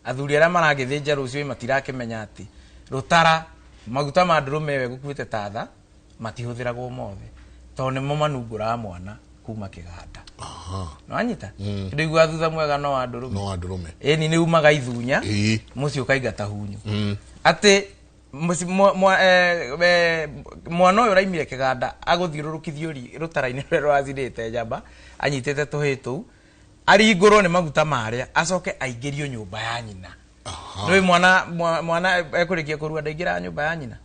Athuri arĩa maragĩthĩnja rũciũ matirakĩmenya atĩ rũtara maguta ma ndũrũme ĩyo ĩgũkuĩte ta tha matihũthĩragwo mothe, tondũ nĩmo manungũraga mwana kuma kĩganda. Nĩwanyita? Ndũiguaga thutha mwega no wa ndũrũme. No wa ndũrũme. Ĩni nĩ umaga ithunya. Mũciĩ ũkaingata hunyu. Atĩ mwana ũyũ ũraimire kĩganda agũthiũrũrũkithio rũtara-inĩ rũrĩa rũracinĩte njamba anyitĩte tũhĩ tũu, aringũrwo nĩ maguta marĩa, acoke aingĩrio nyũmba ya nyina. Nĩũĩ mwana mwana ekũrĩkia kũrua ndaingĩraga nyũmba ya nyina?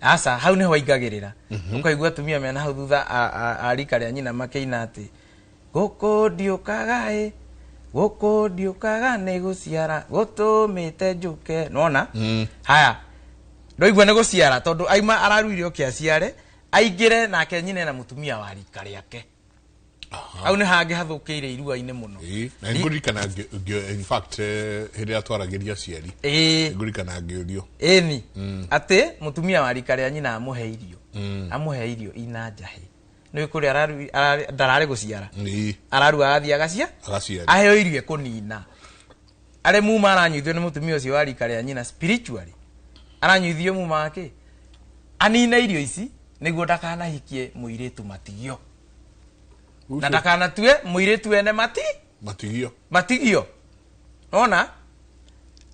Aca, hau nĩho aingagĩrĩra. Ũkaigua atumia mena hau thutha a rika rĩa nyina makĩina atĩ gũkũ ndiũkaga ĩ, gũkũ ndiũkaga nĩ gũciara gũtũmĩte njũke. Nĩwona? Haya, ndwaigua nĩ gũciara tondũ aima araruire oke aciare aingĩre nake nyina na mũtumia wa rika rĩake. Hau nĩ hangĩ hathũkĩire irua-inĩ mũno. Ĩĩ, na ngũririkana in fact hĩndĩ ĩrĩa twaragĩria aciari, ngũririkana ngĩũrio. Ĩni atĩ mũtumia wa rika rĩa nyina amũhe irio, amũhe irio ina njahĩ. Nĩ kũrĩa ndararĩ gũciara. Ararua agathiĩ agacia Agaciara. Aheo irio ekũnina. Arĩ muma aranyuithio nĩ mũtumia ũcio wa rika rĩa nyina, spiritually aranyuithio muma wake anine irio ici nĩguo ndakanahikie mũirĩtu matigio na ndakanatue mũirĩtu ene mati matigio. Matigio. Nona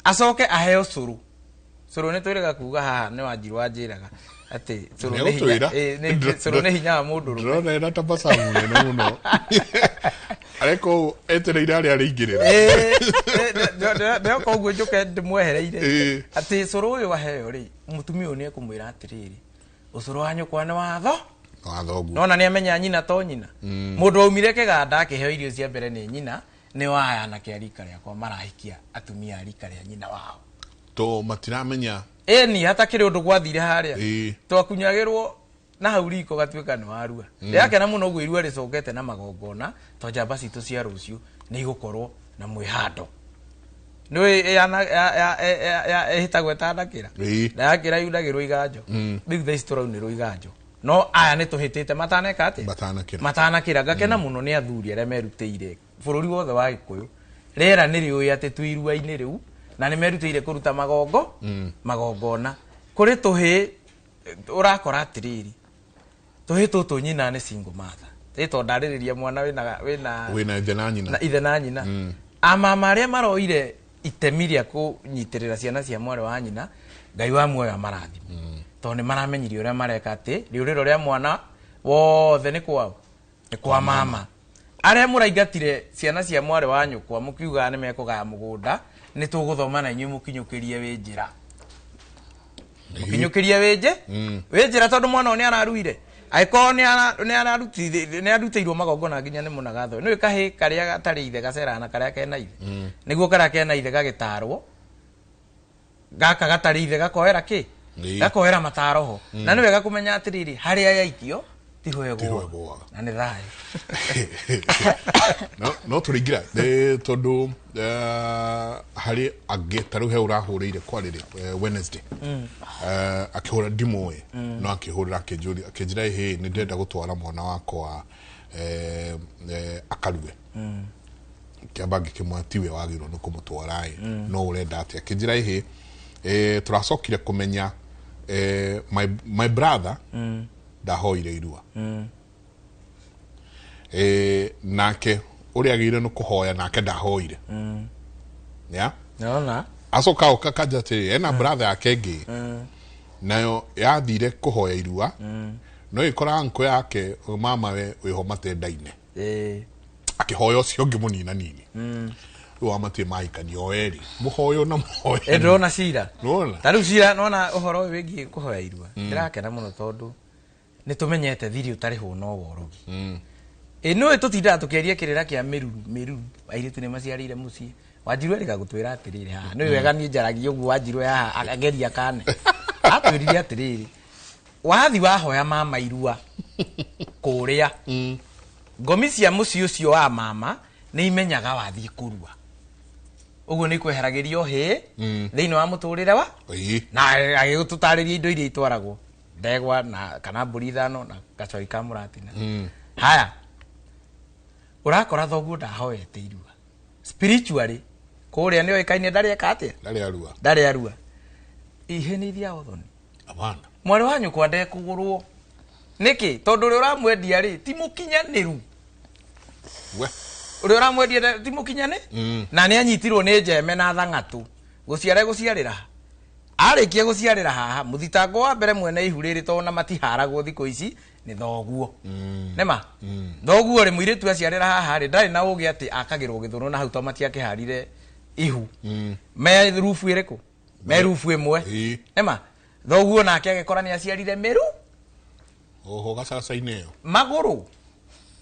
acoke aheo cũrũ. Cũrũ nĩ twĩrĩga kuga haha nĩ Wanjiru wanjĩraga atĩ cũrũ nĩ hinya. Nĩegũtwĩra. Cũrũ nĩ hinya wa mũndũ rũme. Ndĩrona ena tabasamu nene mũno, areka ũũ etereire arĩa arĩingĩrĩra. Ndĩroka ũguo njũke ndĩmwehereire. Atĩ cũrũ ũyũ aheo rĩ, mũtumia ũyũ nĩ ekũmwĩra atĩrĩrĩ, ũcũrũ wa nyũkwa nĩ watho. Watho ũguo. Nona nĩ amenya nyina to nyina. Mũndũ waumire kĩganda akĩheo irio cia mbere nĩ nyina nĩ waya anake a rika rĩakwa marahikia atumia a rika rĩa nyina wao. To matiramenya. Ĩni hatakĩrĩ ũndũ gwathire harĩa. Twakunyagĩrwo na hau riko gatuĩka nĩ warua. Ndĩrakena mũno ũguo irua rĩcokete na magongona, to njamba citũ cia rũciũ nĩ igũkorwo na mwĩhando. Nĩũĩ ĩhĩtagwo ĩtanakĩra. Na yakĩra yunagĩrwo iganjo. Rĩu thaa ici tũraunĩrwo iganjo, no aya nĩ tũhĩtĩte mataneka atĩa? Matanakĩra. Matanakĩra. Ngakena mũno nĩ athuri arĩa merutĩire bũrũri wothe wa Gĩkũyũ. Rĩera nĩ rĩũĩ atĩ twĩ irua-inĩ rĩu na nĩ merutĩire kũruta magongona. Kũrĩ tũhĩ ũrakora atĩrĩrĩ, tũhĩ tũtũ nyina nĩ single mother. Ĩ to ndarĩrĩria mwana wĩna wĩna ithe na nyina. Na ithe na nyina. Amama arĩa maroire itemi rĩa kũnyitĩrĩra ciana cia mwarĩ wa nyina, Ngai wa muoyo amarathime, tondũ nĩ maramenyire ũrĩa mareka atĩ rĩũrĩro rĩa mwana wothe nĩ kwao, nĩ kwa mama. Arĩa mũraingatire ciana cia mwarĩ wa nyũkwa mũkiugaga nĩ mekũgaya mũgũnda, nĩ tũgũthoma na inyuĩ mũkinyũkĩrie wĩ njĩra, mũkinyũkĩrie wĩ njĩra, tondũ mwana ũyũ nĩ araruire. Angĩkorwo nĩ arutĩirwo magongona nginya nĩ mũnagatho, nĩ kahĩ karĩa gatarĩ ithe gaceraga na karĩa kena ithe, nĩguo karĩa kena ithe gagĩtarwo, gaka gatarĩ ithe gakoera kĩ? Gakoera mataro ho. Na nĩ wega kũmenya atĩrĩrĩ, harĩa yaikio tiho tiho ĩgũaga. Ĩgũaga. Na nĩ thayũ. No tũrĩingĩra tondũ harĩ angĩ ta rĩu he ũrahũrĩire kwarĩrĩ Wednesday, akĩhũra ndimũĩ, no akĩhũrĩra akĩnjũria akĩnjĩra, "Ĩhĩ, nĩ ndĩrenda gũtwara mwana wakwa akarue." Kĩamba ngĩkĩmwĩra tiwe wagĩrĩirwo nĩ kũmũtwara ĩ, no ũrenda atĩa? Akĩnjĩra, "Ĩhĩ, tũracokire kũmenya my brother ndahoire irua, nake ũrĩa agĩrĩire nĩ kũhoya nake ndahoire." Yeah? Nona. Acoka oka kanja atĩrĩ, ena brother yake ĩngĩ nayo yathire kũhoya irua, no ĩkora uncle yake mama we wĩho matendaine, akĩhoya ũcio ũngĩ mũnina nini. Rĩu amatie mahikania o erĩ, mũhoyo na mũhoya. Ĩ ndĩrona cira. Nĩwona? Ta rĩu cira nona ũhoro ũyũ wĩgiĩ kũhoya irua, ndĩrakena mũno tondũ nĩ tũmenyete thiri ũtarĩhwo no worogi. Ĩ nĩũĩ tũtindaga tũkĩaria kĩrĩra kĩa mĩruru mĩruru, airĩtu nĩ maciarĩire mũciĩ. Wanjiru erĩga gũtwĩra atĩrĩrĩ haha, nĩ wega niĩ njaragia ũguo. Wanjiru haha ageria kane atwĩrire atĩrĩrĩ, wathi wahoya mama irua kũrĩa ngomi cia mũciĩ ũcio wa mama nĩ imenyaga wathiĩ kũrua, ũguo nĩ ikweheragĩrio hĩ thĩinĩ wa mũtũrĩre wa na agĩgũtũtarĩria indo iria itwaragwo, ndegwa na kana mbũri 5 na gacoi ka mũratina. Haya, ũrakora thoguo ndahoete irua spiritually. Kũrĩa nĩ oĩkaine ndarĩ eka atĩa? Ndarĩ arua. Ihe nĩ ithiaga ũthoni. Abana. Mwarĩ wa nyũkwa ndekũgũrwo. Nĩkĩ? Tondũ ũrĩa ũramwendia rĩ ti mũkinyanĩru. We. Ũrĩa ũramwendia ti mũkinyanĩ? Na nĩ anyitirwo nĩ njeme na thang'atũ. Gũciara gũciarĩra. Arĩkia gũciarĩra haha mũthitango wa mbere mwene ihu rĩrĩ tondũ na matiharagwo thikũ ici nĩ thoguo. Nĩma? Thoguo rĩ mũirĩtu aciarĩra haha rĩ ndarĩ na ũgĩ atĩ akagĩrwo gĩthũnũ na hau to matiakĩharire ihu. Me rubu ĩrĩkũ? Me rubu ĩmwe. Nĩma? Thoguo nake agĩkora nĩ aciarire mĩru. Oho gacaca-inĩ ĩyo. Magũrũ.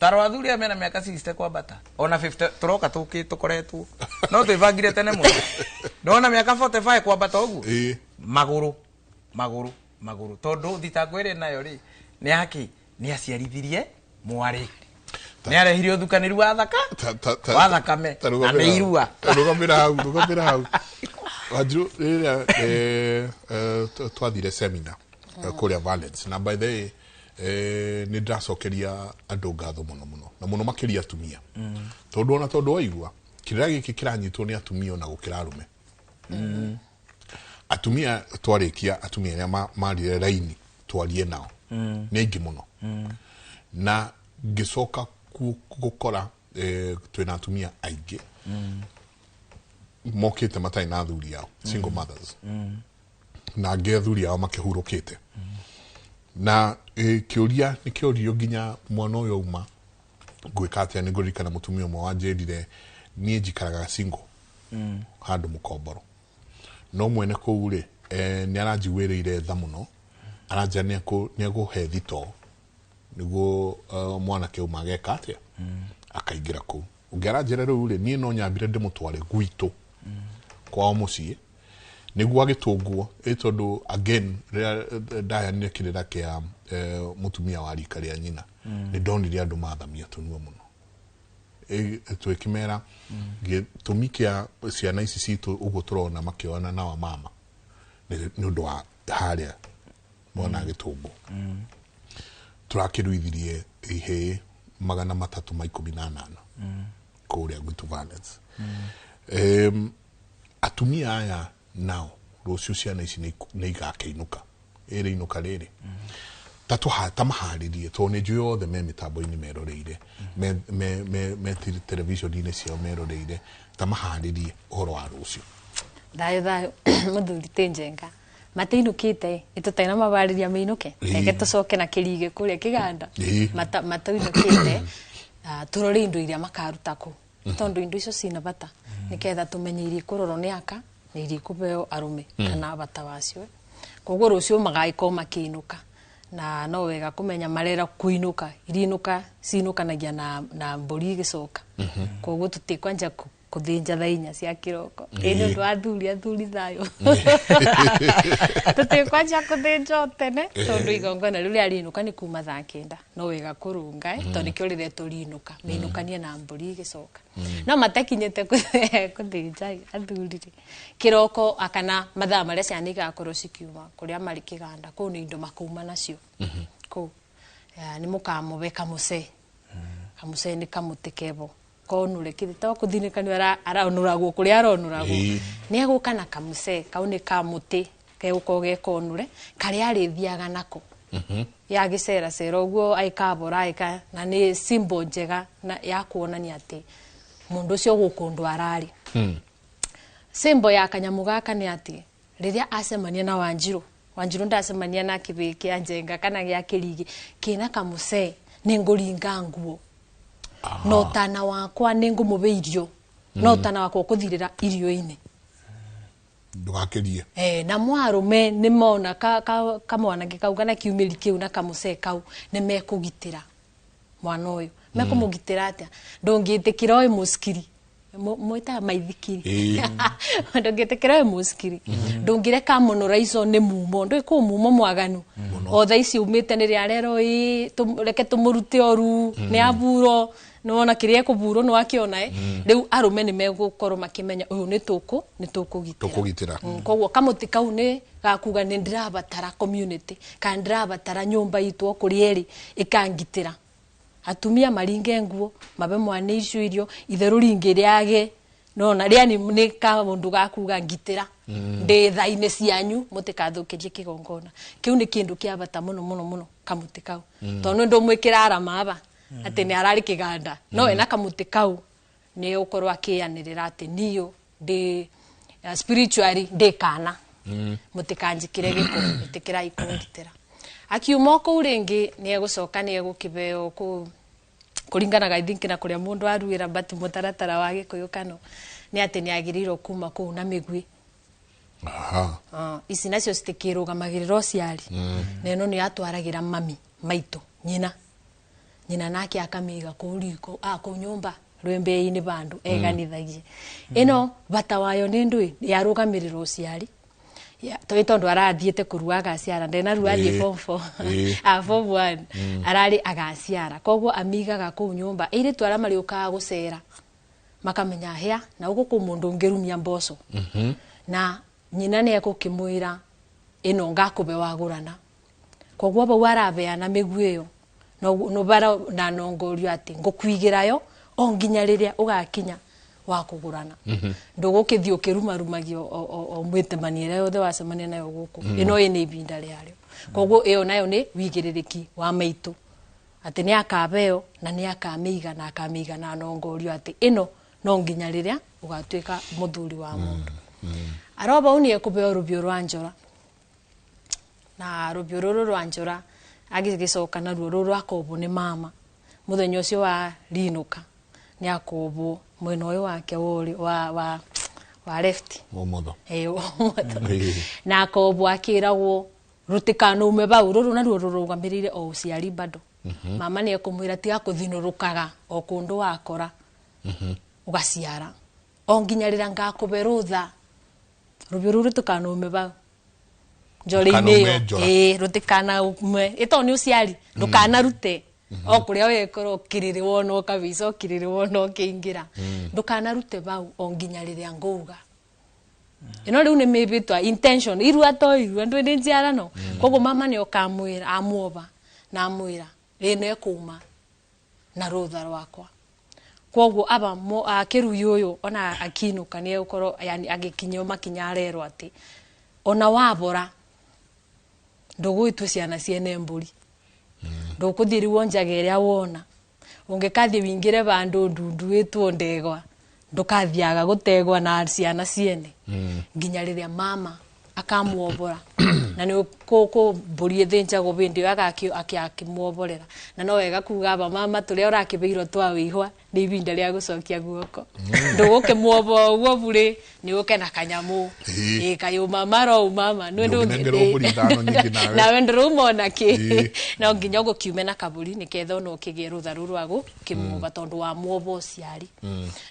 Taro athuri aya mena mĩaka 60 kwambata. Ona 50 tũroka tũkĩ tũkoretwo. No twĩbangire tene mũno. Ndona mĩaka 45 kwambata ũguo. Magũrũ, magũrũ, magũrũ. Tondũ thitango ĩrĩa nayo rĩ nĩ yake nĩ aciarithirie mwarĩ. Nĩ arehire ũthukanĩru wa thaka. Wa thakame. Na nĩ irua. Rũgamĩra hau. Wanjiru rĩrĩa twathire seminar kũrĩa Valence na by the way nĩ ndĩracokeria andũ ngatho mũno mũno na mũno makĩria atumia. Tondũ ona tondũ wa irua kĩrĩra gĩkĩ kĩranyitwo nĩ atumia ona gũkĩra arũme. Atumia twarĩkia atumia arĩa marire raini twarie nao nĩ aingĩ mũno. Na ngĩcoka gũkora twĩna atumia aingĩ mokĩte matarĩ na athuri ao, single mothers. Na angĩ athuri ao makĩhurũkĩte. Na kĩũria nĩ kĩũrio nginya mwana ũyũ auma ngwĩka atĩa nĩ ngũririkana mũtumia ũmwe wanjĩrire niĩ njikaraga single handũ mũkomboro. No mwene kũu rĩ nĩ aranjiguĩrĩire tha mũno aranjĩra nĩ egũhe thitoo nĩguo mwanake ũmwe ageka atĩa akaingĩra kũu. Ũngĩ aranjĩra rĩu rĩ niĩ no nyambire ndĩmũtware gwitũ kwao mũciĩ nĩguo agĩtũngwo tondũ again rĩrĩa ndaheanire kĩrĩra kĩa mũtumia wa rika rĩa nyina nĩ ndonire andũ mathamia tũnua mũno. Twĩkĩmera gĩtũmi kĩa ciana ici citũ ũguo tũrona makĩoana na wamama nĩ ũndũ wa harĩa mwana agĩtũngwo. Tũrakĩruithirie ihĩĩ 318 kũrĩa gwitũ Valence. Atumia aya nao rũciũ ciana ici nĩ igakĩinũka ĩrĩ inũka rĩrĩ ta maharĩrie tondũ nĩ njũĩ othe me mĩtambo-inĩ meroreire me television-inĩ ciao meroreire ta maharĩrie ũhoro wa rũciũ. Thayũ thayũ mũthuri ti njenga matiinũkĩte ĩtũtaina mabarĩria meinũke reke tũcoke na kĩrige kũrĩa kĩganda matainũkĩte tũrore indo iria makaruta kũ tondũ indo icio cina bata nĩketha tũmenye iria ikũrorwo nĩ aka na iria ikũbeo arũme kana bata wacio. Koguo rũciũ magagĩkorwo makĩinũka na no wega kũmenya marera kũinũka irinũka cinũkanagia na mbũri igĩcoka. Koguo tũtikwanja kũthĩnja thaa inya cia kĩroko. Ĩ nĩ ũndũ wa athuri thayũ. Tũtikwanja kũthĩnja o tene tondũ igongona rĩu rĩa rĩinũka nĩ kuma thaa 9 no wega kũrũnga tondũ nĩkĩo rĩretwo rĩinũka meinũkanie na mbũri igĩcoka. No matakinyĩte kũthĩnja athuri rĩ kĩroko akana mathaa marĩa ciana igakorwo cikiuma kũrĩa marĩ kĩganda kũu nĩ indo makauma nacio. Kũu nĩ mũkamũbe kamũcee. Kamũcee nĩ kamũtĩ kebo konure kĩthĩ to kũthinĩka nĩ aronũragwo kũrĩa aronũragwo. Nĩ egũka na kamũcee kau nĩ kamũtĩ gegũkorwo gekonure karĩa arĩthiaga nako. Yagĩceracera ũguo aikabora aika na nĩ symbol njega ya kuonania atĩ mũndũ ũcio gũkũ ũndũ ararĩ. Symbol ya kanyamũ gaka nĩ atĩ rĩrĩa acemania na Wanjiru, Wanjiru ndacemania na kĩbĩĩ kĩa njenga kana gĩa kĩrigi kĩna kamũcee nĩ ngũringa nguo. No tana wakwa nĩ ngũmũbe irio. No tana wakwa ũkũthirĩra irio-inĩ. Ndũgakĩrie. Na mwarũme nĩ mona kamwanake kau kana kiumĩri kĩu na kamũcee kau nĩ mekũgitĩra mwana ũyũ. Mekũmũgitĩra atĩa? Ndũngĩtĩkĩra ũyũ mũcikiri. Mwĩtaga maithikiri. Ndũngĩtĩkĩra ũyũ mũcikiri. Ndũngĩreka mũnũra ico nĩ mumo. Ndũĩ kũ mumo mwaganu. O thaa ici umĩte nĩ rĩa rero reke tũmũrute oru nĩ aburo nĩwona kĩrĩa ekũburwo nĩ wakĩona rĩu arũme nĩ megũkorwo makĩmenya ũyũ nĩ tũkũgitĩra. Koguo kamũtĩ kau nĩ gakuga nĩ ndĩrabatara community kana ndĩrabatara nyũmba itũ o kũrĩa ĩrĩ ĩkangitĩra. Atumia maringe nguo mabe mwana icio irio itherũ ringĩ rĩage Nona rĩa nĩ kaũndũ ga kuga ngitĩra ndĩ tha-inĩ cianyu mũtikathukirie kĩgongona kĩu nĩ kĩndũ kĩa bata mũno mũno mũno kamũtĩ kau tondũ nĩ ndũmwĩkĩra arama aba atĩ nĩ ararĩ kĩganda no ena kamũtĩ kau nĩ ũkorwo akĩanĩrĩra atĩ niyo ndĩ spiritually ndĩ kana mũtikanjĩkĩre gĩko ĩtĩkĩrai kũngitĩra akiuma kũu rĩngĩ nĩ egũcoka nĩ egũkĩbeo kũ kũringanaga I think na kũrĩa mũndũ aruĩra but mũtaratara wa gĩkũyũ kano nĩ atĩ nĩ agĩrĩirwo kuma kũu na mĩguĩ. Aha. Ici nacio citikĩrũgamagĩrĩra ũciari na ĩno nĩ yatwaragĩra mami maitũ nyina nyina nake akamĩiga kũu riko kũu nyũmba rwembei-inĩ bandũ eganithagie ĩno bata wayo nĩ ndũĩ yarũgamĩrĩra ũciari tondũ tondũ arathiĩte kũrua agaciara ndenarua athiĩ form 4 form 1 ararĩ agaciara koguo amigaga kũu nyũmba airĩtu arĩa marĩũkaga gũcera makamenya hĩa na gũkũ kwĩ mũndũ ũngĩrumia mboco na nyina nĩ egũkĩmwĩra ĩno ngakũbe wagũrana koguo bau arabeana mĩguĩ ĩyo no bara na nongorio atĩ ngũkuigĩra yo o nginya rĩrĩa ũgakinya wa kũgũrana ndũgũkĩthiĩ ũkĩrumarumagio o mwĩtemania ĩrĩa yothe wacemania nayo gũkũ ĩno ĩnĩ ibinda rĩarĩo koguo ĩyo nayo nĩ wigĩrĩrĩki wa maitũ atĩ nĩ akabeo na nĩ akamĩiga na akamĩiga na nongorio atĩ ĩno no nginya rĩrĩa ũgatuĩka mũthuri wa mũndũ aroba u nĩ ekũbeo rũbiũ rwa njora na rũbiũ rũrũ rwa njora agĩgĩcoka naruo rũrũ akobwo nĩ mama mũthenya ũcio wa rinũka nĩ akobwo mwena ũyũ wake wa left Ũmotho. Ũmotho. Na akobwo akĩragwo rũtikanaume bau rũrũ naruo rũrũgamĩrĩire o ũciari bado mama nĩ ekũmwĩra tiga kũthinũrũkaga o kũndũ wakora ũgaciara o nginya rĩrĩa ngakũbe rũtha rũbiũ rũu rũtikanaume bau njora-inĩ Rũtikanaume ĩyo njora. Rũtikanaume ĩtondũ nĩ ũciari ndũkanarute o kũrĩa wekora ũkĩrĩrĩ wona ũkabica ũkĩrĩrĩ wona ũkĩingĩra ndũkanarute bau o nginya rĩrĩa ngũuga ĩno rĩu nĩ mĩbĩtwa intention irua to irua ndwĩ nĩ njiarano koguo mama nĩ okamwĩra amuoba na amwĩra rĩno ĩkũma na rũtha rwakwa koguo aba kĩrui ũyũ ona akinũka nĩ egũkorwo yani agĩkinyio makinya arerwo atĩ ona wabora ndũgũĩtwo ciana ciene mbũri ndũkũthiĩ rĩu wonjaga ĩrĩa wona ũngĩkathiĩ wĩingĩre bandũ ndundu wĩtwo ndegwa ndũkathiaga gũtegwa na ciana ciene nginya rĩrĩa mama akamuombora na nĩ kũ mbũri ĩthĩnjagwo bĩndĩ ĩyo akĩmuomborera na no wega kuga aba mama tũrĩa ũrakĩbĩirwo twa wĩihwa nĩ ibinda rĩa gũcokia guoko ndũgũkĩmuoboa ũguo burĩ nĩ ũke na kanyamũ ĩ kayũ mama ro mama nĩ Ndũngĩnengerwo mbũri ithano nyingĩ nawe. Nawe ndũrauma ona kĩ no nginya ũgũkiume na kabũri nĩketha ona ũkĩgĩe rũtha rũu rwa gũkĩmuoba tondũ wa muoba ũciari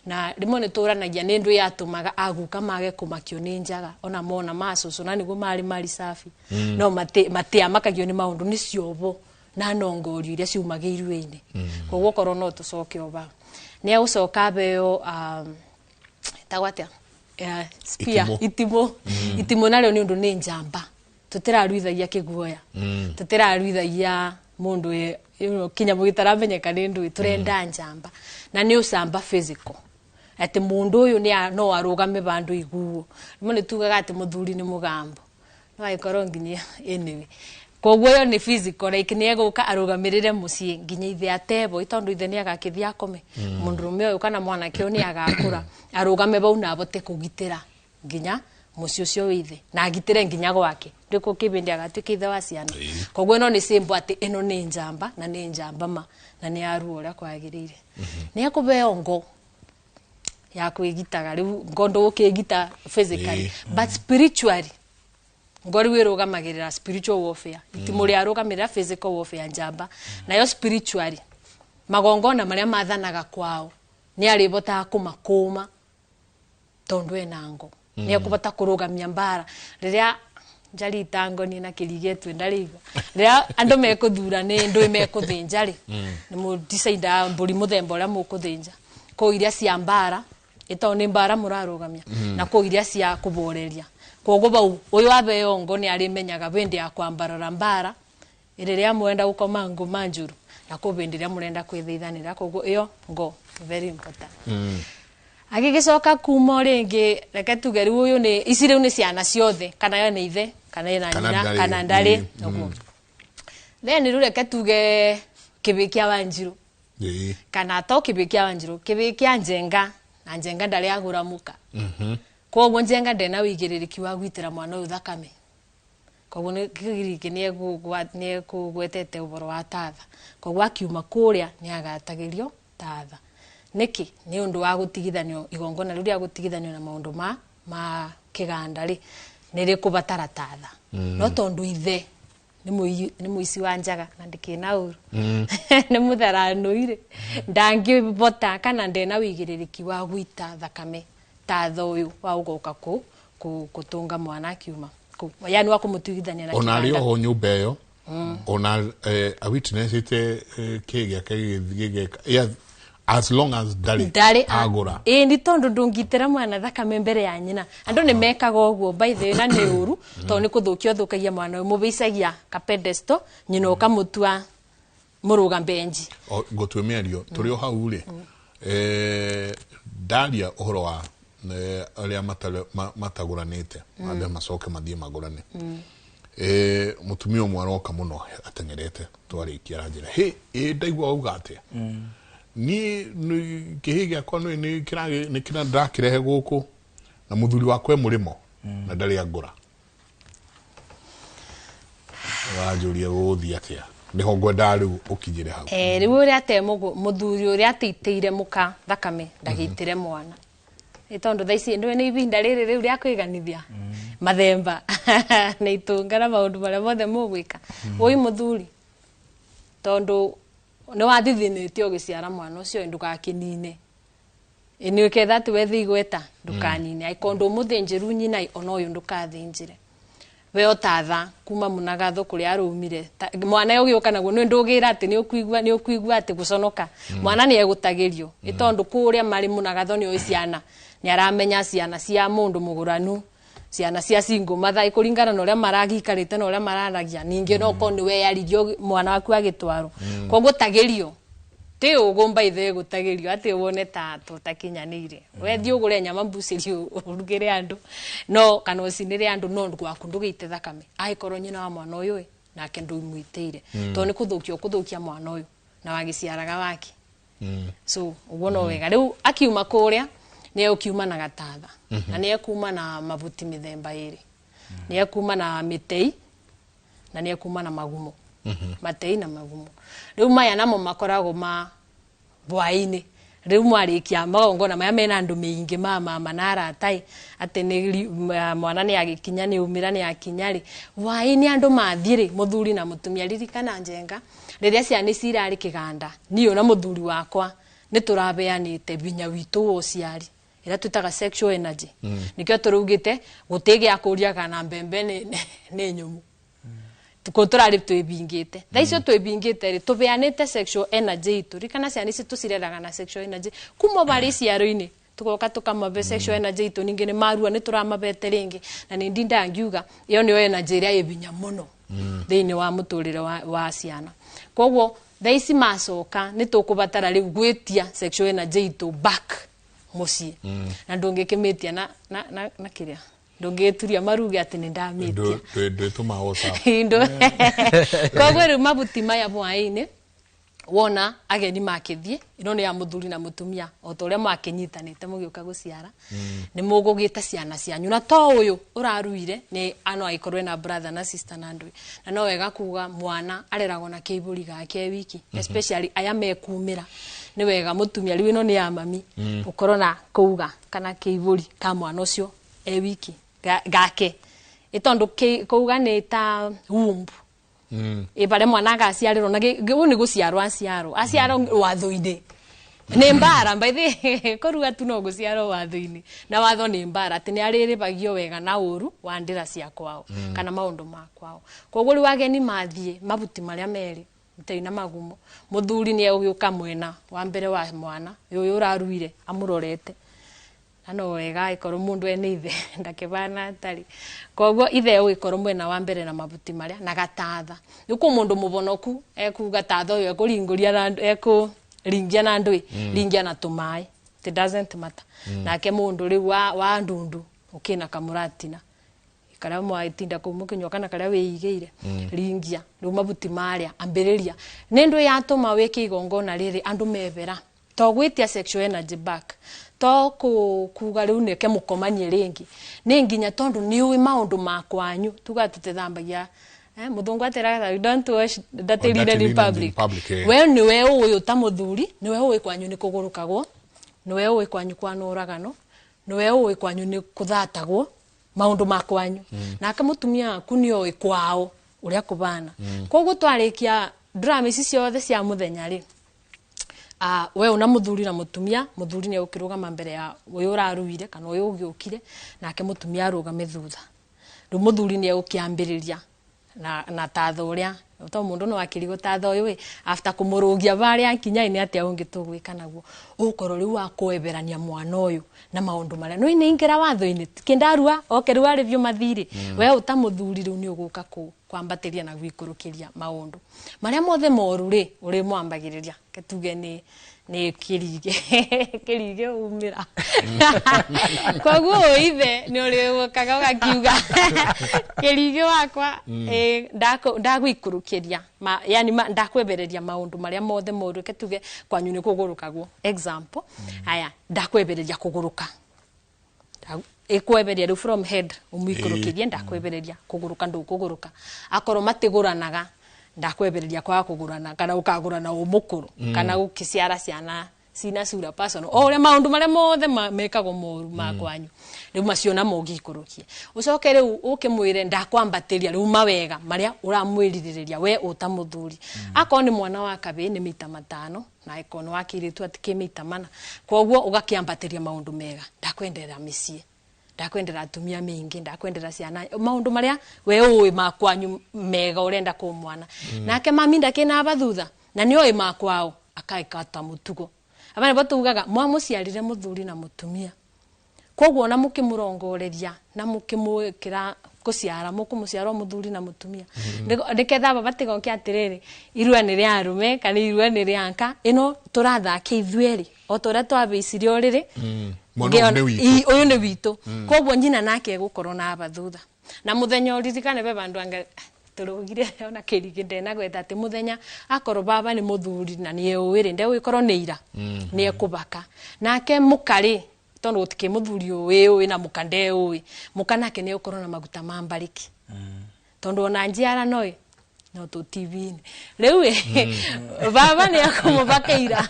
na rĩmwe nĩ tũranagia nĩ ndũ yatũmaga aguka mage kũmakio nĩ njaga ona mona macũcũ na nĩguo marĩ mari safi no matiamakagio nĩ maũndũ nĩ ciobo na nongorio iria ciumaga iruĩ-inĩ koguo korwo no tũcoke o bau nĩ egũcoka abeo ĩtagwo atĩa spear Itimũ. itimũ itimũ narĩo nĩ ũndũ nĩ njamba tũtĩraruithagia kĩguoya tũtĩraruithagia mũndũ kĩnyamũ gĩtaramenyeka nĩ ndũĩ tũrenda njamba na nĩ ũcamba physical atĩ mũndũ ũyũ no arũgame bandũ iguo rĩmwe nĩ tugaga atĩ mũthuri nĩ mũgambo no agĩkorwo nginya anyway koguo ĩyo nĩ physical like nĩ egũka arũgamĩrĩre mũciĩ nginya ithe atebo tondũ ithe nĩ agakĩthiĩ akome mũndũrũme ũyũ kana mwanake ũyũ nĩ agakũra arũgame bau na abote kũgitĩra nginya mũciĩ ũcio wĩ ithe na agitĩre nginya gwake ndĩkũ kĩbĩndĩ agatuĩka ithe wa ciana koguo ĩno nĩ symbol atĩ ĩno nĩ njamba na nĩ njamba ma na nĩ yarua ũrĩa kwagĩrĩire nĩ ekũbeo ngo ya kwĩgitaga rĩu ngo ndũgũkĩgita physically but spiritually ngo rĩu ĩrũgamagĩrĩra spiritual warfare itimũ rĩarũgamĩrĩra physical warfare njamba nayo spiritually magongona marĩa mathanaga kwao nĩ arĩbotaga kũmakũma tondũ ena ngo nĩ ekũbota kũrũgamia mbara rĩrĩa njarita ngoni na kĩrigetwe ndarĩigua rĩrĩa andũ mekũthura nĩ ndũĩ mekũthĩnja rĩ nĩ mũdicaida mbũri mũthemba ũrĩa mũkũthĩnja kũu iria cia mbara ĩtondũ nĩ mbara mũrarũgamia na kũu iria cia kũboreria koguo bau ũyũ abeo ngo nĩ arĩmenyaga bĩndĩ ya kwambarara mbara rĩrĩa mwenda gũkoma ngũma njuru na kũ bĩndĩ ĩrĩa mũrenda kwĩthĩithanĩra koguo ĩyo ngo very important. Agĩgĩcoka kuma rĩngĩ reke tuge rĩu ũyũ nĩ ici rĩu nĩ ciana ciothe kana yo nĩ ithe kana ĩna nyina kana ndarĩ ũguo. Then rĩu reke tuge kĩbĩ kĩa Wanjiru kana to kĩbĩ kĩa Wanjiru kĩbĩ kĩa Njenga na Njenga ndarĩ agũra mũka. Koguo Njenga ndena wĩigĩrĩrĩki wa gwitĩra mwana ũyũ thakame. Koguo nĩ kĩgiriki nĩ ekũgwetete ũhoro wa tatha. Koguo akiuma kũrĩa nĩ agatagĩrio tatha. Nĩkĩ? Nĩ ũndũ wa gũtigithanio igongona rĩu rĩa gũtigithanio na maũndũ ma kĩganda rĩ nĩ rĩkũbatara tatha. No tondũ ithe nĩ mũici wa njaga na ndĩkĩna ũru nĩ mũtharanũire ndangĩbota kana ndena wĩigĩrĩrĩki wa gwita thakame tatha ũyũ wa ũgoka kũtũnga mwana akiuma yani wa kũmũtigithania na ona arĩ oho nyũmba ĩyo ona a witnessĩte kĩ gĩake gĩgĩka as long as ndarĩ agũra. Ĩĩ nĩ tondũ ndũngitĩra mwana thakame mbere ya nyina. Andũ nĩ mekaga ũguo by the way na nĩ ũru tondũ nĩ kũthũkia ũthũkagia mwana ũyũ mũbĩcagia ka pedestal nyina ũkamũtua mũrũga mbenji. Ngũtue mĩario tũrĩ o hau rĩ ndaria ũhoro wa arĩa matagũranĩte mambe macoke mathiĩ magũrane. Mũtumia ũmwe aroka mũno ateng'erete twarĩkia aranjĩra hĩ ĩ ndaigua wauga atĩa niĩ kĩhĩ gĩakwa nĩ ndĩrakĩrehe gũkũ na mũthuri wakwa e mũrĩmo na ndarĩ angũra. Wanjũria gũgũthiĩ atĩa nĩho ngwendaga rĩu ũkinyĩre hau. Rĩu ũrĩa ate mũthuri ũrĩa ateitĩire mũka thakame ndagĩitĩre mwana. Nĩ tondũ thaa ici nĩ ibinda rĩrĩ rĩu rĩa kwĩganithia mathemba na itũnga na maũndũ marĩa mothe mũgwĩka. Ũi mũthuri tondũ nĩ wathithinĩtie ũgĩciara mwana ũcio ndũgakĩnine. Nĩ ũketha atĩ wethe igweta ndũkanine. Angĩkorwo ndũmũthĩnjĩru nyina ona ũyũ ndũkathĩnjĩre. We otatha kuma mũnagatho kũrĩa arũmire mwana ũgĩũka naguo nĩ ndũgĩra atĩ nĩ ũkũigua atĩ gũconoka. Mwana nĩ egũtagĩrio nĩ tondũ kũrĩa marĩ mũnagatho nĩ oĩ ciana nĩ aramenya ciana cia mũndũ mũgũranu ciana cia single mother kũringana na ũrĩa maragikarĩte na ũrĩa mararagia ningĩ no korwo nĩ weyaririo mwana waku agĩtwarwo. Koguo tagĩrio ti ũgũmba ithe gũtagĩrio atĩ wone ta tũtakinyanĩire. Wethiĩ ũgũre nyama mbucĩri ũrugĩre andũ no kana ũcinĩre andũ no gwaku ndũgĩite thakame angĩkorwo nyina wa mwana ũyũ nake ndũmwĩtĩire tondũ nĩ kũthũkia ũkũthũkia mwana ũyũ na wagĩciaraga wake. So ũguo no wega. Rĩu akiuma kũrĩa nĩ egũkiuma na gatatha na nĩ ekuma na mabuti mĩthemba ĩrĩ. Nĩ ekuma na mĩtei na nĩ ekuma na magumo. Matei na magumo. Rĩu maya namo makoragwo ma bwaini. Rĩu mwarĩkia magongona maya mena andũ mĩingĩ ma mama na aratai atĩ nĩ mwana nĩ agĩkinya nĩ umĩra nĩ akinya rĩ hwaĩ-inĩ andũ mathiĩ rĩ mũthuri na mũtumia ririkana Njenga rĩrĩa ciana ici irarĩ kĩganda niĩ na mũthuri wakwa nĩ tũrabeanĩte binya witũ wa ũciari ĩrĩa twĩtaga sexual energy. Nĩkĩo tũraugĩte gũtĩ gĩa kũria kana mbembe nĩ nyũmũ. Tuko tũrarĩ twĩbingĩte. Thaa icio twĩbingĩte rĩ tũbeanĩte sexual energy itũ. Ririkana ciana ici tũcireraga na sexual energy kuma barĩ ciaro-inĩ tugoka tukamabe sexual energy itũ ningĩ nĩ marua nĩ tũramabete rĩngĩ na nĩ ndinda ngiuga ĩyo nĩyo energy ĩrĩa ĩ binya mũno thĩinĩ wa mũtũrĩre wa ciana. Koguo thaa ici macoka nĩ tũkũbatara rĩu gwĩtia sexual energy itũ back mũciĩ. Na ndũngĩkĩmĩtia na kĩrĩa ndũngĩturia maruge atĩ nĩ ndamĩtia. Ndwĩtũma WhatsApp. Koguo rĩu mabuti maya hwaĩ-inĩ wona ageni makĩthiĩ ĩno nĩ ya mũthuri na mũtumia o ta ũrĩa makĩnyitanĩte mũgĩũka gũciara nĩ mũgũgĩta ciana cianyu na to ũyũ ũraruire nĩ ano agĩkorwo ena brother na sister na ndũĩ na no wega kuga mwana areragwo na kĩibũri gake wiki especially aya mekumĩra nĩ wega mũtumia rĩu ĩno nĩ ya mami ũkorwo na kũuga kana kĩibũri ka mwana ũcio e wiki gake ĩ tondũ kũuga nĩ ta womb ĩ barĩa mwana agaciarĩrwo na ũyũ nĩ gũciarwo aciarwo aciarwo watho-inĩ nĩ mbara by the kũrua tu no gũciarwo watho-inĩ na watho nĩ mbara atĩ nĩ arĩrĩbagio wega na ũru wa ndĩra cia kwao kana maũndũ ma kwao. Koguo rĩu ageni mathiĩ mabuti marĩa merĩ mtei na magumo mũthuri nĩ egũgĩũka mwena wa mbere wa mwana ũyũ ũraruire amũrorete na no wega ĩkorwo mũndũ ene ithe ndakĩbana atarĩ. Koguo ithe egũgĩkorwo mwena wa mbere na mabuti marĩa na gatatha. Rĩu kwĩ mũndũ mũbonoku ekuga tatha ũyũ ekũringũria na ekũringia na ndũĩ ringia na tũmaĩ. It doesn't matter. Nake mundu riu wa ndundu ukina kamuratina karia mwaitinda kuu mukinyua kana karia wiigeire ringia riu mabuti maria ambiriria ni ndu yatuma wike igongona riri andu mebera to gwitia sexual energy back to kuga riu neke mukomanie ringi ni nginya tondu ni ui maundu makwanyu tuga tutithambagia muthungu atiraga you don't wash dirty linen in public. We ni we uyu ta muthuri ni we ui kwanyu ni kugurukagwo ni we ui kwanyu kwanuragano ni we ui kwanyu ni kuthatagwo maundu makwanyu nake mutumia aku ni oi kwao uria kubana koguo twarikia drama ici ciothe cia muthenya ri we una muthuri na mutumia muthuri ni ukirugama mbere ya uyu uraruire kana uyu ugiukire nake mutumia arugame thutha riu muthuri ni ukiambiriria na tatho uria to mundu no akirigo tatho uyu after kumurugia baria akinya ni atia ungi tugwika naguo ukorwo riu wa kweberania mwana uyu na maundu maria no ini ingira watho-ini kindarua oke riu ari bio mathiri we uta muthuri riu ni uguka ku kwambatiria na gwikurukiria maundu maria mothe moru ri uri mwambagiriria ketuge ni kirige kirige umira koguo ithe ni uri ukaga ugakiuga kirige wakwa ndagwikurukiria yani ndakwebereria maundu maria mothe moru ketuge kwanyu ni kugurukagwo example haya ndakwebereria kuguruka ikweberia riu from head umwikurukirie ndakwebereria kuguruka ndukuguruka akorwo matiguranaga ndakwebereria kwa kugurana kana ukagurana umukuru kana gukiciara ciana cina sura personal o uria maundu maria mothe mekagwo moru makwanyu riu macio namo ngikurukie ucoke riu ukimwire ndakwambatiria riu mawega maria uramwiririria we uta muthuri akorwo ni mwana wa kabi ni mita matano na ikono wa kiritu atikimita mana koguo ugakiambatiria maundu mega ndakwendera micie ndakwendera atumia mingi ndakwendera ciana maundu maria we ui makwanyu mega urenda ku mwana nake mami ndakina bathutha na ni oi makwao akaikata mutugo abana batugaga mwamuciarire muthuri na mutumia koguo na mukimurongoreria na mukimwikira kuciara mukumuciara muthuri na mutumia niketha baba tigoke atiriri irua ni ria arume kana irua ni ria nka ino turathake ithueri o turia twabicirie uriri uyu ni witu koguo nyina nake egukorwo na abathutha na muthenya uririkane be bandu anga turugire ona kirigi ndena gwetha ati muthenya akorwo baba ni muthuri na ni uwiri nde wikorwo ni ira ni ekubaka nake mukari tondu gutiki muthuri uwi na mukande uwi mukanake ni ukorwo na maguta ma mbariki tondu ona njiara noi no tu TV-ini riu baba ni akumubakaira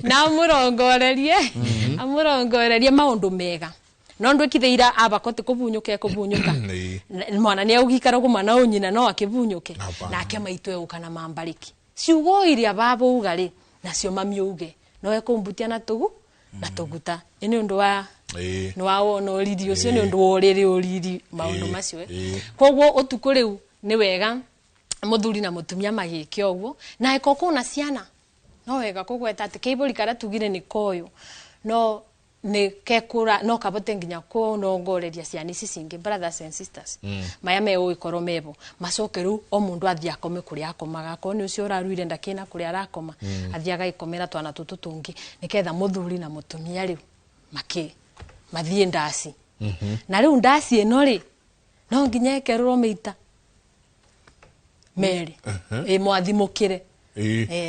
na amurongorerie maundu mega no ndwikithe abako ti kubunyuka kubunyuka mwana ni augikara gumana unyina no akibunyuke nake maitu euka na mambariki ciugo iria baba uga ri nacio mami uge no ekumbutia na tugu na tuguta ni undu wa ni wa wona uriri ucio ni undu wa uriri uriri maundu macio koguo utuku riu ni wega muthuri na mutumia magike uguo na eko kuna ciana no wega kugweta ati keibori karia tugire ni koyo no ni kekura no kabote nginya kunongoreria ciana ici cingi brothers and sisters maya me uikorwo mebo macoke riu o mundu athie akome kuria akomaga akorwo ni ucio uraruire ndakina kuria arakoma athie agaikomera twana tutu tungi niketha muthuri na mutumia riu maki mathie ndaci na riu ndaci ino ri no nginya ekerwo meita meri mwathimukire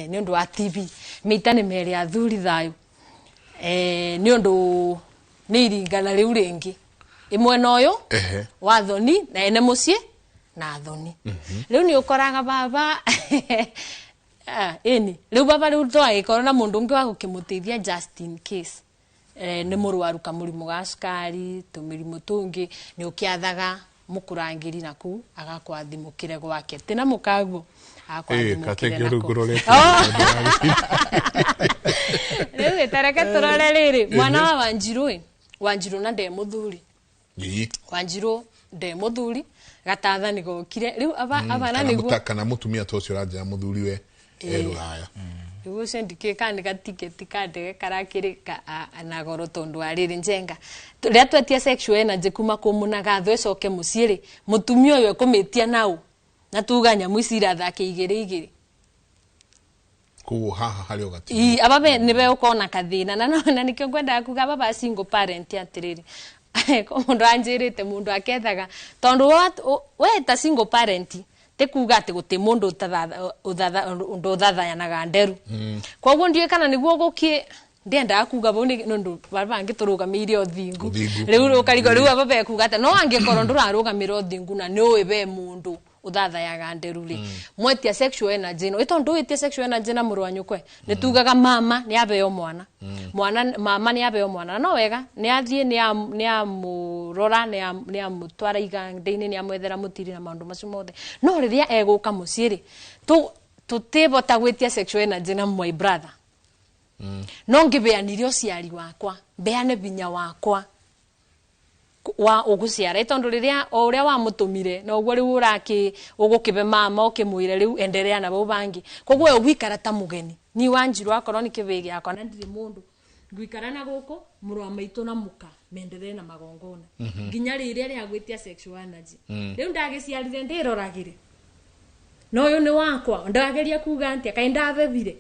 ni undu wa TV meita ni meri athuri thayo ni undu ni iringana riu ringi imwe noyo wa thoni na ene mucie na thoni riu ni ukoraga baba eni riu baba riu twagikorwo na mundu ungi wa gukimutithia just in case ni murwaru kamurimu ga cukari tumirimu tungi ni ukiathaga mukurangiri naku agakwathimukire gwake tina mukaguo agakwathimukire naku riu tareke turore riri mwana wa Wanjiru Wanjiru na nde muthuri Wanjiru nde muthuri gatatha ni gokire riu abana niguo kana mutumia to ucio uranjira muthuri we eruraya riu ucio ndikika ni gatiketi ka ndege karakiri na goro tondu ariri njenga riria twetia sexual energy kuma kumunaga thu icoke mucii ri mutumia uyu ekumitia nau na tuga nyamu ici irathake igiri igiri Koguo haha harĩ o gati. Aba be nibe ukona kathina na na nikio ngwendaga kuga aba ba single parent atiriri ko mundu anjirite mundu akethaga tondu we ta single parent te kuga ati guti mundu undu uthathayanaga nderu. Koguo ndiwe kana niguo guki ndiendaga kuga bo ni nundu bangi turugamiire uthingu riu ukarigo riu aba be kuga ati no angikorwo ndurarugamira uthingu na ni uwi be mundu uthathayaga nderu ri mwetia sexual energy no ito ndu sexual energy na muru wa nyukwe ni tugaga mama ni abeo mwana mwana mama ni abeo mwana no wega ni athie ni amurora ni amutwara iganda-ini ni amwethera mutiri na maundu macio mothe no riria eguka mucii ri tutibota gwitia sexual energy na my brother. No ngibeanire uciari wakwa beane binya wakwa wa uguciara tondu riria o uria wamutumire no uguo riu uraki ugukibe mama ukimwire riu enderea na bau bangi koguo ugwikara ta mugeni ni wanjiru akorwo ni kibi giakwa na ndiri mundu ngwikara na guku muru wa maitu na muka menderere na magongona nginya riria ria gwitia sexual energy. Riu ndagiciarire ndiroragire no uyu ni wakwa ndageria kuga antia kai ndathethire.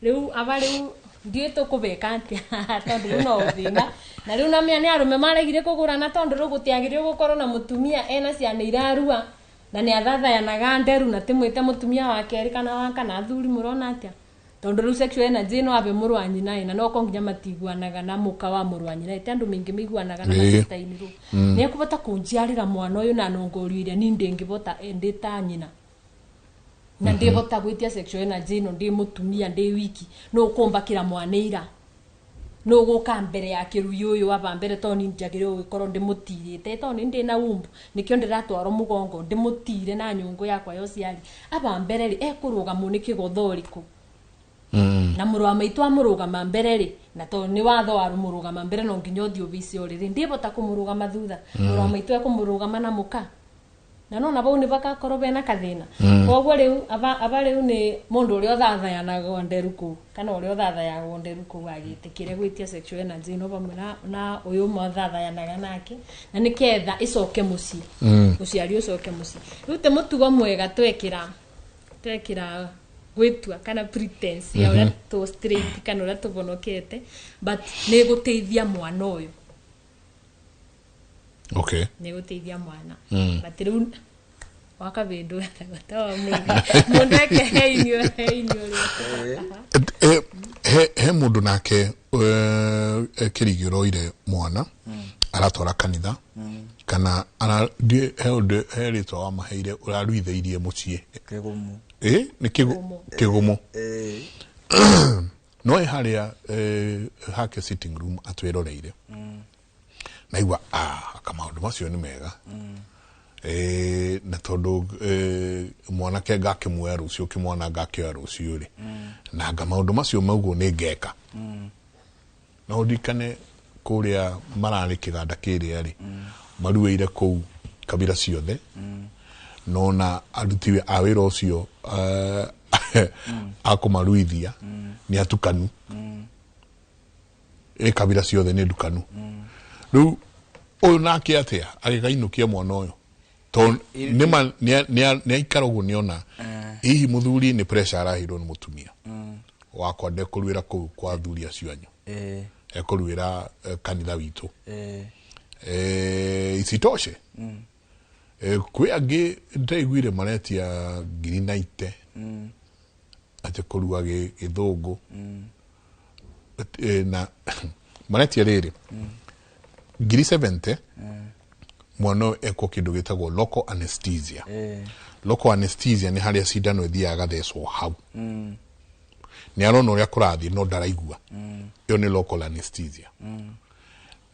Riu aba riu ndiä tå kå beka atia tondu riu no thina na riu na mea ni arume maregire kugurana tondu riu gutiagirire gukorwo na mutumia ena ciana irarua na ni athathayanaga nderu na timwite mutumia wa keri kana wa kana athuri murona atia tondu riu sexual energy no abe muru wa nyina na no ko nginya matiguanaga na muka wa muru wa nyina ite andu mingi miguanaga na matita-ini ru ni ekubota kunjiarira mwana uyu na nongorio iria ni ndingibota ndita nyina na ndihota gwitia sexual energy no ndi mutumia ndi wiki no kumbakira mwana ira no guka mbere ya kiruyu uyu aba mbere to ni njagire ugikorwo ndimutirite to ni ndi na womb nikio ndiratwarwo mugongo ndimutire na nyungu yakwa yociari aba mbere ri ekurugamwo ni kigotho riku na muru wa maitu amurugama mbere ri na to ni watho wa murugama mbere no nginya uthio bici riri ndibota kumurugama thutha muru wa maitu ekumurugama na muka na no nabo ni bakakorwo bena kathina. Koguo riu aba riu ni mundu uria uthathayanaga nderu ku kana uria uthathayagwo nderu ku agitikire gwitia sexual energy no pamwe na uyu mothathayanaga nake na niketha icoke mucii uciari ucoke mucii. Riu te mutugo mwega twekira gwitua kana pretense ya uria tu straight kana uria tubonokete but ni guteithia mwana uyu. Okay. Ni guteithia mwana. But riu wakabindu ta mundu eke heinio he mundu nake kirigiro mwana aratwara kanitha kana ara he ritwa wa maheire uraruitheirie mucii kigumu ni kigumu no haria hake sitting room atwiroreire naigua kamaundu macio ni mega na tondu mwanake ngakimuoya rucio kimwana ngakioya rucio ri na nga maundu macio mauguo ni ngeka na urikane kuria marari kiganda kiria ri maruire kuu kabira ciothe nona aruti a wira ucio akumaruithia ni atukanu kabira ciothe ni ndukanu riu uyu nake atia agigainukia mwana uyu to nima ni aikara uguo niona hihi muthuri ni pressure arahirwo ni mutumia wakwa ndekuruira kuu kwa athuri acio anyu ekuruira kanitha witu isitoshe kwi angi ndaiguire maretia ngiri na ite ati kurua githungu na maretia riri ngiri 70 mwana eko kindu gitagwo local anesthesia. Local anesthesia ni haria cindano ithiaga gathecwo hau ni arona uria kurathie no ndaraigua iyo ni local anesthesia.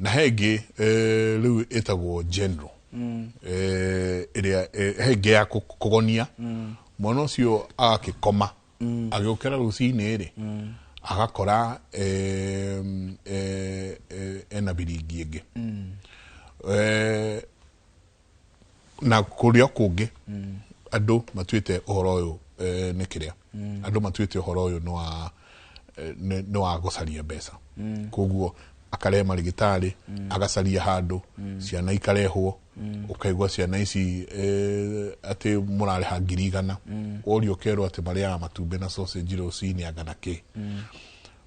Na hengi riu itagwo general iria hengi ya kugonia mwana ucio agakikoma agiukira rucini ri agakora ena biringi ingi na kuria kungi andu matuite uhoro uyu ni kiria andu matuite uhoro uyu no wa gucaria mbeca koguo Akarehe marigitari, agacaria handu, ciana ikarehwo, ukaigua ciana ici ati murareha 100,000, worio kerwo ati mariaga matumbi na sausage rucini anga na ki.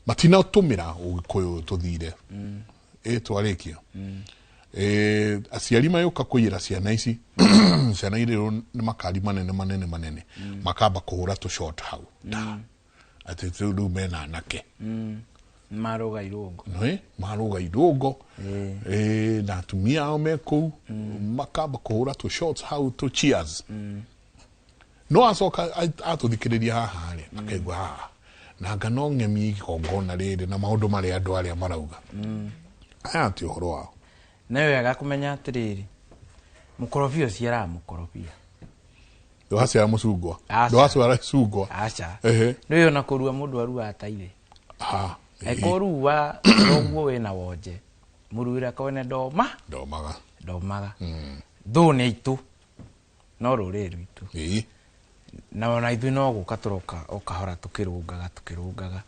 Matinatumira Ũgĩkũyũ tuthire. Twarikia. Aciari mayoka kũiyĩra ciana ici, ciana irĩrwo nĩ makari manene manene manene, makamba kũhũra tũ short hau. Atĩ rĩu mena anake. Maroga irũngo. Nĩ maroga irũngo. Na atumia ao me kũu, makamba kũhũra tũ shots hau tũ cheers. No acoka atũthikĩrĩria haha rĩ, akaigua haha. Na anga no ng'emi igongona rĩrĩ na maũndũ marĩa andũ arĩa marauga. Aya ti ũhoro wao. Nĩ wega kũmenya atĩrĩrĩ, mũkorobia ũciaraga mũkorobia. Ndũgaciara mũcungwa. Aca. Ndũgaciara icungwa. Aca. Ehe. Nĩ ona kũrua mũndũ aruaga ta ithe. Ha. Ekũrua ũguo wĩna wonje. Mũruĩre kwene ndoma. Ndomaga. Ndomaga. Thũ nĩ aitũ. No rũrĩrĩ rwitũ. Na ona ithuĩ no gũka tũroka o kahora tũkĩrũngaga tũkĩrũngaga.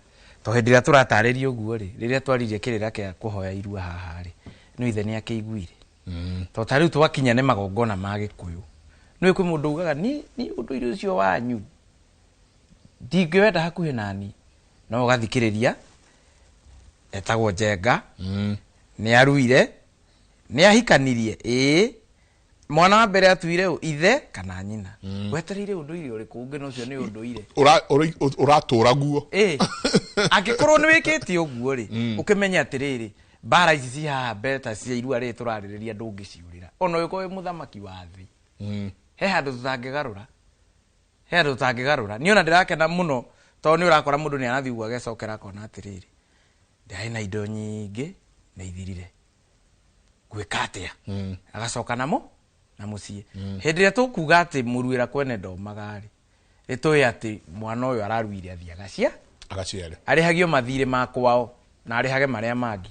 To hĩndĩ ĩrĩa tũratarĩria ũguo rĩ, rĩrĩa twaririe kĩrĩra kĩa kũhoya irua haha rĩ, nĩ ithe nĩ akĩiguire. To ta rĩu twakinya nĩ magongona ma Gĩkũyũ. Nĩ kwĩ mũndũ ugaga ni ũndũire ũcio wanyu ndingĩwenda hakuhĩ nani. No ũgathikĩrĩria etagwo Njenga. Nĩ aruire, nĩ ahikanirie, ĩĩ. Mwana wa mbere atuire ũ, ithe kana nyina. Wetereire ũndũire ũrĩkũ ũngĩ na ũcio nĩ ũndũire? Ũratũra guo. Angĩkorwo nĩ wĩkĩte ũguo rĩ, ũkĩmenye atĩrĩrĩ, mbara ici ci haha mbere ta cia irua rĩrĩ tũrarĩrĩria ndũngĩciũrĩra. Ona ũngĩkorwo wĩ mũthamaki wa thĩ. He handũ tũtangĩgarũra. He handũ tũtangĩgarũra. Niĩ ona ndĩrakena mũno tondũ nĩ ũrakora mũndũ nĩ arathiĩ ũguo agecokera akona atĩrĩrĩ, ndĩrarĩ na indo nyingĩ na ithirire. Ngwĩka atĩa? Agacoka namo na mũciĩ. Hĩndĩ ĩrĩa tũkuga atĩ mũruĩra kwene ndomaga rĩ, nĩ tũĩ atĩ mwana ũyũ araruire athiĩ agacia. Agaciare. Arĩhagio mathirĩ ma kwao na arĩhage marĩa mangĩ.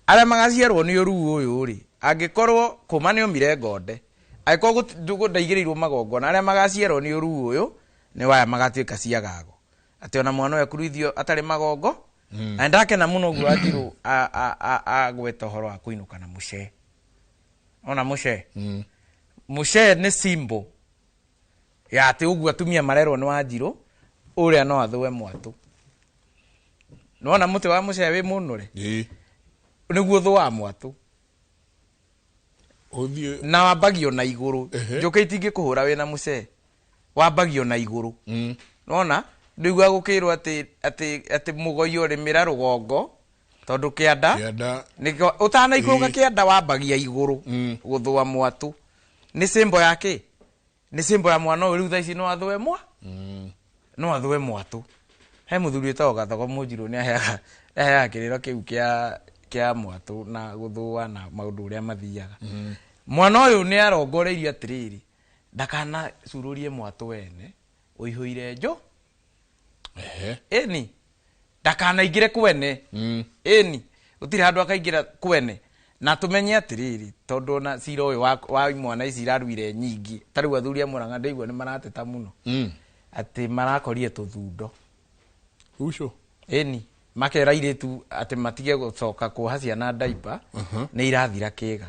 Arĩa magaciarwo nĩ ũruu ũyũ rĩ, angĩkorwo kũma nĩ omire ngonde, angĩkorwo ndaigĩrĩirwo magongona, arĩa magaciarwo nĩ ũruu ũyũ nĩ waya magatuĩka ciagago. Atĩ ona mwana ũyũ akuruithio atarĩ magongo. Na ndakena mũno ũguo Wanjirũ agweta ũhoro wa kũinũka na mũcee. Ona mũcee. Mũcee nĩ symbol ya atĩ ũguo atumia marerwo nĩ Wanjirũ, ũrĩa no athũe mwatũ. Nĩwona mũtĩ wa mũcee wĩ mũnũre? Nĩguo thũaga mwatũ. Na wambagio na igũrũ. Njũkĩ itingĩkũhũra wĩna mũcee. Wambagio na igũrũ. Nĩwona? Ndũiguaga gũkĩrwo atĩ mũgoi ũrĩmĩra rũgongo tondũ kĩanda nĩkĩo ũtanaikũrũka kĩanda wambagia igũrũ gũthũa mwatũ. Nĩ symbol ya kĩ? Nĩ symbol ya mwana ũyũ rĩu thaa ici no athũe mwa? No athũe mwatũ. He mũthuri wĩtagwo Gathogo Mũnjirũ nĩ aheaga kĩrĩro kĩu kĩa mwatũ na gũthũa na maũndũ ũrĩa mathiaga. Mwana ũyũ nĩ arongoreirio atĩrĩrĩ, ndakanacururie mwatũ wene ũihũire njũ. Ĩni ndakanaingĩre kwene. Ĩni gũtirĩ handũ akaingĩra kwene. Na tũmenye atĩrĩrĩ, tondũ ona cira ũyũ wa imwana ici iraruire nyingĩ, ta rĩu athuri a Mũrang'a ndĩigua nĩ marateta mũno. Atĩ marakorire tũthundo. Ucio. Ĩni makera airĩtu atĩ matige gũcoka kuoha ciana diaper, nĩ irathira kĩga.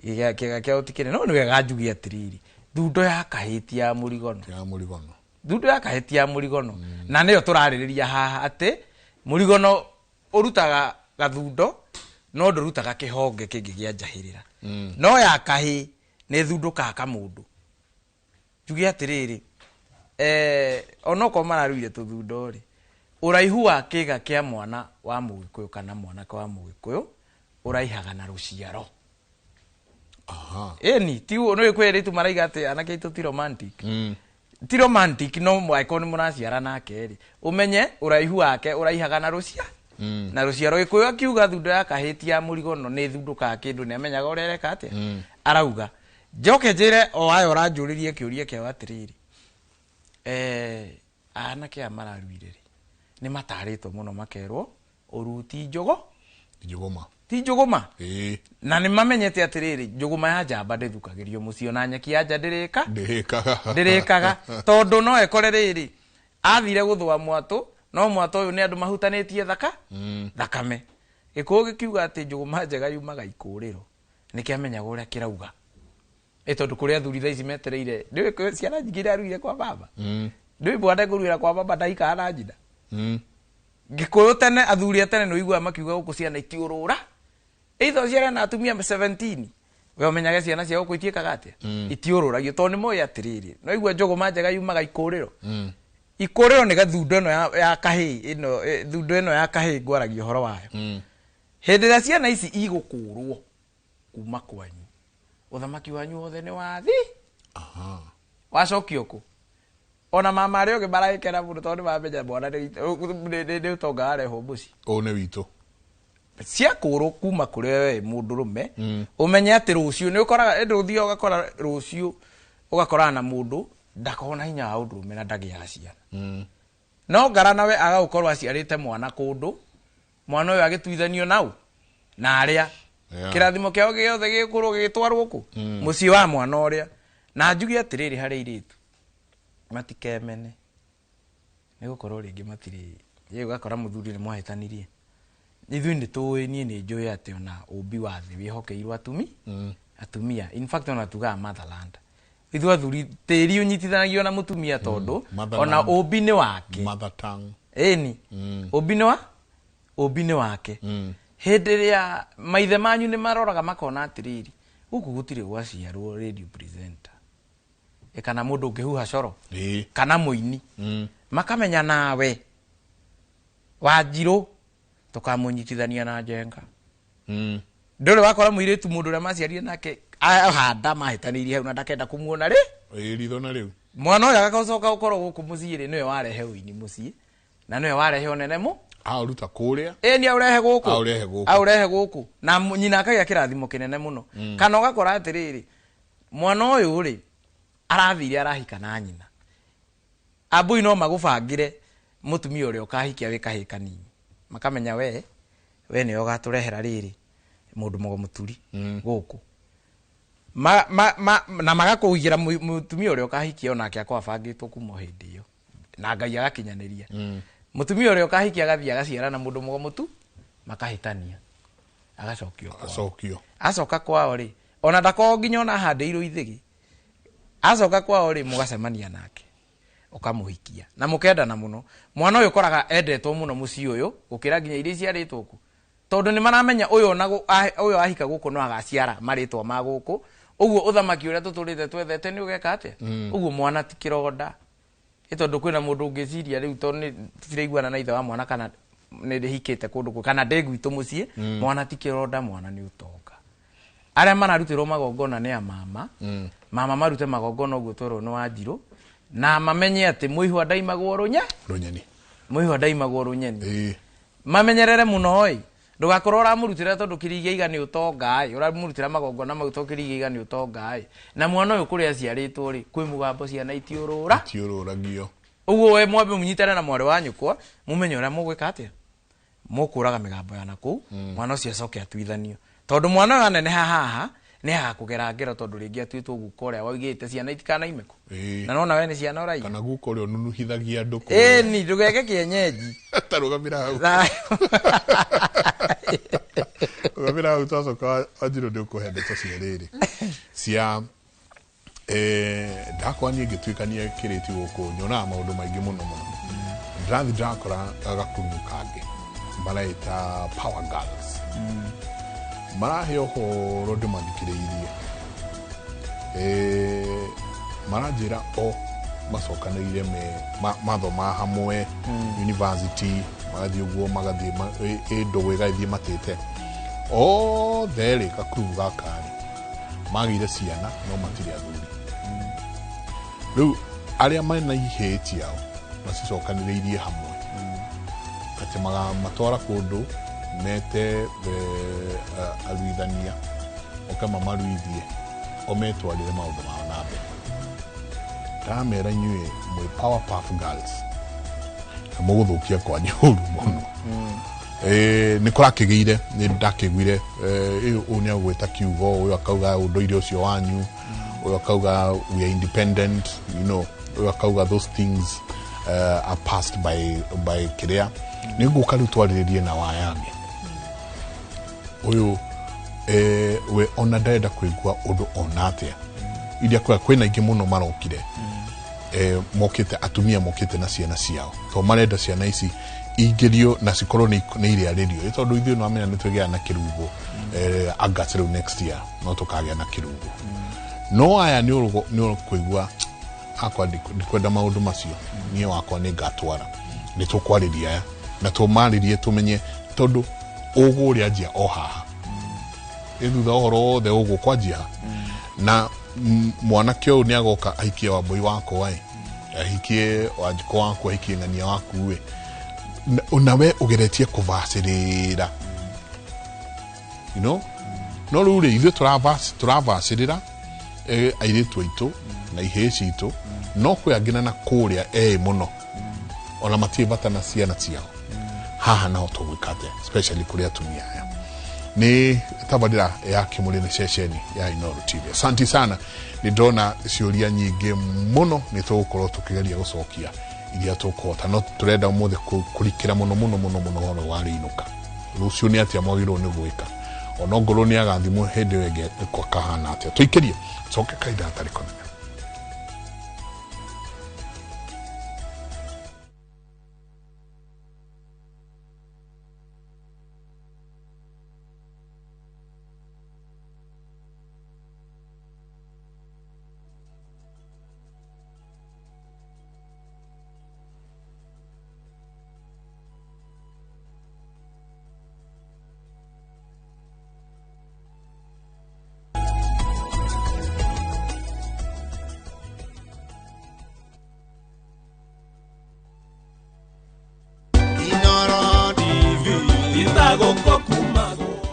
Kĩga kĩao ti kĩnene. No nĩ wega njuge atĩrĩrĩ, thundo ya kahĩti ya mũrigono. Ya mũrigono. Thundo ya kahĩti ya mũrigono. Na nĩyo tũrarĩrĩria haha atĩ mũrigono ũrutaga gathundo no ndũrutaga kĩhonge kĩngĩ kĩa njahĩrĩra. No ya kahĩ nĩ thundũkaga kamũndũ. Njuge atĩrĩrĩ, onokorwo mararuire tũthundo rĩ, ũraihu wa kĩga kĩa mwana wa Mũgĩkũyũ kana mwanake wa Mũgĩkũyũ ũraihaga na rũciaro. Ĩni, ti ũguo, nĩ kwĩ airĩtu maraiga atĩ anake aitũ ti romantic. Ti romantic no angĩkorwo nĩ mũraciara nake rĩ, ũmenye ũraihu wake ũraihaga na rũcia. Na rũciaro. Gĩkũyũ akiuga thundo ya kahĩti ya mũrigono nĩ thundũkaga kĩndũ, nĩ amenyaga ũrĩa areka atĩa. Arauga njoke njĩre o aya ũranjũrĩrie kĩũria kĩao atĩrĩrĩ, anake aya mararuire rĩ, nĩ matarĩtwo mũno makerwo ũruu ti njũgũ. Njũgũma. Ti njũgũma. Na nĩ mamenyete atĩrĩrĩ, njũgũma ya njamba ndĩthukagĩrio mũciĩ, ona nyeki ya nja ndĩrĩka? Ndĩrĩkaga. Ndĩrĩkaga. Tondũ no ekore rĩrĩ, athire gũthũa mwatũ, no mwatũ ũyũ nĩ andũ mahutanĩtie thakame. Gĩkũyũ gĩkiuga atĩ njũgũma njega yumaga ikũrĩro nĩkĩamenyaga ũrĩa kĩrauga. Ĩ tondũ kũrĩ athuri thaa ici metereire nĩũĩ ciana nyingĩ iraruire kwa baba. Nĩũĩ mwana ekũruĩra kwa baba ndahikaga na nyina. Gĩkũyũ tene athuri a tene nĩũiguaga makiuga gũkũ ciana itiũrũra. Either ũciare na atumia 17 we ũmenyage ciana cia gũkũ itiĩkaga atĩa itiũrũragio tondũ nĩ moĩ atĩrĩrĩ no igua njũgũma njega yumaga ikũrĩro. Ikũrĩro nĩ gathundo ĩno ya kahĩĩ ĩno thundo ĩno ya kahĩĩ ngwaragia ũhoro wayo. Hĩndĩ ĩrĩa ciana ici igũkũrwo kuma kwanyu ũthamaki wanyu wothe nĩ wathi. Wacokio kũ? Ona mama arĩa ũngĩ maragĩkena mũno tondũ nĩmamenya mwana nĩ ũtonga warehwo mũciĩ. Ũũ nĩ witũ. Ciakũrwo kuma kũrĩ we mũndũrũme ũmenye atĩ rũciũ nĩ ũkoraga ĩndĩ ũthiaga ũgakora rũciũ ũgakorana na mũndũ ndakoragwo na hinya wa ũndũrũme na ndagĩaga ciana. No ngara nawe agagũkorwo aciarĩte mwana kũndũ mwana ũyũ agĩtuithanio nau na arĩa kĩrathimo kĩao gĩothe gĩgũkorwo gĩgĩtwarwo kũ mũciĩ wa mwana ũrĩa. Na njuge atĩrĩrĩ harĩ airĩtu matikemene nĩ gũkorwo rĩngĩ matirĩ ĩ ũgakora mũthuri nĩ mwahĩtanirie. Ithuĩ nĩ tũĩ niĩ nĩ njũĩ atĩ ona ũmbi wa thĩ wĩhokeirwo atumia. In fact ona tugaga motherland. Ithuĩ athuri tĩri ũnyitithanagio na mũtumia tondũ ona ũmbi nĩ wake. Mother tongue. Ĩni. Ũmbi nĩ wa? Ũmbi nĩ wake. Hĩndĩ ĩrĩa maithe manyu nĩ maroraga makona atĩrĩrĩ gũkũ gũtirĩ gwaciarwo radio presenter kana mũndũ ũngĩhuha coro kana mũini. Makamenya nawe Wanjirũ tũkamũnyitithania na Njenga. Ndũrĩ wakora mũirĩtu mũndũ ũrĩa maciarire nake ahanda mahĩtanĩirie hau na ndakenda kũmuona rĩ. Ĩ ritho na rĩu. Mwana ũyũ agacoka gũkorwo gũkũ mũciĩ rĩ nĩwe warehe ũini mũciĩ na nĩwe warehe ũnene mũ. Aũruta kũrĩa. Ĩ nĩ aũrehe gũkũ. Aũrehe gũkũ. Aũrehe gũkũ. Na nyina akagĩa kĩrathimo kĩnene mũno. Kana ũgakora atĩrĩrĩ mwana ũyũ rĩ arathire arahika na nyina. Ambui no magũbangĩre mũtumia ũrĩa ũkahikia wĩ kahĩĩ kanini. Makamenya we nĩwe ũgatũrehera rĩrĩ mũndũ mũgo mũturi gũkũ. Na magakũigĩra mũtumia ũrĩa ũkahikia onake akorwo abangĩtwo kuma o hĩndĩ ĩyo. Na Ngai agakinyanĩria. Mũtumia ũrĩa ũkahikia agathiĩ agaciara na mũndũ mũgo mũtu makahĩtania. Agacokio kwao. Acokio. Acoka kwao rĩ ona ndakorwo nginya ona ahandĩirwo ithĩgĩ. Acoka kwao rĩ mũgacemania nake ũkamũhikia na mũkendana mũno. Mwana ũyũ ũkoraga endetwo mũno mũciĩ ũyũ gũkĩra nginya iria iciarĩtwo kũ. Tondũ nĩ maramenya ũyũ ona ũyũ ahika gũkũ no agaciara marĩtwa ma gũkũ. Ũguo ũthamaki ũrĩa tũtũrĩte twethete nĩ ũgeka atĩa? Ũguo mwana ti kĩronda. Ĩ tondũ kwĩna mũndũ ũngĩciria rĩu tondũ nĩ tũtiraiguana na ithe wa mwana kana nĩ ndĩhikĩte kũndũ kũ kana ndĩ gwitũ mũciĩ, mwana ti kĩronda, mwana nĩ ũtonga. Arĩa mararutĩrwo magongona nĩ a mama. Mama marute magongona ũguo twerwo nĩ Wanjirũ na mamenye atĩ mũihwa ndaimagwo rũnyeni. Mũihwa ndaimagwo rũnyeni. Mamenyerere mũno ĩ. Ndũgakorwo ũramũrutĩra tondũ kĩrigĩiga nĩ ũtonga ĩ, ũramũrutĩra magongona mau tondũ kĩrigĩiga nĩ ũtonga ĩ. Na mwana ũyũ kũrĩa aciarĩtwo rĩ, kwĩ mũgambo ciana itiũrũra. Itiũrũragio. Ũguo we mwambe mũnyitane na mwarĩ wa nyũkwa, mũmenye ũrĩa mũgwĩka atĩa. Mũkũraga mĩgambo ya nakũu, mwana ũcio acoke atuithanio. Tondũ mwana ũyũ aneneha haha, nĩ agakũgera ngero tondũ rĩngĩ atuĩtwo guka ũrĩa waugĩte ciana itikanaime kũ. Na nona we nĩ ciana ũraiya. Kana guka ũrĩa ũnunuhithagia andũ kũrĩa. Ĩni, ndũgeke kĩenyenji. Ta rũgamĩra hau. Rũgamĩra hau twacoka Wanjirũ nĩ ũkũhe ndeto cia rĩrĩ. Cia ndakwa niĩ ngĩtuĩkania kĩrĩti gũkũ nyonaga maũndũ maingĩ mũno mũno. Ndĩrathiĩ ndĩrakora gakurumu kangĩ maraita Power Girls. Marahe ũhoro ndĩmathikĩrĩirie. Maranjĩra o macokanĩrĩire mathoma hamwe university magathiĩ ũguo magathiĩ ndũgũ ĩgagĩthiĩ matĩte. Othe rĩ gakurumu gaka rĩ magĩire ciana no matirĩ athuri. Rĩu arĩa mena ihĩĩ ciao macicokanĩrĩirie hamwe atĩ magamatwara kũndũ mete aruithania oke mamaruithie o metwarĩre maũndũ mao na mbere. Ndamera inyuĩ mwĩ Powerpuff Girls na mũgũthũkia kwanyu ũru mũno. Nĩ kũrakĩgĩire nĩ ndakĩiguire ũyũ nĩ agwĩta kiugo ũyũ akauga ũndũire ũcio wanyu ũyũ akauga we are independent, you know, ũyũ akauga those things are passed by kĩrĩa. Nĩ ngũka rĩu twarĩrĩrie na wayange. Ũyũ we ona ndarenda kũigua ũndũ ona atĩa. Iria kwĩna aingĩ mũno marokire. Mokĩte atumia mokĩte na ciana ciao. To marenda ciana ici ingĩrio na cikorwo nĩ irĩarĩrio. Tondũ ithuĩ no amenya nĩ twĩgĩa na kĩrugo. August rĩu next year no tũkagĩa na kĩrugo. No aya nĩ ũkũigua akwa ndikwenda maũndũ macio. Niĩ wakwa nĩ ngatwara. Nĩ tũkwarĩria aya na tũmarĩrie tũmenye tondũ ũgũrĩa njia o haha. Thutha ũhoro wothe ũgũkwanjia na mwanake ũyũ nĩ agoka ahikie Wambui wakwa ĩ, ahikie Wanjikũ waku, ahikie ng'ania waku ĩ, nawe ũgeretie kũbacĩrĩra, you know? No rĩu rĩ ithuĩ tũrabacĩrĩra airĩtu aitũ na ihĩĩ citũ, no kwĩ angĩ na kũrĩa ĩ mũno ona matirĩ bata na ciana ciao. Haha naho tũgwĩka atĩa, especially kũrĩ atumia aya. Nĩ tabarĩra ya Kĩmũrĩ nĩ ceceni ya Inooro TV. Asante sana, nĩ ndona ciũria nyingĩ mũno, nĩ tũgũkorwo tũkĩgeria gũcokia iria tũkũhota, no tũrenda ũmũthĩ kũrikĩra mũno mũno mũno mũno ũhoro wa rĩinũka. Rũciũ nĩ atĩa mwagĩrĩirwo nĩ gwĩka, ona ongorwo nĩ agathimwo hĩndĩ ĩyo ĩngĩ kahana atĩa. Tũikĩrie coke kahinda gatarĩ kanene.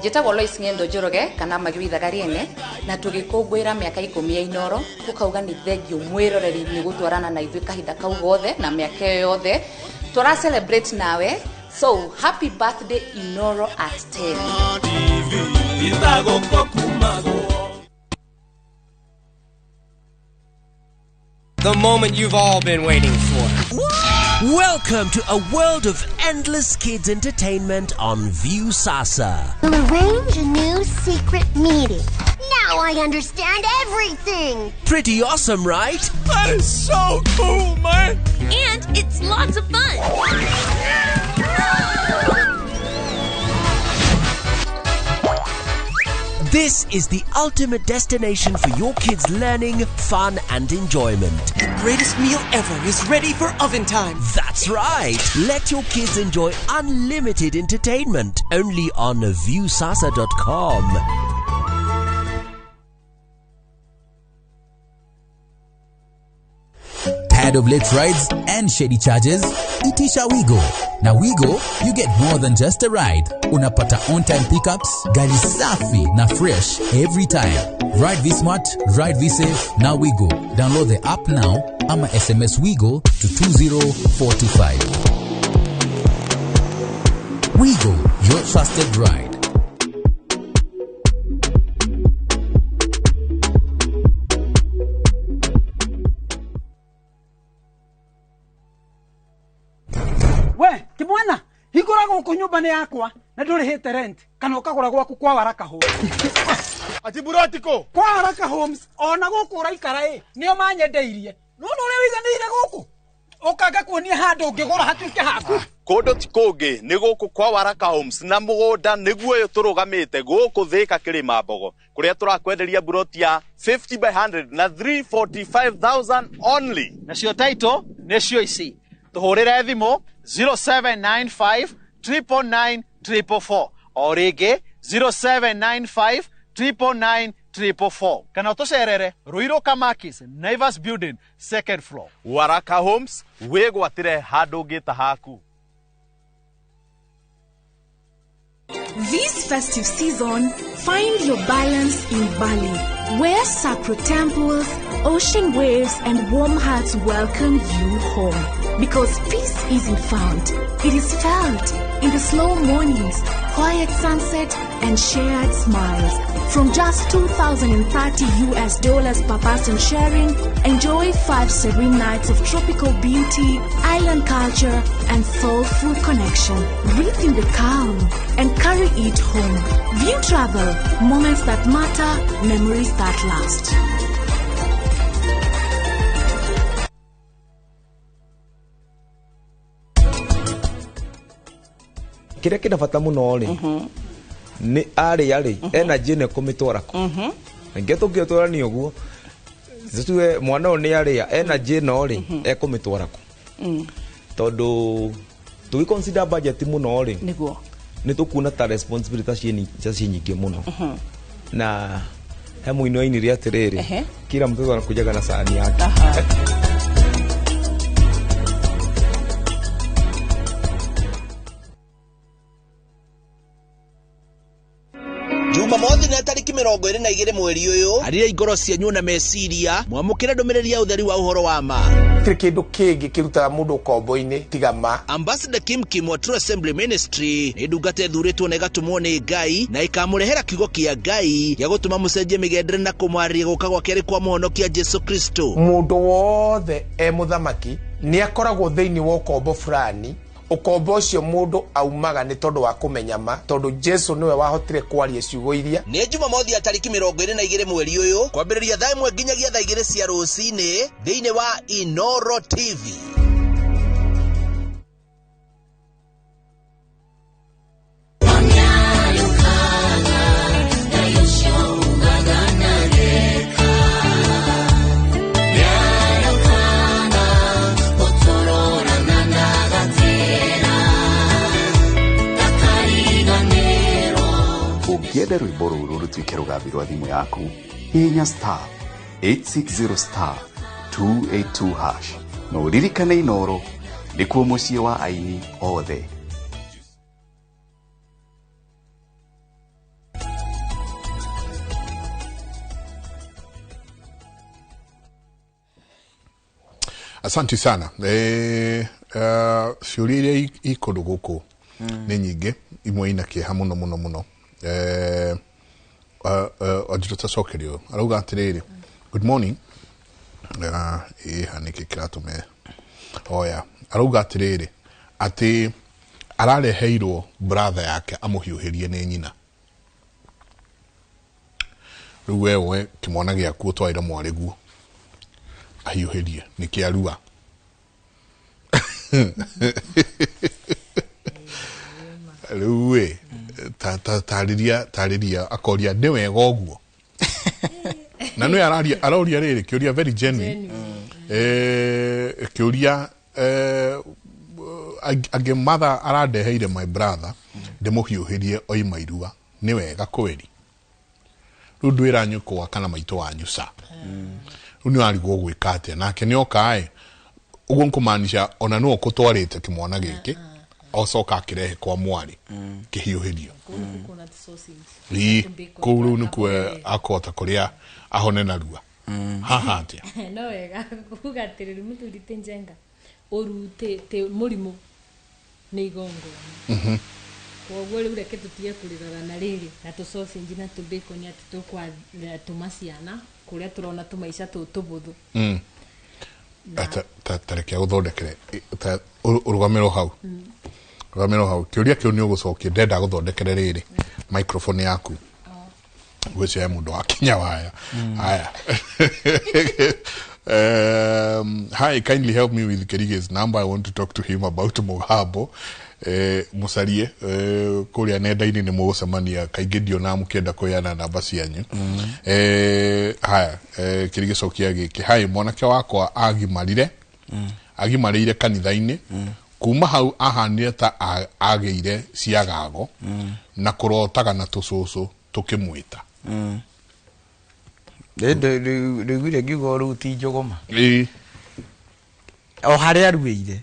Njĩtagwo Lois Ng'endo Njoroge kana Magĩrithaga Rĩene, na tũgĩkũngũĩra mĩaka 10 ya Inooro, tũkauga nĩ thengiũ mwĩroreri nĩ gũtwarana na ithuĩ kahinda kau gothe na mĩaka ĩyo yothe tũra celebrate nawe. So happy birthday Inooro at 10. The moment you've all been waiting for. Welcome to a world of endless kids entertainment on Viusasa. We'll arrange a new secret meeting. Now I understand everything. Pretty awesome, right? That is so cool, man. And it's lots of fun. This is the ultimate destination for your kids' learning, fun, and enjoyment. The greatest meal ever is ready for oven time. That's right. Let your kids enjoy unlimited entertainment only on Viusasa.com. Tired of late rides and shady charges? Itisha Wigo. Now Wigo, you get more than just a ride. Unapata on-time pickups, gari safi na fresh every time. Ride V-Smart, ride V-Safe, now Wigo. Download the app now ama SMS Wigo to 20425. Wigo, your trusted ride. We, kimwana, hingũra gũkũ nyũmba nĩ yakwa na ndũrĩhĩte rent kana ũkagũra gwaku kwa Waraka Homes. Ati burotiko kwa Waraka Homes ona gũkũ ũraikara ĩ nĩo manyendeirie. Nĩwona ũrĩa wĩiganĩire gũkũ ũkanga kuonia handũ ũngĩgũra hatuĩke haku. Kũndũ ti kũngĩ nĩ gũkũ kwa Waraka Homes na mũgũnda nĩguo ũyũ tũrũgamĩte gũkũ Thĩka Kĩrĩma Mbogo kũrĩa tũrakwenderia buroti ya 50 by 100 na 345,000 only. Nacio title nĩcio ici. Tũhũrĩre thimũ 0795 999 444 o rĩngĩ 0795 999 444 kana ũtũcerere Ruiru Kamakis Naivas Building second floor. Waraka Homes, wĩgwatĩre handũ ũngĩta haku. This festive season, find your balance in Bali, where sacred temples, ocean waves, and warm hearts welcome you home. Because peace isn't found, it is felt in the slow mornings, quiet sunset, and shared smiles. From just $2,030 per person sharing, enjoy 5 serene nights of tropical beauty, island culture, and soulful connection. Breathe in the calm and carry it home. View Travel, moments that matter, memories that last. Kĩrĩa kĩna bata mũno rĩ nĩ arĩa rĩ energy ĩno ĩkũmĩtwara kũ ningĩ tũngĩtwarania ũguo tuge mwana ũyũ nĩ arĩa energy ĩno rĩ ekũmĩtwara kũ tondũ tũgĩ consider budget mũno rĩ nĩguo nĩ tũkuona ta responsibility ta ciĩ nyingĩ mũno na he mũini wainire atĩrĩrĩ kila mtoto anakujaga na sahani yake. Jumamothi na tariki 22 mweri uyu arira ingoro cianyu na meciria mwamukire ndumiriri ya utheri wa uhoro wa ma gũtirĩ kĩndũ kĩngĩ kĩrutaga mũndũ ũkombo-inĩ tiga ma. Ambassador Kim Kim wa True Assembly Ministry nĩ ndungata ĩthurĩtwo na ĩgatũmwo nĩ Ngai na ĩkamũrehera kiugo kĩa Ngai gĩa gũtũma mũcenjie mĩgendere na kũmwarĩria gũka gwake arĩ kwa mũhonokia Jesu Kristo. Mũndũ wothe e mũthamaki nĩ akoragwo thĩinĩ wa ũkombo fulani. Ũkombo ũcio mũndũ aumaga nĩ tondũ wa kũmenya ma, tondũ Jesu nĩwe wahotire kwaria ciugo iria. Nĩ Jumamothi ya tariki 22 mweri ũyũ kwambĩrĩria thaa 1 nginyagia thaa 2 cia rũcinĩ thĩinĩ wa Inoro TV. Ũngĩenda rwĩmbo rũrũ rũtuĩke rũgambi rwa thimũ yaku, hihinya star 860 star 282 hash na ũririkane Inoro nĩkuo mũciĩ wa aini othe. Asante sana. Ciũria iria i kũndũ gũkũ nĩ nyingĩ, imwe ina kĩeha mũno mũno mũno. Wanjirũ tacokerio arauga atĩrĩrĩ, good morning. Ĩha nĩkĩ kĩratũme oya. Arauga atĩrĩrĩ atĩ arareheirwo brother yake amũhiũhĩrie nĩ nyina. Rĩu wewe kĩmwana gĩaku ũtwarĩre mwarĩguo ahiũhĩrie nĩ kĩarua. Rĩu ĩ tarĩria akoria nĩ wega ũguo. Na nĩ araria aroria rĩrĩ kĩũria very genuine. Kĩũria angĩ mother arandeheire my brother ndĩmũhiũhĩrie oima irua nĩ wega kweri. Rĩu ndwĩra nyũkwa kana maitũ wanyu ca. Rĩu nĩ warigwo gwĩka atĩa nake nĩ oka ĩ ũguo nkũmaanisha ona nĩwe ũkũtwarĩte kĩmwana gĩkĩ ocoka akĩrehe kwa mwarĩ kĩhiũhĩrio. Kũu rĩu nĩkuo akũhota kũrĩa ahone narua. Haha atĩa? No wega kuga atĩrĩrĩ mũthuri ti njenga ũru ti mũrimũ nĩ igongona. Koguo rĩu reke tũtige kũrĩrora na rĩrĩ na tũ sausage na tũ bacon atĩ tũkwatũma ciana kũrĩa tũrona tũmaica tũtũ tũbũthũ. Ta reke gũthondekere ũrũgamĩrwo hau. Rũgamĩrwo hau. Kĩũria kĩu nĩ ũgũcokia ndenda gũthondekere rĩrĩ microphone yaku. Gwĩciria mũndũ wa Kenya waya. Haya. Hi, kindly help me with Kerige's number. I want to talk to him about Mugambo. Mucarie kũrĩa nenda-inĩ nĩ mũgũcemania kaingĩ ndionaga mũkĩenda kũheana namba cianyu. Haya, Kĩrigĩ cokia gĩkĩ. Hi, mwanake wakwa agimarire agimarĩire kanitha-inĩ. Kuma hau ahanire ta agĩire ciagago na kũrotaga na tũcũcũ tũkĩmwĩta. Ndĩiguire ngiuga rĩu ti njũgũma. O harĩa aruĩire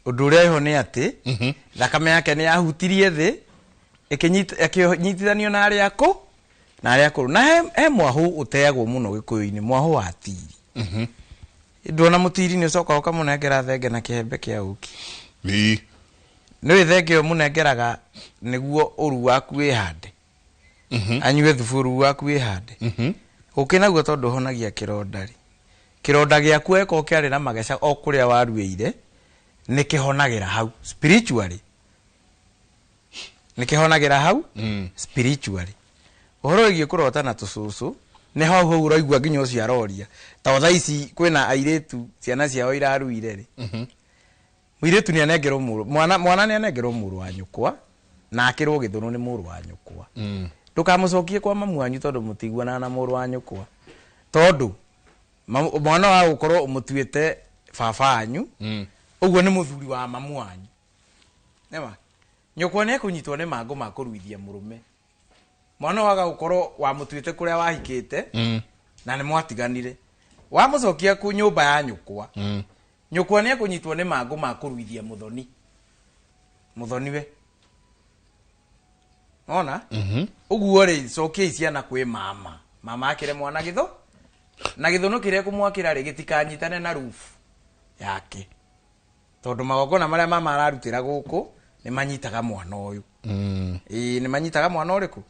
ũndũ ũrĩa ĩho nĩ atĩ thakame yake nĩ yahutirie thĩ ĩkĩnyitithanio na arĩa akũ na arĩa akũrũ. Na he mwahũ ũteagwo mũno Gĩkũyũ-inĩ, mwahũ wa tiri. Ndona mutiri ni ucoka ukamunengera thenge na kihembe kia uki. Ii. Nĩ thenge ĩyo mũnengeraga nĩguo ũru waku wĩhande. Anyue thubu ũru waku wĩhande. Ũkĩ naguo tondũ ũhonagia kĩronda rĩ. Kĩronda gĩaku eko kĩarĩ na mageca o kũrĩa waruĩire nĩ kĩhonagĩra hau spiritually. Nĩ kĩhonagĩra hau spiritually. Ũhoro wĩgiĩ kũrota na tũcũcũ nĩ hau hau ũraigua nginya ũcio aroria. Ta thaa ici kwĩna airĩtu ciana ciao iraruire rĩ. Mũirĩtu nĩ anengerwo mũrũ mwana nĩ anengerwo mũrũ wa nyũkwa na akĩrwo gĩthũnũ nĩ mũrũ wa nyũkwa. Ndũkamũcokie kwa mamu wanyu tondũ mũtiguanaga na mũrũ wa nyũkwa. Tondũ mwana wa gũkorwo ũmũtuĩte baba wanyu ũguo nĩ mũthuri wa mamu wanyu. Nĩma nyũkwa nĩ ekũnyitwo nĩ mangũ ma kũruithia mũrũme. Mwana waga gũkorwo wamũtuĩte kũrĩa wahikĩte na nĩ mwatiganire. Wamũcokia ku nyũmba ya nyũkwa. Nyũkwa nĩ ekũnyitwo nĩ mangũ ma kũruithia mũthoni. Mũthoni we. Ona? Ũguo rĩ cokiai ciana kwĩ mama. Mama akĩre mwana gĩtho na gĩthũnũ kĩrĩa kũmwakĩra rĩ gĩtikanyitane na roof yake. Tondũ magongona marĩa mama ararutĩra gũkũ nĩ manyitaga mwana ũyũ. Ĩĩ nĩ manyitaga mwana ũrĩkũ?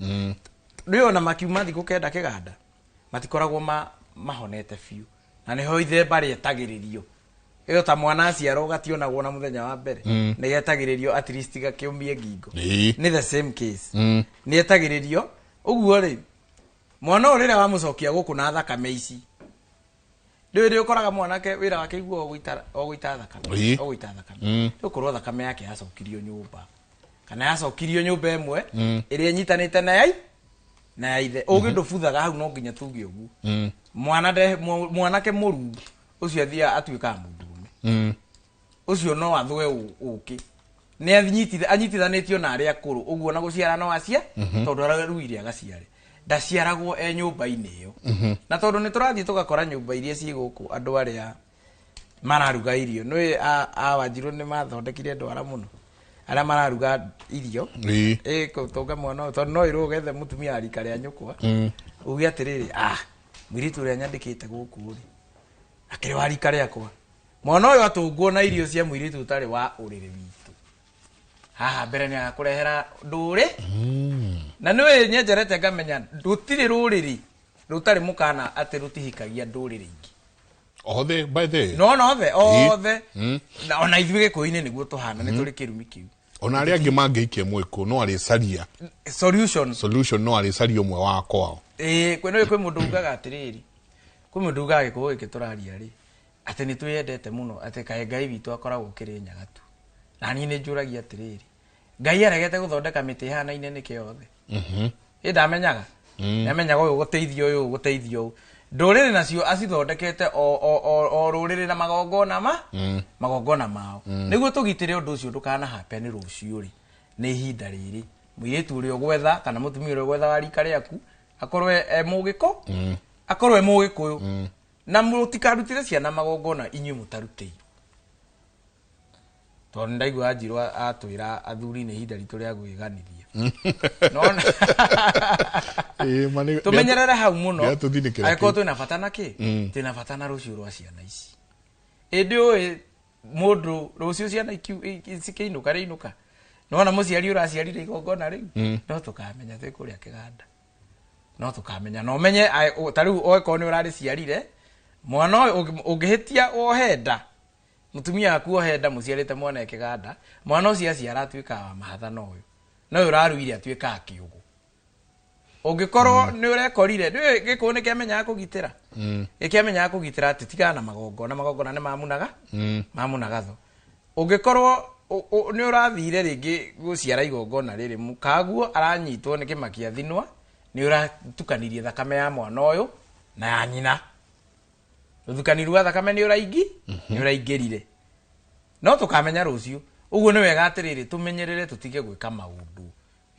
Rĩu ona makiuma thikũ 9 kĩganda matikoragwo mahonete biũ. Na nĩho ithemba rĩetagĩrĩrio. Ĩyo ta mwana aciarwo gationagwo na mũthenya wa mbere. Nĩ getagĩrĩrio at least gakĩũmie ngingo. Nĩ the same case. Nĩ etagĩrĩrio ũguo rĩ mwana ũyũ rĩrĩa wamũcokia gũkũ na thakame ici. Rĩu rĩ ũkoraga mwanake wĩra wake iguo ogũita thakame. Ogũita thakame. Rĩu thakame yake yacokirio nyũmba. Kana yacokirio nyũmba ĩmwe ĩrĩa ĩnyitanĩte na yai na ya ithe. Ũgĩ ndũbuthaga hau no nginya tuge ũguo. Mwanake mũru ũcio athiaga atuĩkaga mũndũrũme. Ũcio no athũe ũkĩ. Nĩ anyitithanĩtio na arĩa akũrũ ũguo na gũciara no acia tondũ araruire agaciare. Ndaciaragwo e nyũmba-inĩ ĩyo. Na tondũ nĩ tũrathiĩ tũgakora nyũmba iria ciĩ gũkũ andũ arĩa mararuga irio. Nĩ a Wanjirũ nĩ mathondekire ndwara mũno. Arĩa mararuga irio. Ĩ tũnga mwana ũyũ tondũ no ĩrwo ũgethe mũtumia wa rika rĩa nyũkwa. Uge atĩrĩrĩ mũirĩtu ũrĩa nyandĩkĩte gũkũ rĩ akĩrĩ wa rika rĩakwa. Mwana ũyũ atũngwo na irio cia mũirĩtu ũtarĩ wa ũrĩrĩ witũ. Haha mbere nĩ agakũrehera ndũrĩ. Na nĩũĩ nyenjerete ngamenya rũtirĩ rũrĩrĩ rũtarĩ mũkana atĩ rũtihikagia ndũrĩrĩ ingĩ. Othe by the. No no othe othe. Na ona ithuĩ Gĩkũyũ-inĩ nĩguo tũhana nĩ tũrĩ kĩrumi kĩu. Ona arĩa angĩ mangĩikia mwĩkũ no arĩcaria solution no arĩcaria ũmwe wa kwao. Ĩĩ kwĩ kwĩ mũndũ ugaga atĩrĩrĩ. Kwĩ mũndũ ugaga Gĩkũyũ gĩkĩ tũraria rĩ atĩ nĩ twĩyendete mũno atĩ kaĩ Ngai witũ akoragwo Kĩrĩnyaga tu. Na niĩ nĩ njũragia atĩrĩrĩ Ngai aregete gũthondeka mĩtĩ ĩhanaine nĩkĩ yothe. Ĩ ndamenyaga. Nĩamenyaga ũyũ gũteithio ũyũ gũteithio ũyũ. Ndũrĩrĩ nacio acithondekete o rũrĩrĩ na magongona ma magongona mao. Nĩguo tũgitĩre ũndũ ũcio ndũkana happen rũciũ rĩ nĩ ihinda rĩrĩ mũirĩtu ũrĩa ũgwetha kana mũtumia ũrĩa ũgwetha wa rika rĩaku akorwo e mũgĩkũ akorwo e mũgĩkũyũ na mũtikarutĩre ciana magongona inyuĩ mũtarutĩirwo. Tondũ ndaigua Wanjirũ atwĩra athuri nĩ ihinda ritũ rĩa gwĩganithia. Tũmenyerere hau mũno angĩkorwo twĩna bata na kĩ twĩna bata na rũciũ rwa ciana ici. Ĩndĩ ũĩ mũndũ rũciũ ciana cikĩinũka rĩinũka nĩwona mũciari ũraciarire igongona rĩu no tũkamenya twĩ kũrĩa kĩganda. No tũkamenya na ũmenye ta rĩu okorwo nĩ ũrarĩciarire mwana ũyũ ũngĩhĩtia wohe nda mũtumia waku ohe nda mũciarĩte mwana e kĩganda mwana ũcio aciara atuĩkaga wa mahatha na ũyũ na ũyũ ũraruire atuĩkaga kĩũgũ. Ũngĩkorwo nĩ ũrekorire nĩ Gĩkũyũ nĩ kĩamenyaga kũgitĩra. Gĩkĩamenyaga kũgitĩra atĩ tigana na magongona magongona nĩ mamunaga mamunaga thũ. Ũngĩkorwo nĩ ũrathire rĩngĩ gũciara igongona rĩrĩ mũkaguo aranyitwo nĩ kĩmakia thinwa nĩ ũratukanirie thakame ya mwana ũyũ na ya nyina. Rũthukani rwa thakame nĩ ũraingi nĩ ũraingĩrire. No tũkamenya rũciũ. Ũguo nĩ wega atĩrĩrĩ tũmenyerere tũtige gwĩka maũndũ.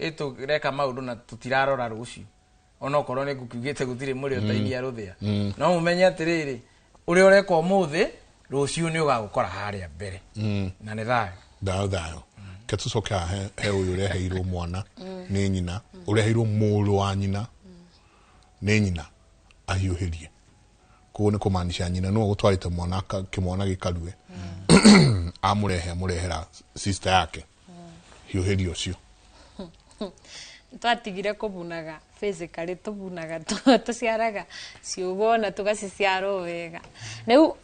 Ĩ tũreka maũndũ na tũtirarora rũciũ. Ona okorwo nĩ ngũkiugĩte gũtirĩ mũrĩ ũtainia rũthĩa. No mũmenye atĩrĩrĩ ũrĩa ũreka ũmũthĩ rũciũ nĩ ũgagũkora harĩa mbere. Na nĩ thayũ. Thayũ thayũ. Ke tũcoke haha he ũyũ ũreheirwo mwana nĩ nyina ũreheirwo mũrũ wa nyina nĩ nyina ahiũhĩrie. Koguo nĩ kũmaanisha nyina nĩwe ũgũtwarĩte mwana kĩmwana gĩkarue. Amũrehe amũrehera sister yake. Hiũhĩrio ũcio. Twatigire kũbunaga physically, tũbunaga tũciaraga ciugo na tũgaciciara o wega. Rĩu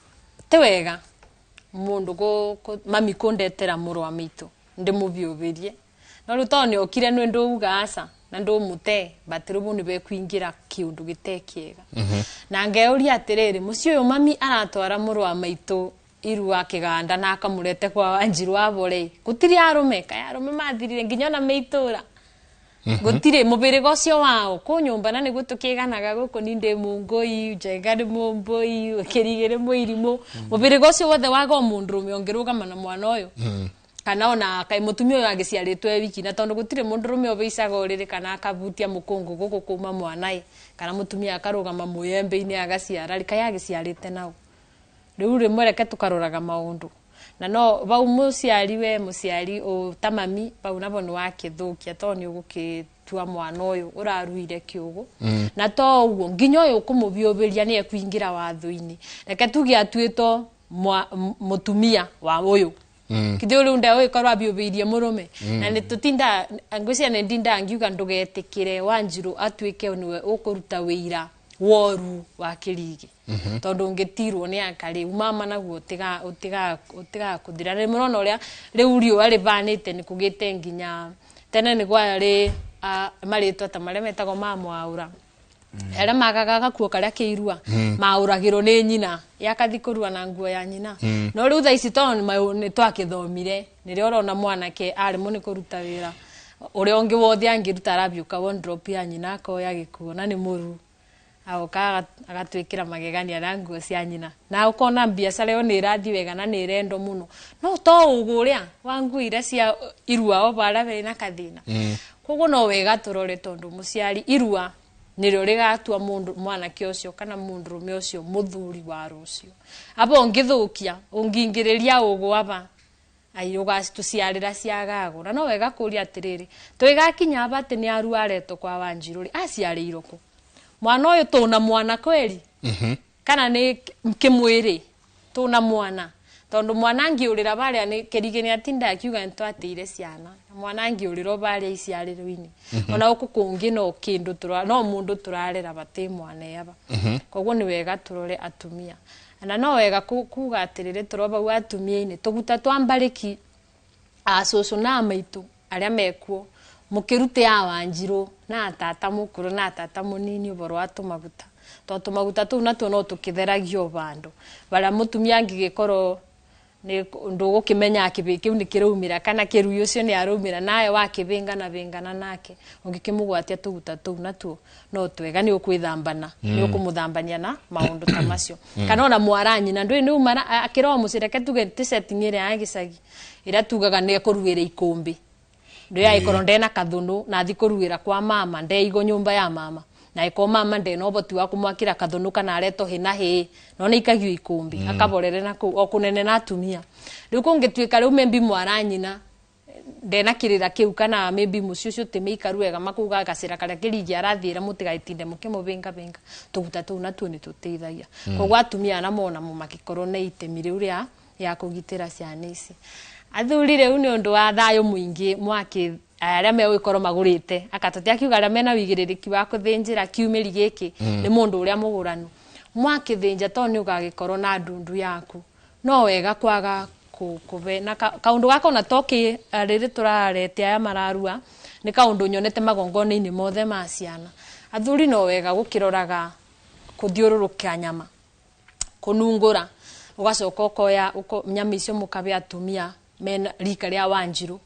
ti wega mũndũ mami kũndetera mũrũ wa maitũ ndĩmũbiũbĩrie, no rĩu tondũ nĩokire nĩ ndũuga aca na ndũmũte, but rĩu nĩ bekuingĩra kĩũndũ gĩte kĩega. Na ngeuria atĩrĩrĩ, mũciĩ ũyũ mami aratwara mũrũ wa maitũ irua kĩganda na akamũrete kwa Wanjiru wabo rĩ, gũtirĩ arũme, kaĩ arũme mathirire nginya ona mĩitũra gũtirĩ mũbĩrĩga ũcio wao kũ nyũmba, na nĩguo tũkĩganaga gũkũ ni ndĩ mũngũi, Njenga nĩ mũmbũi, Kĩrigĩ nĩ mũirimũ. Mũbĩrĩga ũcio wothe waga o mũndũrũme ũngĩrũgama na mwana ũyũ, kana ona kaĩ mũtumia ũyũ agĩciarĩtwo e wiki, na tondũ gũtirĩ mũndũrũme ũbaicaga ũrĩrĩ kana akabutia mũkũngũ gũkũ kuma mwana ĩ, kana mũtumia akarũgama mũyembe-inĩ agaciara rĩ, kaĩ agĩciarĩte nao. Rĩu rĩmwe reke tũkaroraga maũndũ na no bau mũciari, we mũciari ta mami bau nabo nĩ wakĩthũkia, tondũ nĩ ũgũkĩtua mwana ũyũ ũraruire kĩũgũ. Na to ũguo, nginya ũyũ ũkũmũbiũbĩria nĩ ekuingĩra watho-inĩ. Reke tuge atuĩtwo mũtumia wa ũyũ, kithĩ rĩu nde ũgĩkorwo abiũbĩirie mũrũme. Na nĩ tũtinda ngwĩciria nĩ ndinda ngiuga ndũgetĩkĩre Wanjiru atuĩke nĩwe ũkũruta wĩira woru wa Kĩrigi, tondũ ũngĩtirwo nĩ aka rĩu mama naguo ũtigakũthira. Nĩ mũrona ũrĩa rĩu riũa rĩbanĩte, nĩ kũgĩte nginya tene nĩ kwarĩ marĩtwa ta marĩa metagwo ma mwaũra, arĩa magaga gakuo karĩa kĩirua maũragĩrwo nĩ nyina yakathi kũrua na nguo ya nyina. No rĩu thaa ici tondũ nĩ twakĩthomire, nĩrĩo ũrona mwanake aremwo nĩ kũruta wĩra ũrĩa ũngĩ wothe angĩruta, arabiũka wardrobe ya nyina akoya gĩkuo na nĩ mũru, agoka agatwĩkĩra magegania na nguo cia nyina, na ũkona biacara ĩyo nĩ ĩrathiĩ wega na nĩ ĩrendwo mũno. No to ũgũ ũrĩa wa nguo iria cia irua o barĩa bena kathĩna. Koguo no wega tũrore, tondũ mũciari irua nĩrĩo rĩgatua mũndũ mwanake ũcio kana mũndũrũme ũcio mũthuri wa rũciũ. Aba ũngĩthũkia, ũngĩingĩrĩria ũgũ aba ai ũgacitũciarĩra ciagago. Na no wega kũria atĩrĩrĩ, twĩgakinya aba atĩ nĩ arua aretwo kwa Wanjiru rĩ, aciarĩirwo kũ mwana ũyũ? Tũna mwana kweri kana nĩ kĩmwĩrĩ tũna mwana? Tondũ mwana angĩũrĩra barĩa nĩ Kĩrigĩ nĩ atinda akiuga nĩ twatĩire ciana, mwana angĩũrĩra barĩa iciarĩro-inĩ, ona gũkũ kũngĩ no kĩndũ no mũndũ tũrarera batĩ mwana aba. Koguo nĩ wega tũrore atumia, na no wega kuga atĩrĩrĩ, tũroba u atumia-inĩ tũguta twa mbarĩki acũcũ na maitũ arĩa mekuo mũkĩrute a Wanjirũ na tata mũkũrũ na tata mũnini ũboro wa tũmaguta, tondũ tũmaguta tũu natuo no tũkĩtheragio bandũ barĩa mũtumia angĩgĩkorwo nĩ ndũgũkĩmenya kĩbĩ kĩu nĩ kĩraumĩra kana kĩrui ũcio nĩ araumĩra nawe wakĩbĩngana bĩngana nake, ũngĩkĩmũgwatia tũguta tũu natuo no twega, nĩ ũkwĩthambana, nĩ ũkũmũthambania na maũndũ ta macio. Kana ona mwara nyina ndũĩ nĩ umara akĩrwo mũciĩ, reke tuge ti setting ĩrĩa ya gĩcagi ĩrĩa tugaga nĩ ekũruĩra ikũmbĩ, ndũĩ agĩkorwo ndena kathũnũ na athi kũruĩra kwa mama, ndeigwo nyũmba ya mama, na ĩkorwo mama ndena ũhoti wa kũmwakĩra kathũnũ kana aretwo hĩ na hĩ, no nĩ ikagio ikũmbĩ akaborere na kũu o kũnene na atumia. Rĩu kũngĩtuĩka rĩu maybe mwara nyina ndena kĩrĩra kĩu kana maybe mũciĩ ũcio ti mĩikaru wega, makuga gacĩra karĩa Kĩrigi arathiĩra mũtigagĩtinde mũkĩmũbĩngabĩnga, tũguta tũu natuo nĩ tũteithagia. Koguo atumia namo namo makĩkorwo na itemi rĩu rĩa ya kũgitĩra ciana ici. Athuri rĩu nĩ ũndũ wa thayũ mũingĩ mwakĩ arĩa megũgĩkorwo magũrĩte akatũtia akiuga arĩa mena wĩigĩrĩrĩki wa kũthĩnjĩra kiumĩri gĩkĩ nĩ mũndũ ũrĩa mũgũranu mwakĩthĩnja, tondũ nĩ ũgagĩkorwo na ndundu yaku, no wega kwaga kũbe na kaũndũ gaka ona to kĩ rĩrĩ tũrarete aya mararua, nĩ kaũndũ nyonete magongona-inĩ mothe ma ciana. Athuri no wega gũkĩroraga kũthiũrũrũka nyama, kũnungũra, ũgacoka ũkoya nyama icio mũkabe atumia mena rika rĩa Wanjiru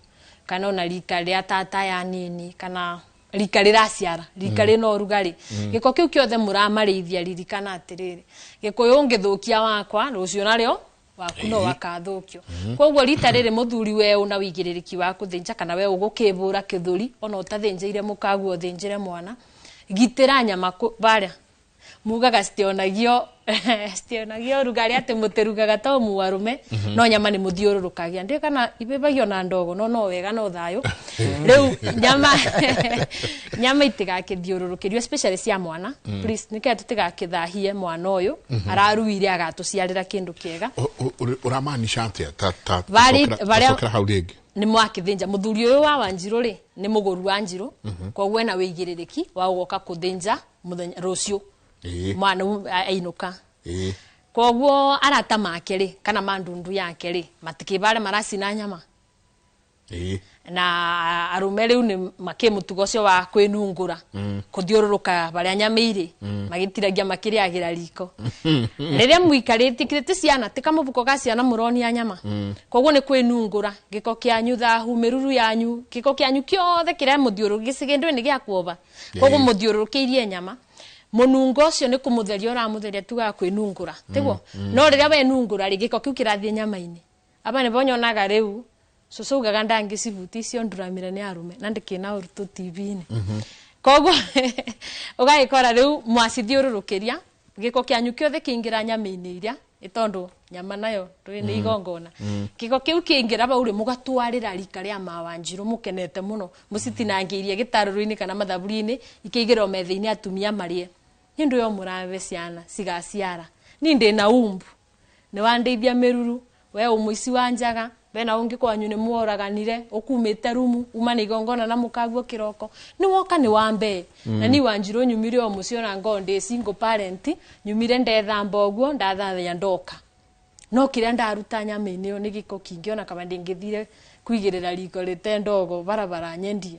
kana ona rika rĩa tata ya nini kana rika rĩraciara, rika rĩna ũrugarĩ. Gĩko kĩu kĩothe mũramarĩithia, ririkana atĩrĩrĩ, Gĩkũyũ ũngĩthũkia wakwa, rũciũ narĩo waku no wakathũkio. Koguo rita rĩrĩ mũthuri we una wĩigĩrĩrĩki wa kũthĩnja kana we ũgũkĩbũra kĩthũri ona ũtathĩnjĩire mũkaguo ũthĩnjĩre mwana, gitĩra nyama barĩa Mugaga citionagio rugarĩ atĩ mũtĩrugaga to muarume. No nyama nĩ mũthiũrũrũkagia ndiũ kana ibĩbagio na ndogo no wega no thayũ. Rĩu nyama itigakĩthiũrũrũkĩrio especially cia mwana. Please nĩkĩo tũtigakĩthahie mwana ũyũ. Araruire agatũciarĩra kĩndũ kĩega. Ũramaanisha atĩa ta cokera hau rĩngĩ? Nĩ mwakĩthĩnja mũthuri ũyũ wa Wanjirũ rĩ nĩ mũgũru wa Wanjirũ, koguo ena wĩigĩrĩrĩki wa gũgoka kũthĩnja mũthenya rũciũ mwana ainũka. Koguo arata make rĩ kana mandundu yake rĩ matikĩbare maracina nyama. Na arume rĩu nĩ makĩmũtugo ũcio wa kwĩnungũra kũthiũrũrũka barĩa nyama irĩ magĩtiragia makĩrĩagĩra riko. Rĩrĩa mũikarĩtie kĩrĩti ciana ti kamũbuko ga ciana mũronia nyama. Koguo nĩ kwĩnungũra gĩko kĩanyu thahu mĩruru yanyu gĩko kĩanyu kĩothe kĩrĩa mũthiũrũrũkĩirie kĩndũ nĩ gĩa kuoba. Koguo mũthiũrũrũkĩirie nyama munungo ũcio nĩ kũmũtheria ũramũtheria tugaga kwĩnungũra tiguo. No rĩrĩa wenungũra rĩ gĩko kĩu kĩrathiĩ nyama-inĩ. Aba nĩbo nyonaga rĩu cũcũ ugaga ndangĩcibuti icio nduramire nĩ arume na ndĩkĩna ũrutũ TV-inĩ. Koguo ũgagĩkora rĩu mwacithiũrũrũkĩria gĩko kĩanyu kĩothe kĩingĩra nyama-inĩ iria ĩtondũ nyama nayo ndũĩ nĩ igongona. Gĩko kĩu kĩingĩra bau rĩ mũgatwarĩra rika rĩa mawanjirũ mũkenete mũno mũcitinangĩirie gĩtarũrũ-inĩ kana mathaburi-inĩ ikĩigĩrwo metha-inĩ atumia marĩe. Nĩ ndũ yo mũrabe ciana cigaciara ni ndĩ na umbu nĩ wandeithia mĩruru we ũmũici wa njaga we na ũngĩ kwanyu nĩ mworaganire ũkumĩte rumu uma nĩ igongona na mũkaguo kĩroko nĩ woka nĩ wambe. Na ni Wanjirũ nyumire o mũciĩ ona ngoo ndĩ single parent nyumire ndethamba ũguo ndathathia ndoka no kĩrĩa ndaruta nyama-inĩ ĩyo nĩ gĩko kĩingĩ ona kama ndĩngĩthire kũigĩrĩra riko rĩte ndogo barabara nyendie.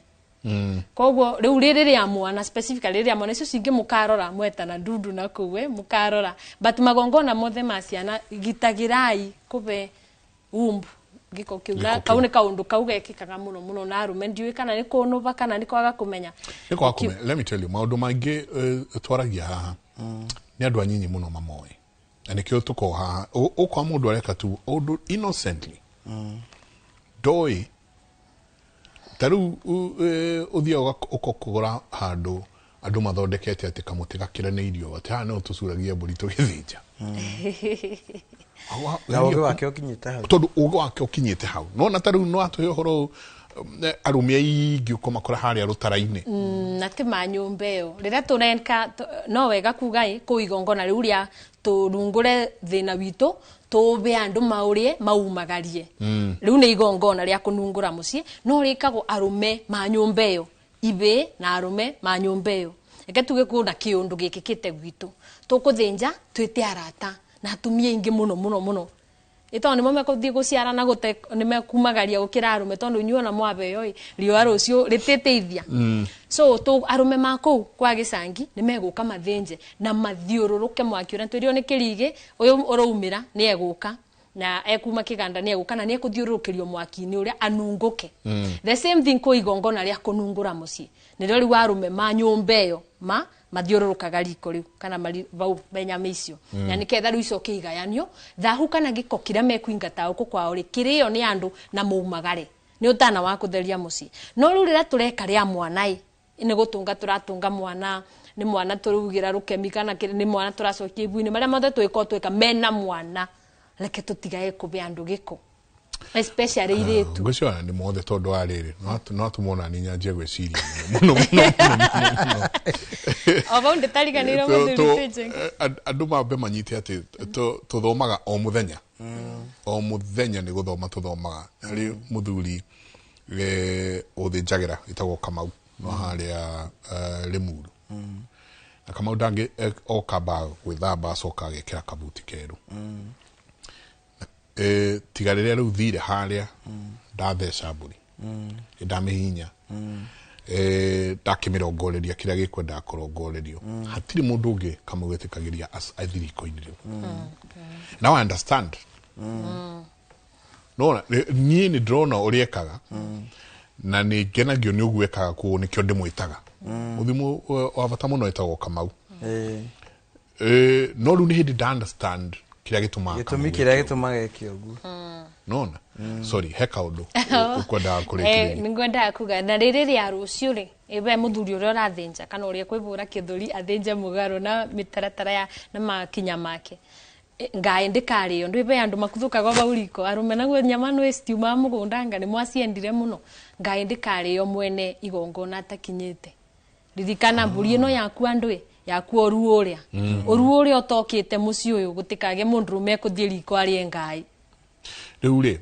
Koguo rĩu rĩrĩ rĩa mwana specifically rĩrĩa mwana icio cingĩ mũkarora mwetana ndundu na kũu mũkarora but magongona mothe ma ciana gitagĩrai kũbe umbu gĩko kĩu na kau nĩ kaũndũ kau gekĩkaga mũno mũno na arume ndiũĩ kana nĩ kũnũba kana nĩ kwaga kũmenya. Nĩ kwaga kũmenya. Let me tell you maũndũ maingĩ twaragia haha nĩ andũ anyinyi mũno mamoĩ na nĩkĩo tũkoragwo haha ũkwa mũndũ areka tu ũndũ innocently ndoĩ. Ta rĩu ũthiaga ũkũgũra handũ andũ mathondekete atĩ kamũtĩ gakĩranĩirio atĩ haha no tũcuragie mbũri tũgĩthĩnja. Na ũgĩ wake ũkinyĩte hau. Tondũ ũgĩ wake ũkinyĩte hau. Nona ta rĩu no atũhe ũhoro arũme aingĩ ũkũmakora harĩa rũtara-inĩ. Na ti ma nyũmba ĩyo rĩrĩa tũrenka no wega kuga ĩ kũu igongona rĩu rĩa tũrungũre thĩna witũ tũbe andũ maũrĩe maumagarie. Rĩu nĩ igongona rĩa kũnungũra mũciĩ no rĩkagwo arũme ma nyũmba ĩyo ibĩ na arũme ma nyũmba ĩyo. Reke tuge kũna kĩũndũ gĩkĩkĩte gwitũ tũkũthĩnja twĩte arata na atumia aingĩ mũno mũno mũno ĩtondũ nĩmo mekũthiĩ gũciara na gũte nĩmekumagaria gũkĩra arũme tondũ inyuĩ ona mwabeo ĩ riũa rũciũ rĩtĩteithia. So arũme ma kũu kwa gĩcangi nĩmegũka mathĩnje na mathiũrũrũke mwaki ũrĩa twĩrĩo nĩ kĩrigĩ ũyũ ũraumĩra nĩ egũka na ekuma kĩganda nĩ egũka na nĩ ekũthiũrũrũkĩrio mwaki-inĩ ũrĩa anungũke. The same thing kũ igongona rĩa kũnungũra mũciĩ nĩrĩo rĩu arũme ma nyũmba ĩyo ma mathiũrũrũkaga riko rĩu kana bau be nyama icio. Na nĩketha rĩu icoke igayanio thahu kana gĩko kĩrĩa mekuingata gũkũ kwao rĩ kĩrĩo nĩ andũ na maumagare nĩ ũtana wa kũtheria mũciĩ. No rĩu rĩrĩa tũreka rĩa mwana ĩ nĩ gũtũnga tũratũnga mwana nĩ mwana tũrugĩra rũkemi kana nĩ mwana tũracokia ibu-inĩ marĩa mothe twĩka twĩka mena mwana reke tũtigae kũbe andũ gĩko especially irĩtu. Ngwĩciria nĩ mothe tondũ wa rĩrĩ no atũmona nĩ nyanjie gwĩciria mũno mũno mũno. O bau ndĩtariganĩirwo mũthuri Tĩnjĩ. Andũ mambe manyite atĩ tũthomaga o mũthenya. O mũthenya nĩ gũthoma tũthomaga. Harĩ mũthuri ũthĩnjagĩra ĩtagwo Kamau no harĩa Limuru. Na Kamau ndangĩ okamba gwĩthamba acoka agekĩra kabuti kerũ. Tiga rĩrĩa rĩu thire harĩa ndatheca mbũri ndamĩhihinya ndakĩmĩrongoreria kĩrĩa gĩkwendaga kũrongorerio hatirĩ mũndũ ũngĩ Kamau etĩkagĩria athiĩ riko-inĩ rĩu. Now I understand. No niĩ nĩ ndĩrona ũrĩa ekaga na nĩ ngenagio nĩ ũguo ekaga koguo nĩkĩo ndĩmwĩtaga. Mũthimo wa bata mũno etagwo Kamau. No rĩu nĩ hĩndĩ nda understand Kĩrĩa gĩtũmaga Gĩtũmi kĩrĩa gĩtũmaga eke ũguo. Nona sorry, he kaũndũ ũkwendaga kũrĩkĩrĩria. Nĩngwendaga kuga na rĩrĩ rĩa rũciũ rĩ, ĩwe mũthuri ũrĩa ũrathĩnja kana ũrĩa kwĩbũra kĩthũri athĩnje mũgarũ na mĩtaratara ya na makinya make. Ngaĩ ndĩkarĩo ndwĩbe andũ makuthũkaga bau riko arũme naguo nyama no ĩcitiumaga mũgũnda nga nĩ mwaciendire mũno. Ngaĩ ndĩkarĩo mwene igongona atakinyĩte. Ririkana mbũri ĩno yaku andũ ĩ yaku ũruo ũrĩa. Ũruo ũrĩa ũtokĩte mũciĩ ũyũ gũtikage mũndũrũme ekũthiĩ riko arĩe ngaĩ. Rĩu rĩ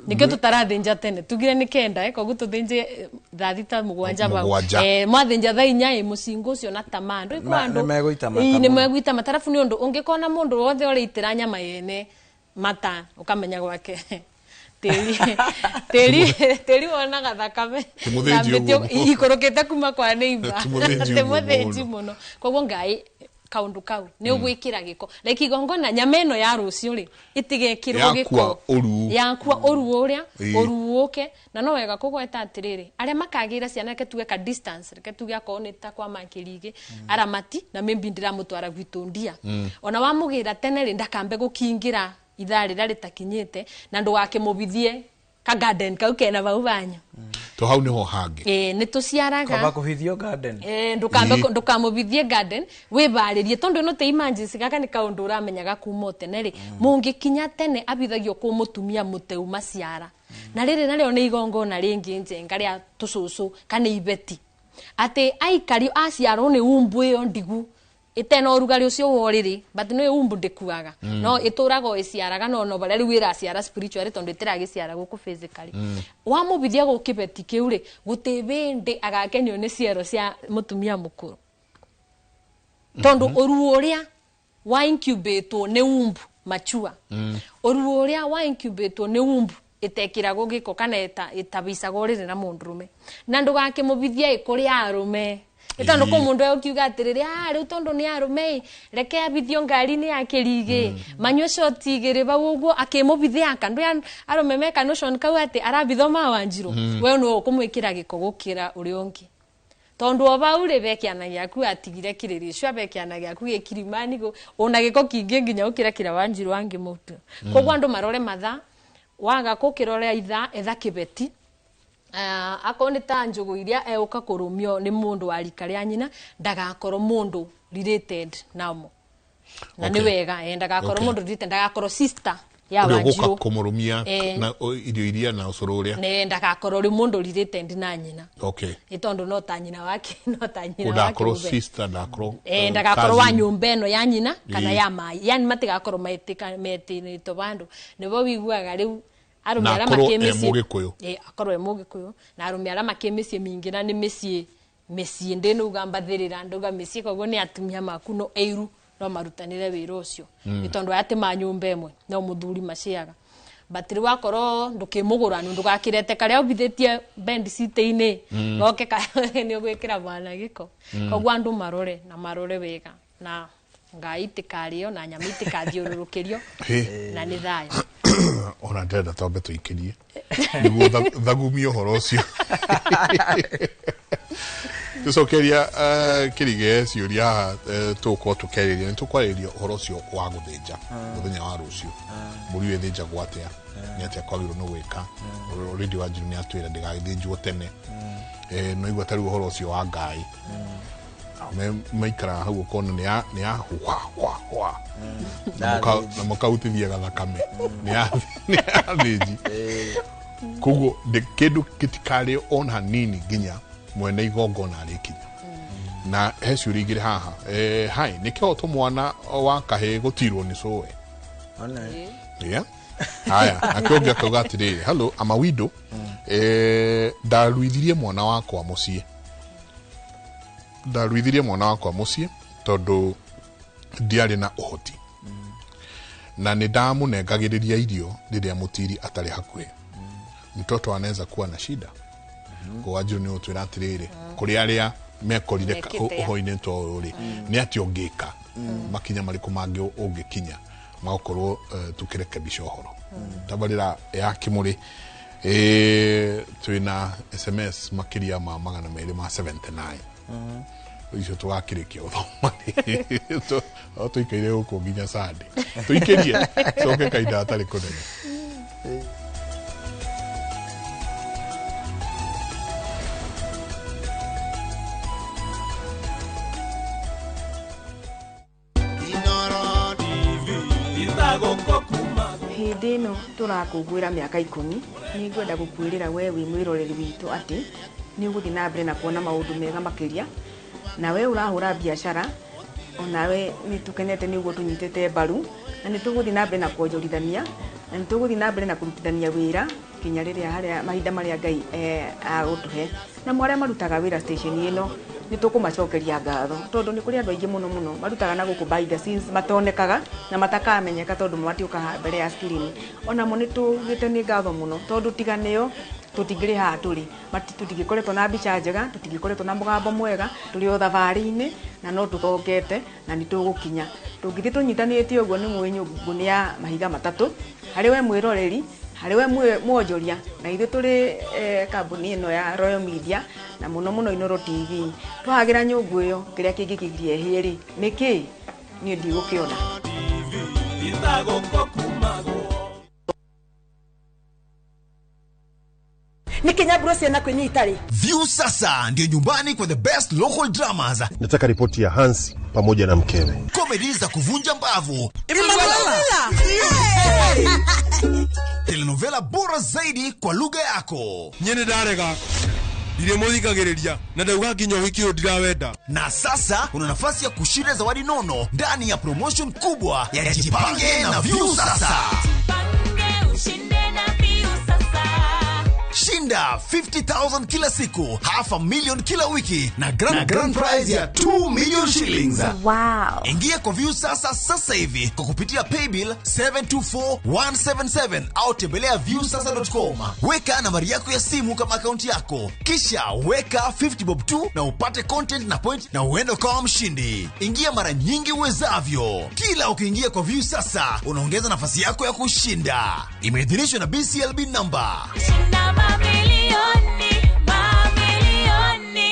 Nĩkĩo tũtarathĩnja tene tugire nĩ 9 koguo tũthĩnje 6:00 7 bau. Mwathĩnja 4:00 ĩ mũcingo ũcio na tamaa ndũ ĩkũ andũ nĩmegũita mata nĩ mũno. megũita mata arabu nĩ ũndũ ũngĩkona mũndũ wothe ũrĩitĩra nyama yene mata ũkamenya gwake tĩri wonaga thakame Ti mũthĩnji ũguo mũno. Ikũrũkĩte kuma kwa neighbor. Ti mũthĩnji Ti ũguo mũthĩnji mũno. mũno. Koguo ngai kaundu kau nĩ ũgwĩkĩra gĩko like igongona nyama ĩno ya rũciũ rĩ ĩtigekĩrwo Yakua gĩko ũruu. yakua ũruu ũrĩa Ĩĩ. ũruu ũke na no wega kũgweta atĩrĩrĩ arĩa makagĩra ciana reke tuge ka distance reke tuge akorwo nĩ ta kwa makĩrigĩ aramati na maybe ndĩramũtwara gwitũ ndia ona wamũgĩra tene rĩ ndakambe gũkingĩra ithaa rĩrĩa rĩtakinyĩte na ndũgakĩmũbithie ka garden kau kena bau banyu. To hau niho hangĩ. Nĩ tũciaraga Kwamba kũhithio garden. Ndũkamũbithie garden wĩbarĩrie tondũ ĩno ti emergency gaka nĩ kaũndũ ũramenyaga kuma o tene rĩ mũngĩkinya tene abithagio kũ mũtumia mũteu maciara na rĩrĩ narĩo nĩ igongona rĩngĩ njenga rĩa tũcũcũ kana ibeti atĩ aikario aciarwo nĩ umbu ĩyo ndigu ĩtena ũrugarĩ ũcio wa ũrĩrĩ but nĩ umbu ndĩkuaga no ĩtũraga o ĩciaraga no no barĩa rĩu ĩraciara spiritually tondũ ĩtĩragĩciara gũkũ physically wamũbithia gũkĩbeti kĩu rĩ gũtĩ bĩndĩ agakenio nĩ ciero cia mũtumia mũkũrũ tondũ ũruo ũrĩa wa incubatwo nĩ umbu machua ũruo ũrĩa wa incubatwo nĩ umbu ĩtekĩragwo gĩko kana ĩtabicagwo ũrĩrĩ na mũndũrũme na ndũgakĩmũbithia ĩkũrĩ arũme ĩtondũ kũ mũndũ ũkiuga atĩrĩrĩ rĩu tondũ nĩ arũme reke abithio ngari-inĩ ya kĩrigĩ manyue shoti igĩrĩ bau ũguo akĩmũbithia aka ndũ arũme meka notion kau atĩ arabithwo ma Wanjirũ we nĩwe ũkũmwĩkĩra gĩko gũkĩra ũrĩa ũngĩ tondũ o bau rĩ be kĩana gĩaku atigire kĩrĩrĩ be kĩana gĩaku gĩ kirimani ona gĩko kĩingĩ nginya gũkĩra kĩrĩa Wanjirũ angĩmũtua koguo andũ marore mathaa waga gũkĩrora ithaa etha kĩbeti akorwo nĩ ta njũgũ iria egũka kũrũmio nĩ mũndũ wa rika rĩa nyina ndagakorwo mũndũ related namo na nĩ wega ndagakorwo mũndũ related ndagakorwo sister ya Wanjirũ ũgũka kũmũrũmia na irio iria na ũcũrũ ũrĩa nĩ ndagakorwo rĩ mũndũ related na nyina nĩ tondũ no ta nyina wake no ta nyina wake ndagakorwo sister ndagakorwo ndagakorwo wa nyũmba ĩno ya nyina kana ya mai yani matigakorwo metĩnĩtwo bandũ nĩbo wiguaga rĩu arũme arĩa makĩ mĩciĩ akorwo e mũgĩkũyũ na arũme arĩa makĩ mĩciĩ mĩingĩ na nĩ mĩciĩ ndĩnauga mbathĩrĩra ndauga mĩciĩ koguo nĩ atumia maku no eiru no marutanĩre wĩra ũcio nĩ tondũ aya ti ma nyũmba ĩmwe no mũthuri maciaga but rĩu wakorwo ndũkĩmũgũranu ndũgakĩrete karĩa ũbithĩtie bed seat-inĩ goke nĩ ũgwĩkĩra mwana gĩko koguo andũ marore na marore wega na ngai itikarĩo na nyama itikathiũrũrũkĩrio na nĩ thayũ. Ona ndĩrenda twambe tũikĩrie nĩguo thagumie ũhoro ũcio tũcokeria kĩrige ciũria haha tũgũkorwo tũkĩarĩria nĩ tũkwarĩrĩria ũhoro ũcio wa gũthĩnja mũthenya wa rũciũ mbũri ĩyo ĩthĩnjagwo atĩa nĩ atĩa kwagĩrĩirwo nĩ gwĩka already Wanjirũ nĩ atwĩra ndĩgagĩthĩnjwo tene no igua ta rĩu ũhoro ũcio wa ngai maikaraga hau ũkona nĩ ya hwa hwa hwa na mũkautithia gathakame nĩ ya thĩnji koguo kĩndũ gĩtikarĩo ona hanini nginya mwene igongona arĩkinya na he ciũria igĩrĩ haha hai nĩ kĩhoto mwana wa kahĩĩ gũtirwo nĩ cũwe haya nake ũngĩ akauga atĩrĩrĩ hello I'm a widow ndaruithirie mwana wakwa mũciĩ tondũ ndiarĩ na ũhoti na nĩ ndamũnengagĩrĩria irio rĩrĩa mũtiri atarĩ hakuhĩ mtoto anaweza kuwa na shida kwa Wanjirũ nĩ ũtwĩra atĩrĩrĩ kũrĩ arĩa mekorire ũhoro-inĩ ta ũyũ rĩ nĩ atĩa ũngĩka makinya marĩkũ mangĩ ũngĩkinya magakorwo tũkĩrekebisha ũhoro tabarĩra ya Kĩmũrĩ twĩna SMS makĩria ma 279 Icio tũgakĩrĩkia gũthoma no tũikaire gũkũ nginya Sunday. Tũikĩrie coke kahinda hatarĩ kũnene. Hĩndĩ ĩno tũrakũngũĩra mĩaka 10 nĩ ngwenda gũkwĩrĩra we wĩ mwĩroreri witũ atĩ nĩ ũgũthiĩ na mbere na kuona maũndũ mega makĩria, na we ũrahũra biacara onawe nĩ tũkenete nĩ ũguo tũnyitĩte mbaru, na nĩ tũgũthiĩ na mbere na kuonjorithania, na nĩ tũgũthiĩ na mbere na kũrutithania wĩra kinya rĩrĩa harĩa mahinda marĩa Ngai agũtũhe. Na arĩa marutaga wĩra station ĩno nĩ tũkũmacokeria ngatho tondũ nĩ kũrĩ andũ aingĩ mũno mũno marutaga na gũkũ behind the scenes matonekaga na matakamenyeka tondũ matiũkaga mbere ya screen. Onamo nĩ tugĩte nĩ ngatho mũno tondũ tiga nĩo tũtingĩrĩ haha tũrĩ, tũtingĩkoretwo na mbica njega, tũtingĩkoretwo na mũgambo mwega, tũrĩ o thabarĩ-inĩ na no tũthongete na nĩ tũgũkinya. Tũngĩthiĩ tũnyitanĩte ũguo nĩ mũĩ nyũngũ nĩ ya mahiga matatũ, harĩ we mwĩroreri, harĩ we mwonjoria, na ithuĩ tũrĩ kambuni ĩno ya Royal Media na mũno mũno Inooro TV. Twahagĩra nyũngũ ĩyo kĩrĩa kĩngĩkĩgiria ĩhĩe rĩ nĩ kĩĩ? Niĩ ndigũkĩona. View sasa ndio nyumbani kwa the best local dramas. Nataka ripoti ya Hansi pamoja na mkewe. Comedy za kuvunja mbavu. Telenovela bora zaidi kwa lugha yako. Nyene ndarega. Ndiremuthikagiriria na ndauga nginya wiki uyu ndirawenda. Na sasa una nafasi ya kushinda zawadi nono ndani ya promotion kubwa ya Jipange na View Sasa. Jipange ushinde na View Sasa. Shinda 50,000 kila siku, 500,000 kila wiki na grand prize ya 2 million shillings. Wow. Ingia kwa View Sasa sasa hivi kwa kupitia paybill 724177 au tembelea viewsasa.com. Weka nambari yako ya simu kama akaunti yako, kisha weka 50 bob 2 na upate content na point na uende kama mshindi. Ingia mara nyingi uwezavyo. Kila ukiingia kwa View Sasa unaongeza nafasi yako ya kushinda. Imeidhinishwa na BCLB number. Shinda mamilioni, mamilioni.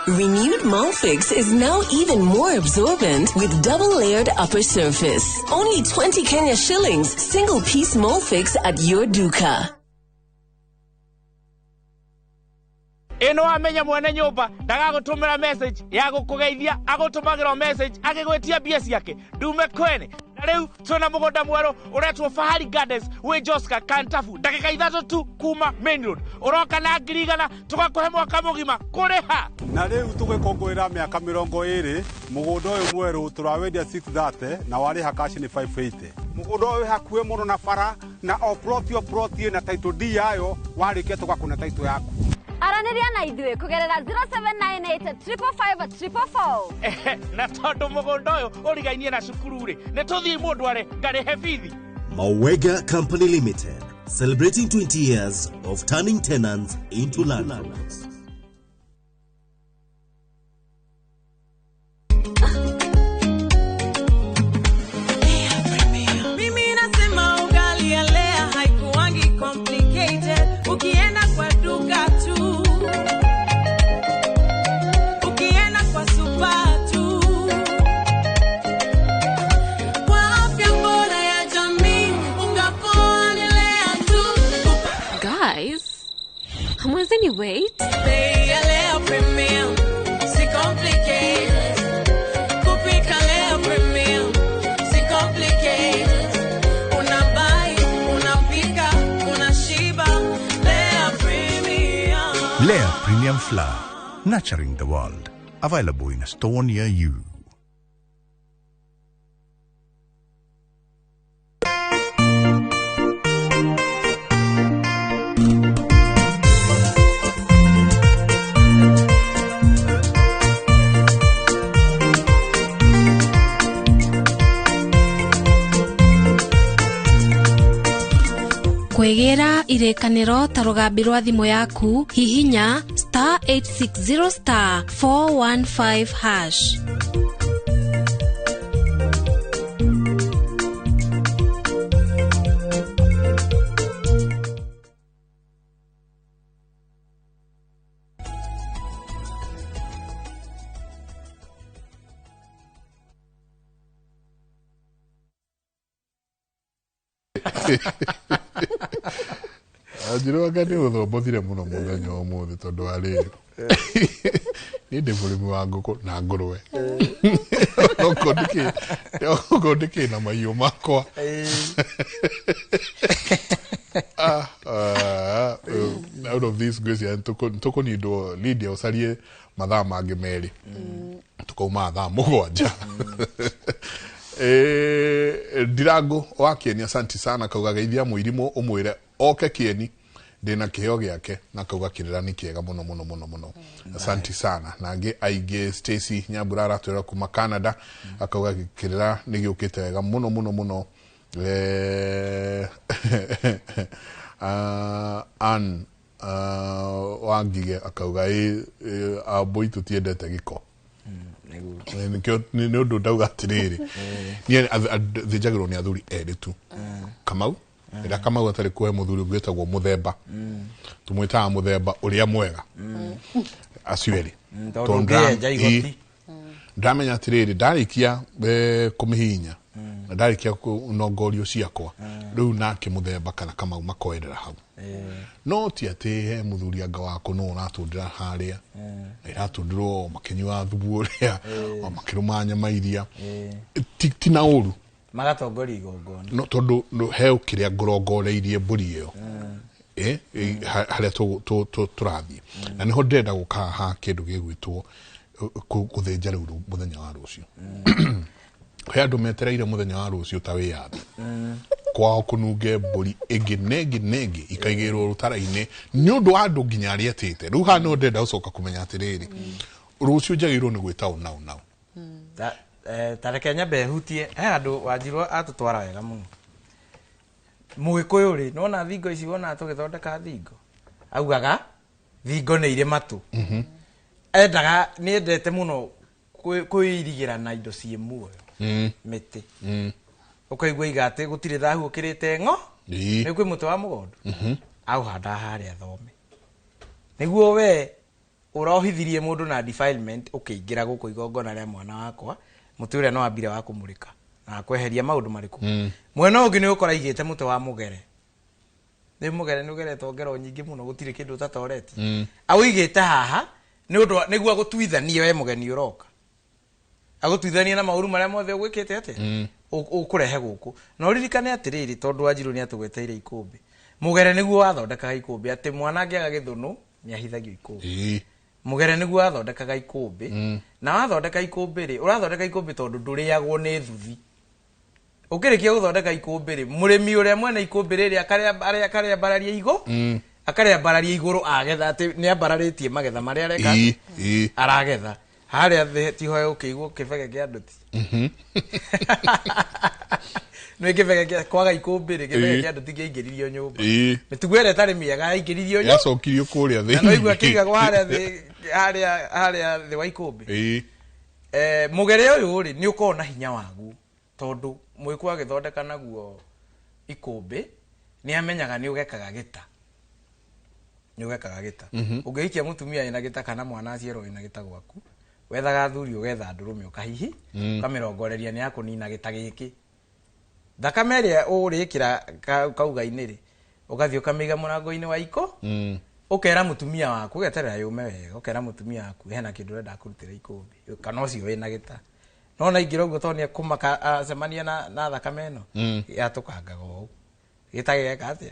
Renewed Molfix is now even more absorbent with double-layered upper surface. Only 20 Kenya shillings, single-piece Molfix at your duka. Eno amenya mwene nyumba ndagagũtũmĩra message ya gũkũgeithia, agũtũmagĩra message agĩgwĩtia mbia ciake ndume kwene. Na rĩu twĩna mũgũnda mwerũ ũretwo Fahari Gardens wĩ Joska Kantafu, ndagĩka 3 tu kuma main road. Ũroka na 100,000 tũgakũhe mwaka mũgima kũrĩha. Na rĩu tũgĩkũngũĩra mĩaka 20 mũgũnda ũyũ mwerũ tũrawendia 630 na warĩha cash nĩ 580. Mũgũnda ũyũ hakuhĩ mũno na bara na o plot o plot na title deed yayo, warĩkia tũgakũne title yaku. Aranĩria na ithuĩ kũgerera 0798 555 444. Na tondũ mũgũnda ũyũ ũrigainie na cukuru rĩ, nĩ tũthiĩ mũndũ are ngarĩhe bithi. Mawega Company Limited, celebrating 20 years of turning tenants into landlords. Mimi nasema ugali ya Lea haikuangi complicated. Ukienda kwa duka tu, ukienda kwa super tu, kwa afya bora ya jamii, unga poa ni Lea tu. Guys, hamwezi ni wait? Bei ya Lea Premium, si complicated. Kupika Lea Premium, si complicated. Unabai, unapika, unashiba. Lea Premium. Lea Premium Flour, nurturing the world. Available in a store near you. Kwĩgĩra irĩkanĩro ta rũgambi rwa thimũ yaku, hihinya *860 *415#. Anjirũ anga nĩ ũthombothire mũno mũthenya wa ũmũthĩ tondũ wa rĩrĩ. Niĩ ndĩ mũrĩmi wa ngũkũ na ngũrwe. Okorwo ndĩkĩrĩ na mahiũ makwa. Out of this ngwĩciria nĩtũkũnindwo Lydia ũcarie mathaa mangĩ merĩ. Tũkauma thaa 7. Ndirango wa Kieni, asanti sana, kauga geithia mũirimũ ũmwĩre oke Kieni ndĩna kĩheo gĩake, na kauga kĩrĩra nĩ kĩega mũno mũno mũno mũno. Asanti sana. Na angĩ aingĩ, Stacy Nyambura aratwĩra kuma Canada, akauga kĩrĩra nĩ gĩũkĩte wega mũno mũno mũno. Ann Wangige akauga ambũi tũtiendete gĩko. Nĩkĩo nĩ ũndũ ndauga atĩrĩrĩ, niĩ thĩnjagĩrwo nĩ athuri erĩ tu. Kamau rĩrĩa Kamau atarĩ kuhe mũthuri ũngĩ wĩtagwo Mũthemba, tũmwĩtaga Mũthemba ũrĩa mwega, acio erĩ. Tondũ ũngĩenja igoti. Ndamenya atĩrĩrĩ, ndarĩkia kũmĩhihinya na ndarĩkia kũnongorio ciakwa, rĩu nake Mũthemba kana Kamau makoerera hau. No ti atĩ he mũthuri anga waku no ũratũndĩra harĩa, na iratũndĩrwo makĩnyua thubu ũrĩa, o makĩrũma nyama iria, ti na ũru. Magatongoria igongona. No tondũ he kĩrĩa ngũrongoreirie mbũri ĩyo. Harĩa tũrathiĩ. Na nĩho ndĩrenda gũka haha kĩndũ gĩgwĩtwo gũthĩnja rĩu mũthenya wa rũciũ. He andũ metereire mũthenya wa rũciũ ta wĩyathi. Kwao kũnunge mbũri ĩngĩ na ĩngĩ na ĩngĩ ikaigĩrwo rũtara-inĩ nĩ ũndũ wa andũ nginya arĩa etĩte. Rĩu haha nĩho ndĩrenda gũcoka kũmenya atĩrĩrĩ, rũciũ njagĩrĩirwo nĩ gwĩta ũ na ũ na ũ. Ta reke nyambe hutie, he andũ Wanjirũ atũtwara wega mũno. Mũgĩkũyũ rĩ, nĩwona thingo ici wona tũgĩthondeka thingo, augaga thingo nĩ irĩ matũ. Endaga, nĩendete mũno kwĩirigĩra na indo ciĩ muoyo. Mĩtĩ. Ũkaigua iga atĩ gũtirĩ thahu ũkĩrĩte ng'o. Nĩ kwĩ mũtĩ wa mũgondo. Aũhandaga harĩa thome. Nĩguo we ũrohithirie mũndũ na defilement ũkĩingĩra gũkũ igongona rĩa mwana wakwa, mũtĩ ũrĩa no wambire wa kũmũrĩka na kweheria maũndũ marĩkũ. Mwena ũngĩ nĩ ũkora aigĩte mũtĩ wa mũgere. Nĩ mũgere nĩ ũgeretwo ngero nyingĩ mũno, gũtirĩ kĩndũ ũtatoretie. Aũigĩte haha nĩ ũndũ nĩguo agũtuithanie we mũgeni ũroka. Agũtuithanie na maũru marĩa mothe ũgwĩkĩte atĩa? Ũkũrehe gũkũ. Na ũririkane atĩrĩrĩ, tondũ Wanjirũ nĩ atũgweteire ikũmbĩ. Mũgere nĩguo wathondekaga ikũmbĩ, atĩ mwana angĩaga gĩthũnũ nĩ ahithagio ikũmbĩ. Mũgere nĩguo wathondekaga ikũmbĩ. Na wathondeka ikũmbĩ rĩ, ũrathondeka ikũmbĩ tondũ ndũrĩagwo nĩ thuthi. Ũkĩrĩkia gũthondeka ikũmbĩ rĩ, mũrĩmi ũrĩa mwene ikũmbĩ rĩrĩ akarĩambararia igũ, akarĩambararia igũrũ agetha atĩ nĩ ambararĩtie magetha marĩa areka aragetha. Harĩa thĩ tiho ũkĩigwo kĩbege kĩa nduti. Nĩ kĩbege kĩa kwaga ikũmbĩ rĩ, kĩbege kĩa nduti kĩaingĩririo nyũmba. Mĩtugo ĩrĩa ĩtarĩ mĩega yaingĩririo nyũmba. Yacokirio kũrĩa thĩ. Na no igua kĩigagwo harĩa thĩ, harĩa thĩ wa ikũmbĩ. Mũgere ũyũ rĩ, nĩ ũkoragwo na hinya waguo tondũ mũgĩkũyũ agĩthondeka naguo ikũmbĩ nĩ amenyaga nĩ ũgekaga gĩta. Nĩ ũgekaga gĩta. Ũngĩhikia mũtumia wĩna gĩta kana mwana aciarwo wĩna gĩta gwaku, wethaga athuri ũgetha ndũrũme ũkahihi, ũkamĩrongoreria nĩ ya kũnina gĩta gĩkĩ. Thakame ĩrĩa ũrĩkĩra kauga-inĩ rĩ, ũgathiĩ ũkamĩiga mũrango-inĩ wa iko, ũkera mũtumia waku, ũgeterera yũme wega, ũkera mũtumia waku hena kĩndũ ũrenda kũrutĩra ikũmbĩ, kana ũcio wĩna gĩta. No na ingĩra ũguo tondũ nĩekũmaka acemania na thakame ĩno, yatũkangaga ũũ. Gĩta gĩgeka atĩa?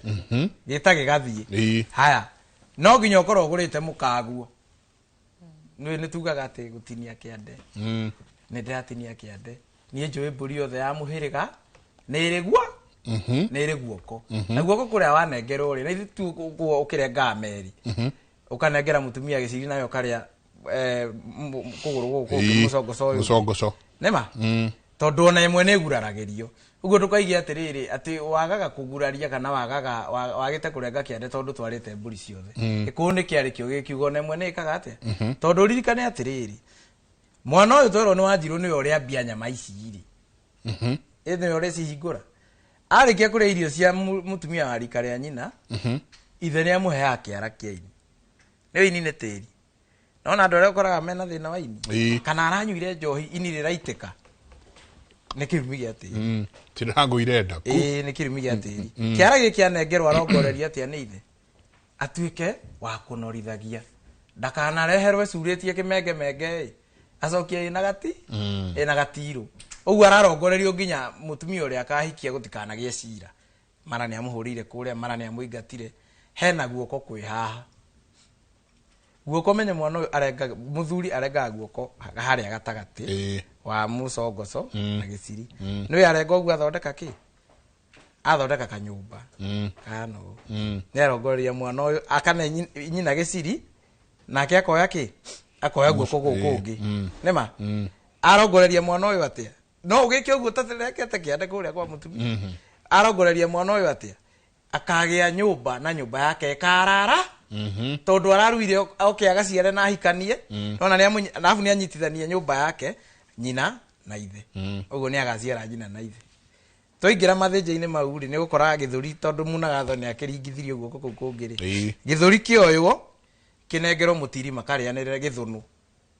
Gĩta gĩgathiĩ. Haya, no nginya ũkorwo ũgũrĩte mũkaguo. Nĩ nĩ tugaga atĩ gũtinia kĩande. Nĩ ndĩratinia kĩande. Niĩ njũĩ mbũri yothe ya mũhĩrĩga nĩ ĩrĩ guo? Nĩ ĩrĩ guoko. Na guoko kũrĩa wanengerwo rĩ, na ithuĩ tu ũkĩrengaga meri. Ũkanengera mũtumia gĩciri nayo ũkarĩa kũgũrũ gũkũ mũcongoco ũyũ. Mũcongoco. Nĩma? Tondũ ona ĩmwe nĩ ĩguraragĩrio. Ũguo ndũkaige atĩrĩrĩ atĩ wagaga kũguraria kana wagaga wagĩte kũrenga kĩande tondũ twarĩte mbũri ciothe. Gĩkũyũ nĩ kĩarĩ kĩo gĩkiuga ona ĩmwe nĩ ĩkaga atĩa? Tondũ ũririkane atĩrĩrĩ, mwana ũyũ twerwo nĩ Wanjirũ nĩwe ũrĩambia nyama ici rĩ. Ĩ nĩwe ũrĩcihingũra. Arĩkia kũrĩa irio cia mũtumia wa rika rĩa nyina, ithe nĩ amũheaga kĩara kĩa ini. Nĩ ini nĩ tĩri. Nona andũ arĩa ũkoraga mena thĩna wa ini. Kana aranyuire njohi ini rĩraitĩka. Nĩ kĩrumi gĩa tĩri. Tirangũire nda. Ĩĩ nĩ kĩrumi gĩa tĩri. Kĩara gĩkĩ anengerwo arongoreria atĩa nĩ ithe? Atuĩke wa kũnorithagia. Ndakanareherwo ecurĩtie kĩmengemenge ĩ. Acokie ĩna gati? Ĩna gatirũ. Ũguo ararongorerio nginya mũtumia ũrĩa akahikia gũtikanagĩe cira. Mara nĩ amũhũrĩire kũrĩa, mara nĩ amũingatire. Hena guoko kwĩ haha. Guoko menye mwana ũyũ arengaga, mũthuri arengaga guoko harĩa gatagatĩ wa mũcongoco na gĩciri. Nĩwe arenga ũguo athondeka kĩ? Athondeka kanyũmba. Kana ũũ. Nĩ arongoreria mwana ũyũ akane nyina gĩciri nake akoya kĩ? Akoya guoko gũkũ kũngĩ. Nĩma? Arongoreria mwana ũyũ atĩa? No ũgĩke ũguo ũtarekete kĩande kũrĩa kwa mũtumia. Arongoreria mwana ũyũ atĩa? Akagĩa nyũmba na nyũmba yake ĩkarara. Tondũ araruire oke agaciare na ahikanie. Nona nĩ alafu nĩ anyitithanie nyũmba yake nyina na ithe. Ũguo nĩ agaciara nyina na ithe. Twaingĩra mathĩnja-inĩ mau rĩ, nĩ ũgũkora gĩthũri tondũ Munagatho nĩ akĩringithirio guoko kũu kũngĩ rĩ. Gĩthũri kĩoywo kĩnengerwo mũtiri makarĩanĩrĩra gĩthũnũ.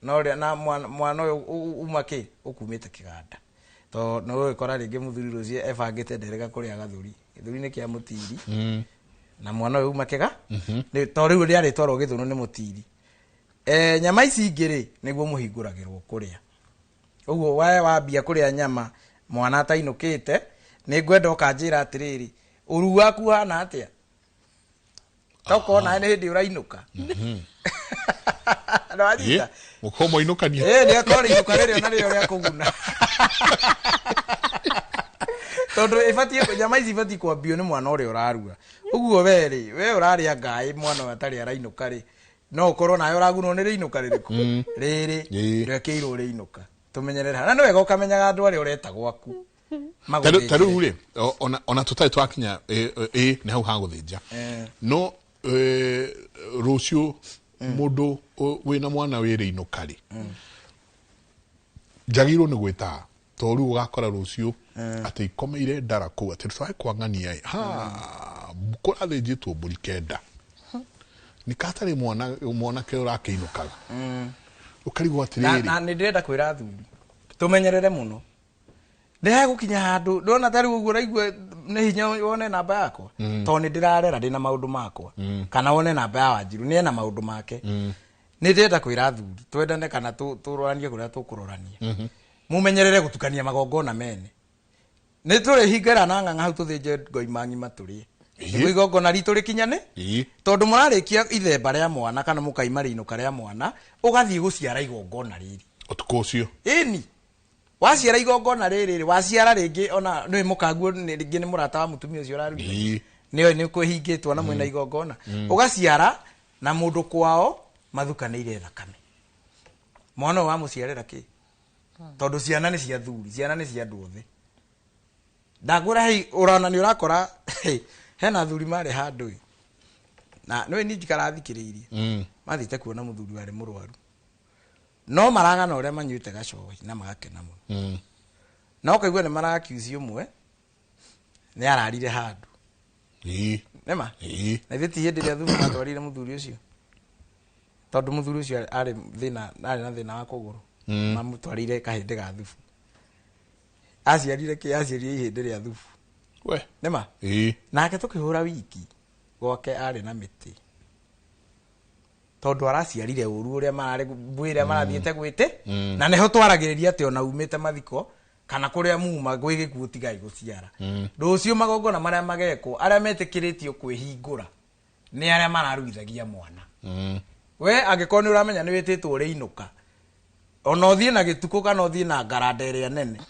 Na ũrĩa na mwana ũyũ uma kĩ ũkumĩte kĩganda. To nĩ ũgũkora rĩngĩ mũthuri rũciũ ebangĩte nderega kũrĩa gathũri. Gĩthũri nĩ kĩa mũtiri. Na mwana ũyũ uma kĩga? To rĩu rĩarĩtwarwo gĩthũnũ nĩ mũtiri. Nyama ici ingĩ rĩ, nĩguo mũhingũragĩrwo kũrĩa. Ũguo we wambia kũrĩa nyama mwana atainũkĩte, nĩ ngwenda ũkanjĩra atĩrĩrĩ, ũru waku hana atĩa? Tokorwo nawe nĩ hĩndĩ ũrainũka. Nĩwanyita? Mũkorwo mwainũkania. Ĩĩ, nĩ akorwo rĩinũka rĩrĩa narĩo rĩa kũguna. Tondũ ĩbatiĩ, nyama ici ibatiĩ kwambio nĩ mwana ũrĩa ũrarua. Ũguo we rĩ, we ũrarĩa ngaĩ mwana ũyũ atarĩ arainũka rĩ, no ũkorwo nawe ũragunwo nĩ rĩinũka rĩrĩkũ? Rĩrĩ, ndwekĩirwo rĩinũka. Tũmenyerere. Na nĩ wega ũkamenyaga andũ arĩa ũreta gwaku. Ta rĩu rĩ, ona tũtarĩ twakinya ĩ nĩ hau ha gũthĩnja. No rũciũ mũndũ wĩna mwana wĩ rĩinũka rĩ, njagĩrĩirwo nĩ gwĩta to rĩu ũgakora rũciũ atĩ ikomeire ndara kũu atĩ twae kwang'ania ĩ, ha kũrathĩnjĩtwo mbũri 9. Nĩ katarĩ mwanake ũrakĩinũkaga. Ũkarigwo atĩrĩrĩ. Na nĩ ndĩrenda kwĩra athuri tũmenyerere mũno. Nĩ hegũkinya handũ ndona ta rĩu ũguo ũraigua nĩ hinya wone namba yakwa. Tondũ nĩ ndĩrarera ndĩna maũndũ makwa. Kana wone namba ya Wanjiru nĩ ena maũndũ make. Nĩ ndĩrenda kwĩra athuri twendane kana tũroranie kũrĩa tũkũrorania. Mumenyerere gũtukania magongona mene. Nĩ tũrĩhingĩra na ng'ang'a hau tũthĩnje ngoima ng'ima tũrĩe. Nĩguo igongona ritũ rĩkinyane. Tondũ mũrarĩkia ithemba rĩa mwana kana mũkaima rĩinũka rĩa mwana, ũgathiĩ gũciara igongona rĩrĩ. Ũtukũ ũcio. Ĩni. Waciara igongona rĩrĩ rĩ, waciara rĩngĩ ona nĩ mũkaguo rĩngĩ nĩ mũrata wa mũtumia ũcio ũrarugire. Nĩoĩ nĩ kwĩhingĩtwo na mwĩna igongona. Ũgaciara na mũndũ kwao mathukanĩire thakame. Mwana ũyũ wamũciarĩra kĩ? Tondũ ciana nĩ cia thuri, ciana nĩ cia andũ othe. Ndagũra hei, ũrona nĩ ũrakora hena athuri marĩ handũ ĩ. Na nĩũĩ niĩ njikaraga thikĩrĩirie. Mathiĩte kuona mũthuri warĩ mũrwaru. No maragana ũrĩa manyuĩte gacohi na magakena mũno. Na ũkaigua nĩ marakiuci ũmwe nĩ ararire handũ. Nĩma? Na ithuĩ ti hĩndĩ ĩrĩa thubu matwarire mũthuri ũcio. Tondũ mũthuri ũcio arĩ thĩna, arĩ na thĩna wa kũgũrũ. Mamũtwarire kahĩndĩ ga thubu. Aciarire kĩ? Aciarire ihĩndĩ rĩa thubu. We. Nĩma? Nake tũkĩhũra wiki gwake arĩ na mĩtĩ. Tondũ araciarire ũru ũrĩa mararĩ mbui ĩrĩa marathiĩte gwĩte. Na nĩho twaragĩrĩria atĩ ona umĩte mathiko kana kũrĩa muma gwĩ gĩkuũ tigai gũciara. Rũciũ magongona marĩa magekwo arĩa metĩkĩrĩtio kwĩhingũra nĩ arĩa mararuithagia mwana. We angĩkorwo nĩ ũramenya nĩ wĩtĩtwo rĩinũka, ona ũthiĩ na gĩtukũ kana ũthiĩ na ngaranda ĩrĩa nene,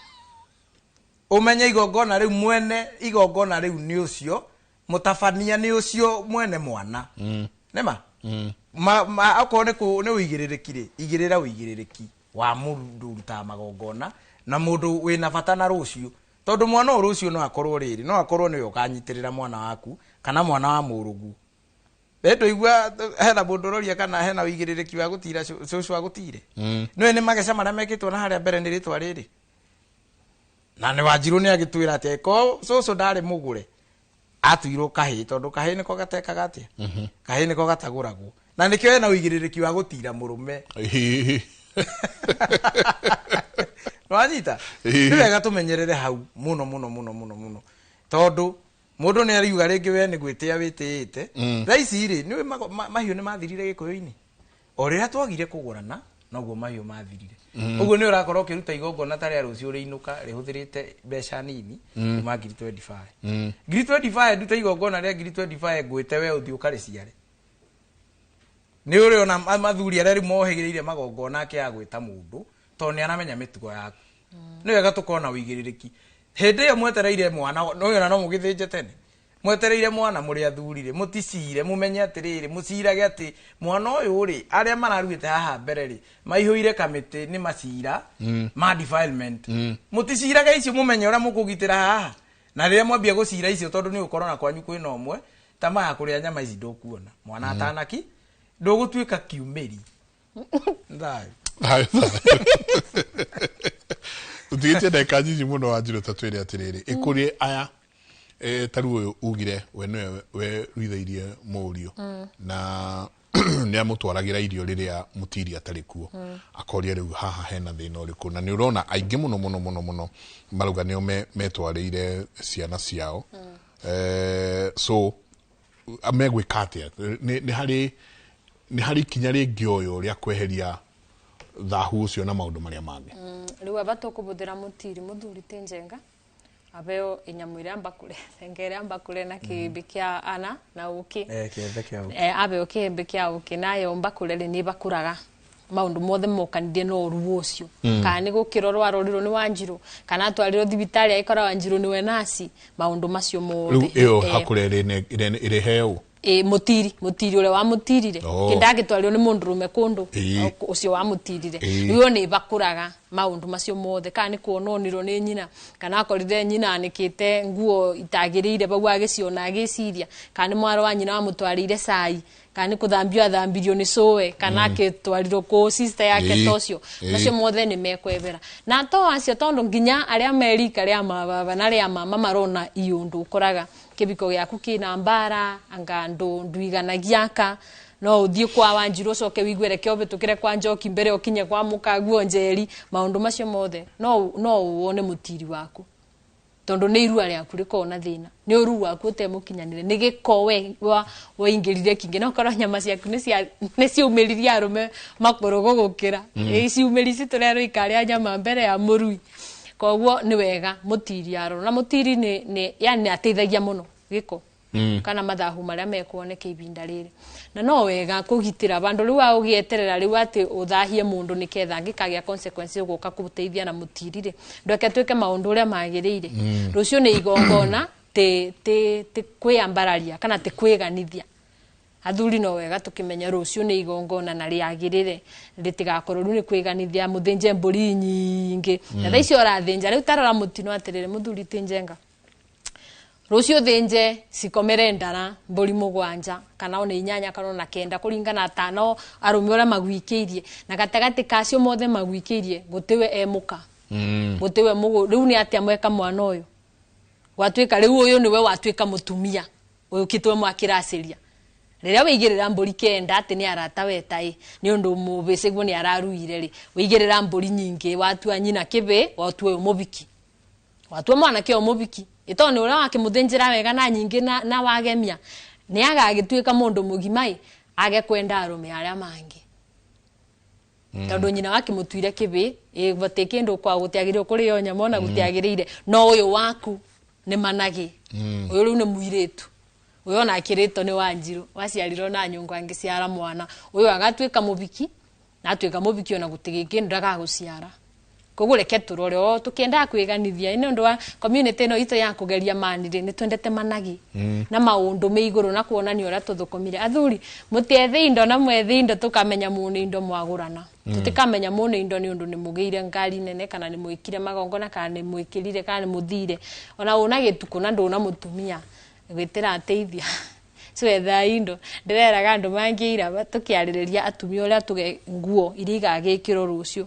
ũmenye igongona rĩu mwene igongona rĩu nĩ ũcio mũtabania nĩ ũcio mwene mwana. Nĩma? Okorwo nĩ ũigĩrĩrĩki rĩ, igĩrĩra ũigĩrĩrĩki wa mũndũ ũrutaga magongona na mũndũ wĩna bata na rũciũ. Tondũ mwana ũyũ rũciũ no akorwo rĩrĩ, no akorwo nĩwe ũkanyitĩrĩra mwana waku kana mwana wa mũrũguo. Rĩndũ igua hena mũndũ ũroria kana hena ũigĩrĩrĩki wa gũtira cũcũ agũtire. Nĩũĩ nĩ mageca marĩa mekĩtwo na harĩa mbere nĩ rĩtwa rĩrĩ. Na nĩ Wanjirũ nĩ agĩtwĩra atĩ ko cũcũ ndarĩ mũgũre atuirwo kahĩĩ tondũ kahĩĩ nĩko gatekaga atĩa? Kahĩĩ nĩko gatagũragwo. Na nĩkĩo hena ũigĩrĩrĩki wa gũtira mũrũme. Nĩwanyita? Nĩ wega tũmenyerere hau mũno mũno mũno mũno mũno tondũ mũndũ nĩ ariuga rĩngĩ we nĩ gwĩtĩa wĩtĩĩte. Thaa ici rĩ nĩũĩ mahiũ nĩ mathirire Gĩkũyũ-inĩ, o rĩrĩa twagire kũgũrana noguo mahiũ mathirire. Ũguo nĩ ũrakorwo ũkĩruta igongona ta rĩa rũciũ rĩinũka rĩhũthĩrĩte mbeca nini kuma ngiri 25. Ngiri 25 ndute igongona rĩa ngiri 25 ngwĩte we ũthiĩ ũkarĩciare. Nĩ ũrĩ ona mathuri arĩa rĩu mohĩgĩrĩire magongona akĩaga gwĩta mũndũ tondũ nĩ aramenya mĩtugo yaku. Nĩ wega tũkorwo na ũigĩrĩrĩki hĩndĩ ĩyo mwetereire mwana no no mũgĩthĩnje tene mwetereire mwana mũrĩ athuri rĩ mũticire mũmenye atĩrĩrĩ mũcirage atĩ mwana ũyũ rĩ arĩa mararuĩte haha mbere rĩ maihũire kamĩtĩ nĩ macira ma defilement. Mũticirage icio mũmenye ũrĩa mũkũgitĩra haha na rĩrĩa mwambia gũcira icio tondũ nĩ ũkorwo na kwanyu kwĩna ũmwe ta maya kũrĩa nyama ici ndũkuona mwana atanaki ndũgũtuĩka kiumĩri. Thayũ. Thayũ. Tũtigĩtie ndagĩka nyinyi mũno Wanjirũ ta twĩre atĩrĩrĩ ĩkũrĩ aya ta rĩu ũyũ ugire we nĩwe weruithĩirie mũriũ na nĩ amũtwaragĩra irio rĩrĩa mũtiri atarĩ kuo akoria rĩu haha hena thĩna ũrĩkũ na nĩ ũrona aingĩ mũno mũno mũno mũno marauga nĩo metwarĩire ciana ciao so megwĩka atĩa? Nĩ harĩ ikinya rĩngĩoywo rĩa kweheria thahu ũcio na maũndũ marĩa mangĩ? Rĩu aba tũkũbũthĩra mũtiri mũthuri ti njenga abeo inyamũ iria mbakũre thenge ĩrĩa mbakũre na kĩhĩmbĩ kĩa ana na ũkĩ. Kĩembe kĩa ũkĩ. Abeo kĩhĩmbĩ kĩa ũkĩ nayo mbakũre rĩ nĩ bakũraga maũndũ mothe mokanirie na ũruo ũcio. Kana nĩ gũkĩrorwo arorirwo nĩ Wanjirũ kana atwarirwo thibitarĩ agĩkora Wanjirũ nĩwe naci maũndũ macio mothe. Rĩu ĩyo hakũre ĩrĩheo Mũtiri ũrĩa wamũtirire kĩndagĩtwarirwo nĩ mũndũrũme kũndũ ũcio wamũtirire rĩu nĩ bakũraga maũndũ macio mothe kana nĩ kuona onirwo nĩ nyina kana akorire nyina anĩkĩte nguo itagĩrĩire bau agĩciona agĩciria kana nĩ mwarĩ wa nyina wamũtwarĩire cai kana nĩ kũthambio athambirio nĩ cũwe kana akĩtwarirwo kũ sister yake ta ũcio macio mothe nĩ mekwebera na to acio tondũ nginya arĩa merika rĩa mababa na rĩa mama marona iũndũ ũkoraga kĩbiko gĩaku kĩna mbara anga nduiganagia aka no ũthiĩ kwa Wanjirũ ũcoke wigue reke ũhĩtũkĩre kwa Njoki mbere ũkinye kwa mũkaguo Njeri maũndũ macio mothe no wone mũtiri waku tondũ nĩ irua rĩaku rĩkoragwo na thĩna nĩ ũru waku ũtemũkinyanĩre nĩ gĩko we waingĩrire kĩingĩ no korwo nyama ciaku nĩ ciaumĩririe arũme makũrũ gũgũkĩra ciumĩri ici tũrĩa rũikarĩa nyama mbere ya mũrui koguo nĩ wega mũtiri arorwo na mũtiri nĩ yani ateithagia mũno gĩko kana mathahu marĩa mekuoneka ibinda rĩrĩ na no wega kũgitĩra bandũ rĩu ũgĩeterera rĩu atĩ ũthahie mũndũ nĩketha angĩkagĩa consequence ũgũka kũteithia na mũtiri rĩ ndweke twĩke maũndũ ũrĩa magĩrĩire. Rũciũ nĩ igongona ti kwĩambararia kana ti kwĩganithia athuri no wega tũkĩmenya rũciũ nĩ igongona na rĩagĩrĩre rĩtigakorwo rĩu nĩ kwĩganithia mũthĩnje mbũri nyingĩ na thaa icio ũrathĩnja rĩu tarora mũtino atĩrĩrĩ mũthuri ti njenga rũciũ thĩnje cikomere ndara mbũri 7 kana ona 8 kana ona 9 kũringana tano arũme ũrĩa magwikĩirie na gatagatĩ kacio mothe magwikĩirie gũtiwe e mũka gũtiwe mũgũ rĩu nĩ atĩa mweka mwana ũyũ gwatuĩka rĩu ũyũ nĩwe watuĩka mũtumia ũyũ kĩtwe mwakĩracĩria rĩrĩa wĩigĩrĩra mbũri 9 atĩ nĩ arata weta ĩ nĩ ũndũ mũbĩcĩguo nĩ araruire rĩ wĩigĩrĩra mbũri nyingĩ watua nyina kĩbĩ watua ũyũ mũbiki watua mwanake ũyũ mũbiki ĩtondũ nĩ ũrĩa wakĩmũthĩnjĩra wega na nyingĩ na wagemia nĩ agagĩtuĩka mũndũ mũgima ĩ age kwenda arũme arĩa mangĩ tondũ nyina wakĩmũtuire kĩbĩ gũtirĩ kĩndũ kwa gũtiagĩrĩirwo kũrĩo nyama ona gũtiagĩrĩire no ũyũ waku nĩ managĩ ũyũ rĩu nĩ mũirĩtu ũyũ ona akĩrĩtwo nĩ Wanjirũ waciarirwo na nyũngũ angĩciara mwana ũyũ agatuĩka mũbiki na atuĩka mũbiki ona gũtirĩ kĩndũ ndagagũciara koguo reke tũrore o tũkĩendaga kwĩganithia nĩ ũndũ wa community ĩno itũ ya kũgeria mani rĩ nĩ twendete managi na maũndũ me igũrũ na kuonania ũrĩa tũthũkũmire athuri mũtiethe indo na mwethe indo tũkamenya mũnĩ indo mwagũrana tũtikamenya mũnĩ indo nĩ ũndũ nĩ mũgĩire ngari nene kana nĩ mwĩkire magongona kana nĩ mwĩkĩrire kana nĩ mũthire ona ũna gĩtukũ na ndũna mũtumia gwĩtĩra ateithia ciwetha indo ndĩreraga andũ mangĩira tũkĩarĩrĩria atumia ũrĩa tuge nguo iria igagĩkĩrwo rũciũ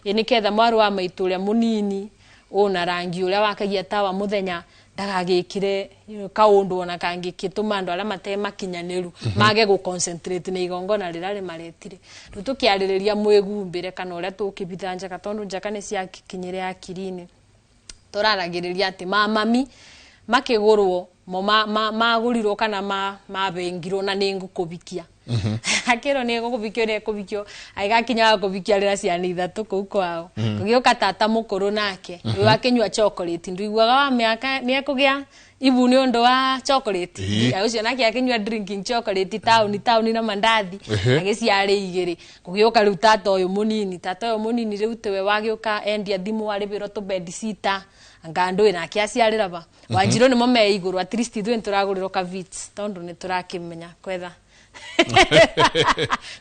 ĩ nĩketha mwarĩ wa maitũ ũrĩa mũnini ũna rangi ũrĩa wakagia tawa mũthenya Ndagagĩkire kaũndũ ona kangĩkĩtũma andũ arĩa matemakinyanĩru mage gũ concentrate na igongona rĩrĩa rĩmaretire. Rĩu tũkĩarĩrĩria mwĩgumbĩre kana ũrĩa tũkĩbitha njaka tondũ njaka nĩ ciakinyire akiri-inĩ. Tũraragĩrĩria atĩ mamami makĩgũrwo mo magũrirwo kana mabengirwo na nĩ ngũkũbikia. Akĩrwo nĩ ngũkũbikio nĩ ngũbikio agĩgakinya kũbikia rĩrĩa ciana ithatũ kũu kwao. Kũgĩũka tata mũkũrũ nake ũyũ akĩnyua chocolate nduiguaga wa mĩaka nĩ ekũgĩa ibu nĩ ũndũ wa chocolate. Ũcio nake akĩnyua drinking chocolate taũni na mandathi agĩciarĩ igĩrĩ. Kũgĩũka rĩu tata ũyũ mũnini rĩu tiwe wagĩũka endia thimũ arĩbĩrwo tũ sita ngandũ nake aciarĩra ba. Wanjirũ nĩmo me igũrũ at least ithuĩ nĩtũragũrĩrwo ka Vits tondũ nĩtũrakĩmenya kwetha.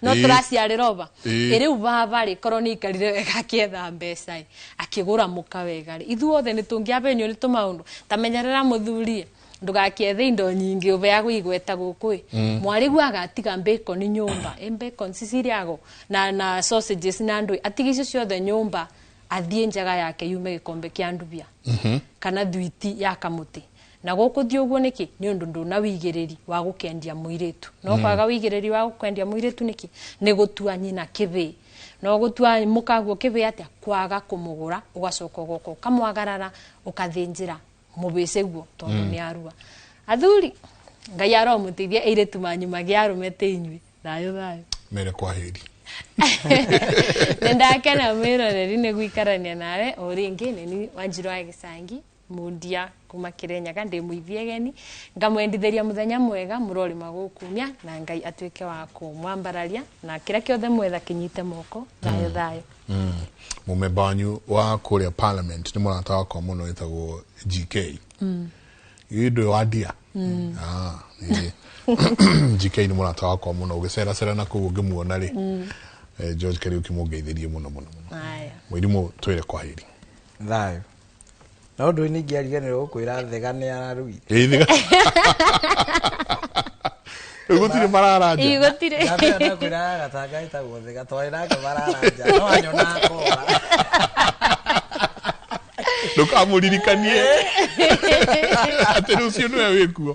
No tũraciarĩra oba. Rĩu baba rĩ korwo nĩ aikarire wega akĩetha mbeca ĩ akĩgũra mũka wega rĩ ithuothe nĩtũngĩabenio nĩ tũmaũndũ ta menyerera mũthuri ndũgakĩethe indo nyingĩ ũbeagwo igweta gũkũ ĩ. Mwarĩguo agatiga bacon nyũmba bacon ciciriago na sausages na ndũĩ atige icio ciothe nyũmba athiĩ njaga yake yume gĩkombe kĩa ndubia kana thwiti ya kamũtĩ. Na gũkũthiĩ ũguo nĩkĩ nĩ ũndũ ndũna wĩigĩrĩri wa gũkendia mũirĩtu. No kwaga wĩigĩrĩri wa gũkendia mũirĩtu nĩkĩ nĩ gũtua nyina kĩbĩ. No gũtua mũkaguo kĩbĩ atĩa kwaga kũmũgũra ũgacoka ũgoka ũkamwagarara ũkathĩnjĩra mũbĩce guo tondũ nĩ arua. Athuri Ngai aromũteithia airĩtu manyu magĩe arũme ta inyuĩ. Thayũ thayũ. Mere kwaheri. Nĩ ndakena mwĩroreri nĩ gũikarania nawe o rĩngĩ. Nĩ Wanjirũ wa Gĩcangi mundia kuma Kirinyaga ndi muithiegeni ngamwendithiria muthenya mwega murori magukumia na Ngai atuike wa kumwambararia na kira kiothe mwetha kinyite moko. Thayo thayo. Mumemba wanyu wa kuria parliament ni murata wakwa muno witagwo GK. Indo wa ndia. GK ni murata wakwa muno ugicera cera na kuu ngimuona ri. George Kariuki mungeithirie muno muno muno. Mwirimu twire kwaheri. Thayo. No ndu ni ngiariganĩrwo gũkwĩra thega nĩ ararugire. Ĩ thega. Gũtirĩ mararanja. Ĩ gũtirĩ. Ndamenya kwĩra gatanga ĩtagwo thega twarĩ nake mararanja no anyona akora. Ndũkamũririkanie atĩ rũciũ nĩwe wĩkuo.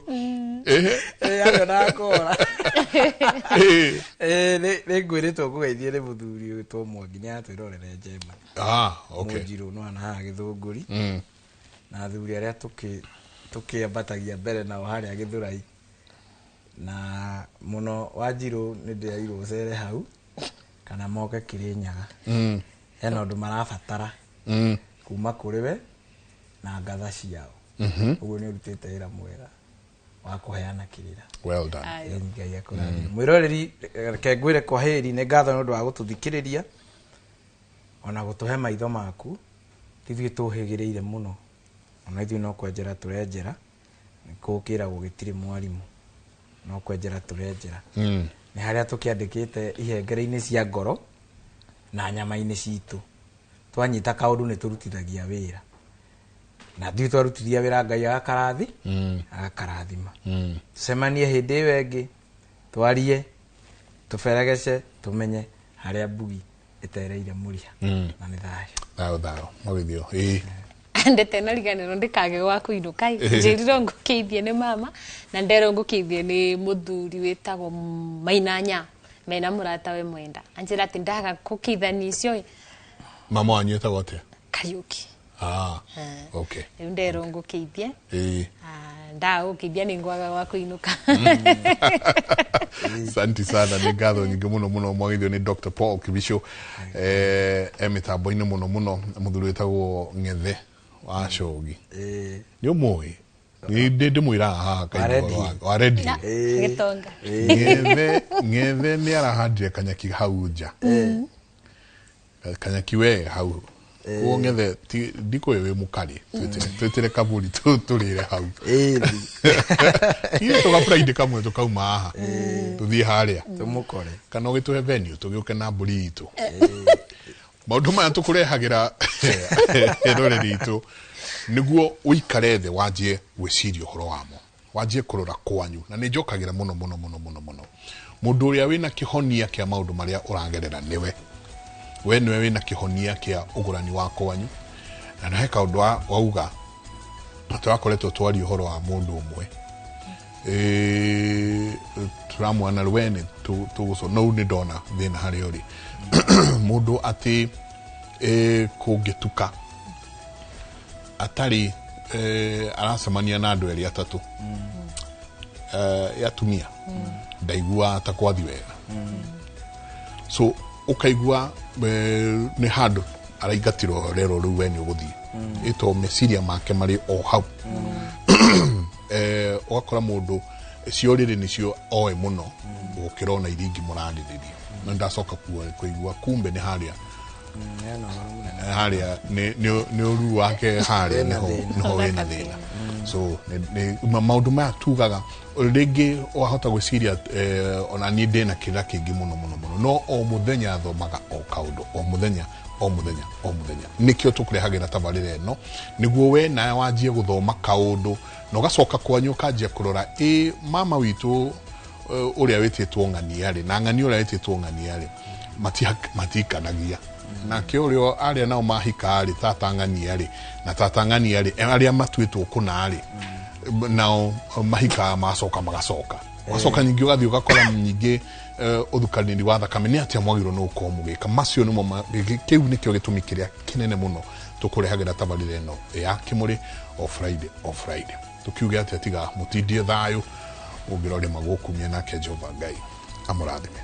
Ĩ anyona akora. Ĩ nĩ ngwĩrĩtwo ngũgeithie nĩ mũthuri wĩtwo Mwangi nĩ atwĩrorere njema. Okay. Mũnjirũ no ana haha Gĩthũngũri. Na athuri arĩa tũkĩambatagia mbere nao harĩa Gĩthũrai. Na mũno Wanjirũ nĩ ndĩrairwo cere hau kana moke Kirinyaga. Hena ũndũ marabatara kuma kũrĩ we na ngatha ciao. Ũguo nĩ ũrutĩte wĩra mwega wa kũheana kĩrĩra. Well done. Ngai akũrathime. Mwĩroreri reke ngwĩre kwaheri nĩ ngatho nĩ ũndũ wa gũtũthikĩrĩria ona gũtũhe maitho maku. Ti ithuĩ tũhĩgĩrĩire mũno ona ithuĩ no kwenjera tũrenjera kũkĩragwo gĩtirĩ mwarimũ no kwenjera tũrenjera. Nĩ harĩa tũkĩandĩkĩte ihengere-inĩ cia ngoro na nyama-inĩ citũ. Twanyita kaũndũ nĩ tũrutithagia wĩra na ithuĩ twarutithia wĩra Ngai agakarathi agakarathima. Tũcemanie hĩndĩ ĩyo ĩngĩ twarie tũberegece tũmenye harĩa mbugi ĩtereire mũriha. Na nĩ thayũ. Thayũ thayũ. Magithio. Ĩ ndete na riganĩrwo ndikage gwa kũinũka njĩrirwo ngũkĩithie nĩ mama na nderwo ngũkĩithie nĩ mũthuri wĩtagwo Mainanya mena mũrata we Mwenda anjĩra atĩ ndaga kũkĩithania icio. Mama wanyu etagwo atĩa? Kariuki. Okay. Rĩu nderwo ngũkĩithie. Ndaga gũkĩithia nĩ ngwaga gwa kũinũka. Asante sana nĩ ngatho nyingĩ mũno mũno mwagithio nĩ Dr. Paul Kibicho mĩtambo-inĩ mũno mũno mũthuri wĩtagwo Ng'ethe wa Cogi. Nĩ ũmũĩ? Nĩ ndĩmwĩraga haha kaingĩ wa redio. Gĩtonga. Ng'ethe nĩ arahandire kanyaki hau nja. Kanyaki we hau. Kuo Ng'ethe ndikũĩ wĩ mũkarĩ twĩtĩre kaburi tũrĩre hau. Ithuĩ tũga Friday kamwe tũkauma haha tũthiĩ harĩa tũmũkore kana ũgĩtũhe venue tũgĩũke na mbũri itũ. Maũndũ maya tũkũrehagĩra rũrĩrĩ itũ nĩguo ũikare thĩ wanjie gwĩciria ũhoro wamo wanjie kũrora kwanyu na nĩ njokagĩra mũno mũno mũno mũno mũno mũndũ ũrĩa wĩna kĩhonia kĩa maũndũ marĩa ũragerera nĩwe we nĩwe wĩna kĩhonia kĩa ũgũrani wa kwanyu na he kaũndũ wauga Tũrakoretwo twaria ũhoro wa mũndũ ũmwe, tũramwana we nĩ tũgũco no nĩ ndona thĩna harĩa ũrĩ mũndũ atĩ kũngĩtuka atarĩ aracemania na andũ erĩ atatũ atumia ndaigua ta kwathi wega. So ũkaigua nĩ handũ araingatirwo rero rĩu we nĩ ũgũthiĩ ĩto meciria make marĩ o hau. Ũgakora mũndũ cio rĩrĩ nĩcio oe mũno gũkĩra ona iria ingĩ mũrarĩrĩria. No ndacoka kũigua kumbe nĩ harĩa harĩa nĩ ũru wake harĩa nĩho wĩna thĩna. So maũndũ maya tugaga rĩngĩ wahota gwĩciria ona niĩ ndĩna kĩrĩra kĩingĩ mũno mũno mũno, no o mũthenya thomaga o kaũndũ, o mũthenya o mũthenya o mũthenya. Nĩkĩo tũkũrehagĩra tabarĩra ĩno nĩguo we nawe wanjie gũthoma kaũndũ na ũgacoka kwanyu ũkanjia kũrora ĩ mama witũ ũrĩa wĩtĩtwo ng'ania rĩ na ng'ania ũrĩa wĩtĩtwo ng'ania rĩ matikanagia nake ũrĩa arĩa nao mahika rĩ tata ng'ania rĩ na tata ng'ania rĩ arĩa matuĩtwo kũna rĩ nao mahika macoka magacoka ũgacoka nyingĩ ũgathiĩ ũgakora nyingĩ ũthukanĩri wa thakame nĩ atĩa mwagĩrĩirwo nĩ gũkorwo mũgĩka macio nĩmo kĩu nĩkĩo gĩtũmi kĩrĩa kĩnene mũno tũkũrehagĩra tabarĩra ĩno ya Kĩmũrĩ o Friday o Friday. Tũkiuge atĩa tiga mũtindie thayũ ũngĩrore magũkumia nake Jehova Ngai amũrathime.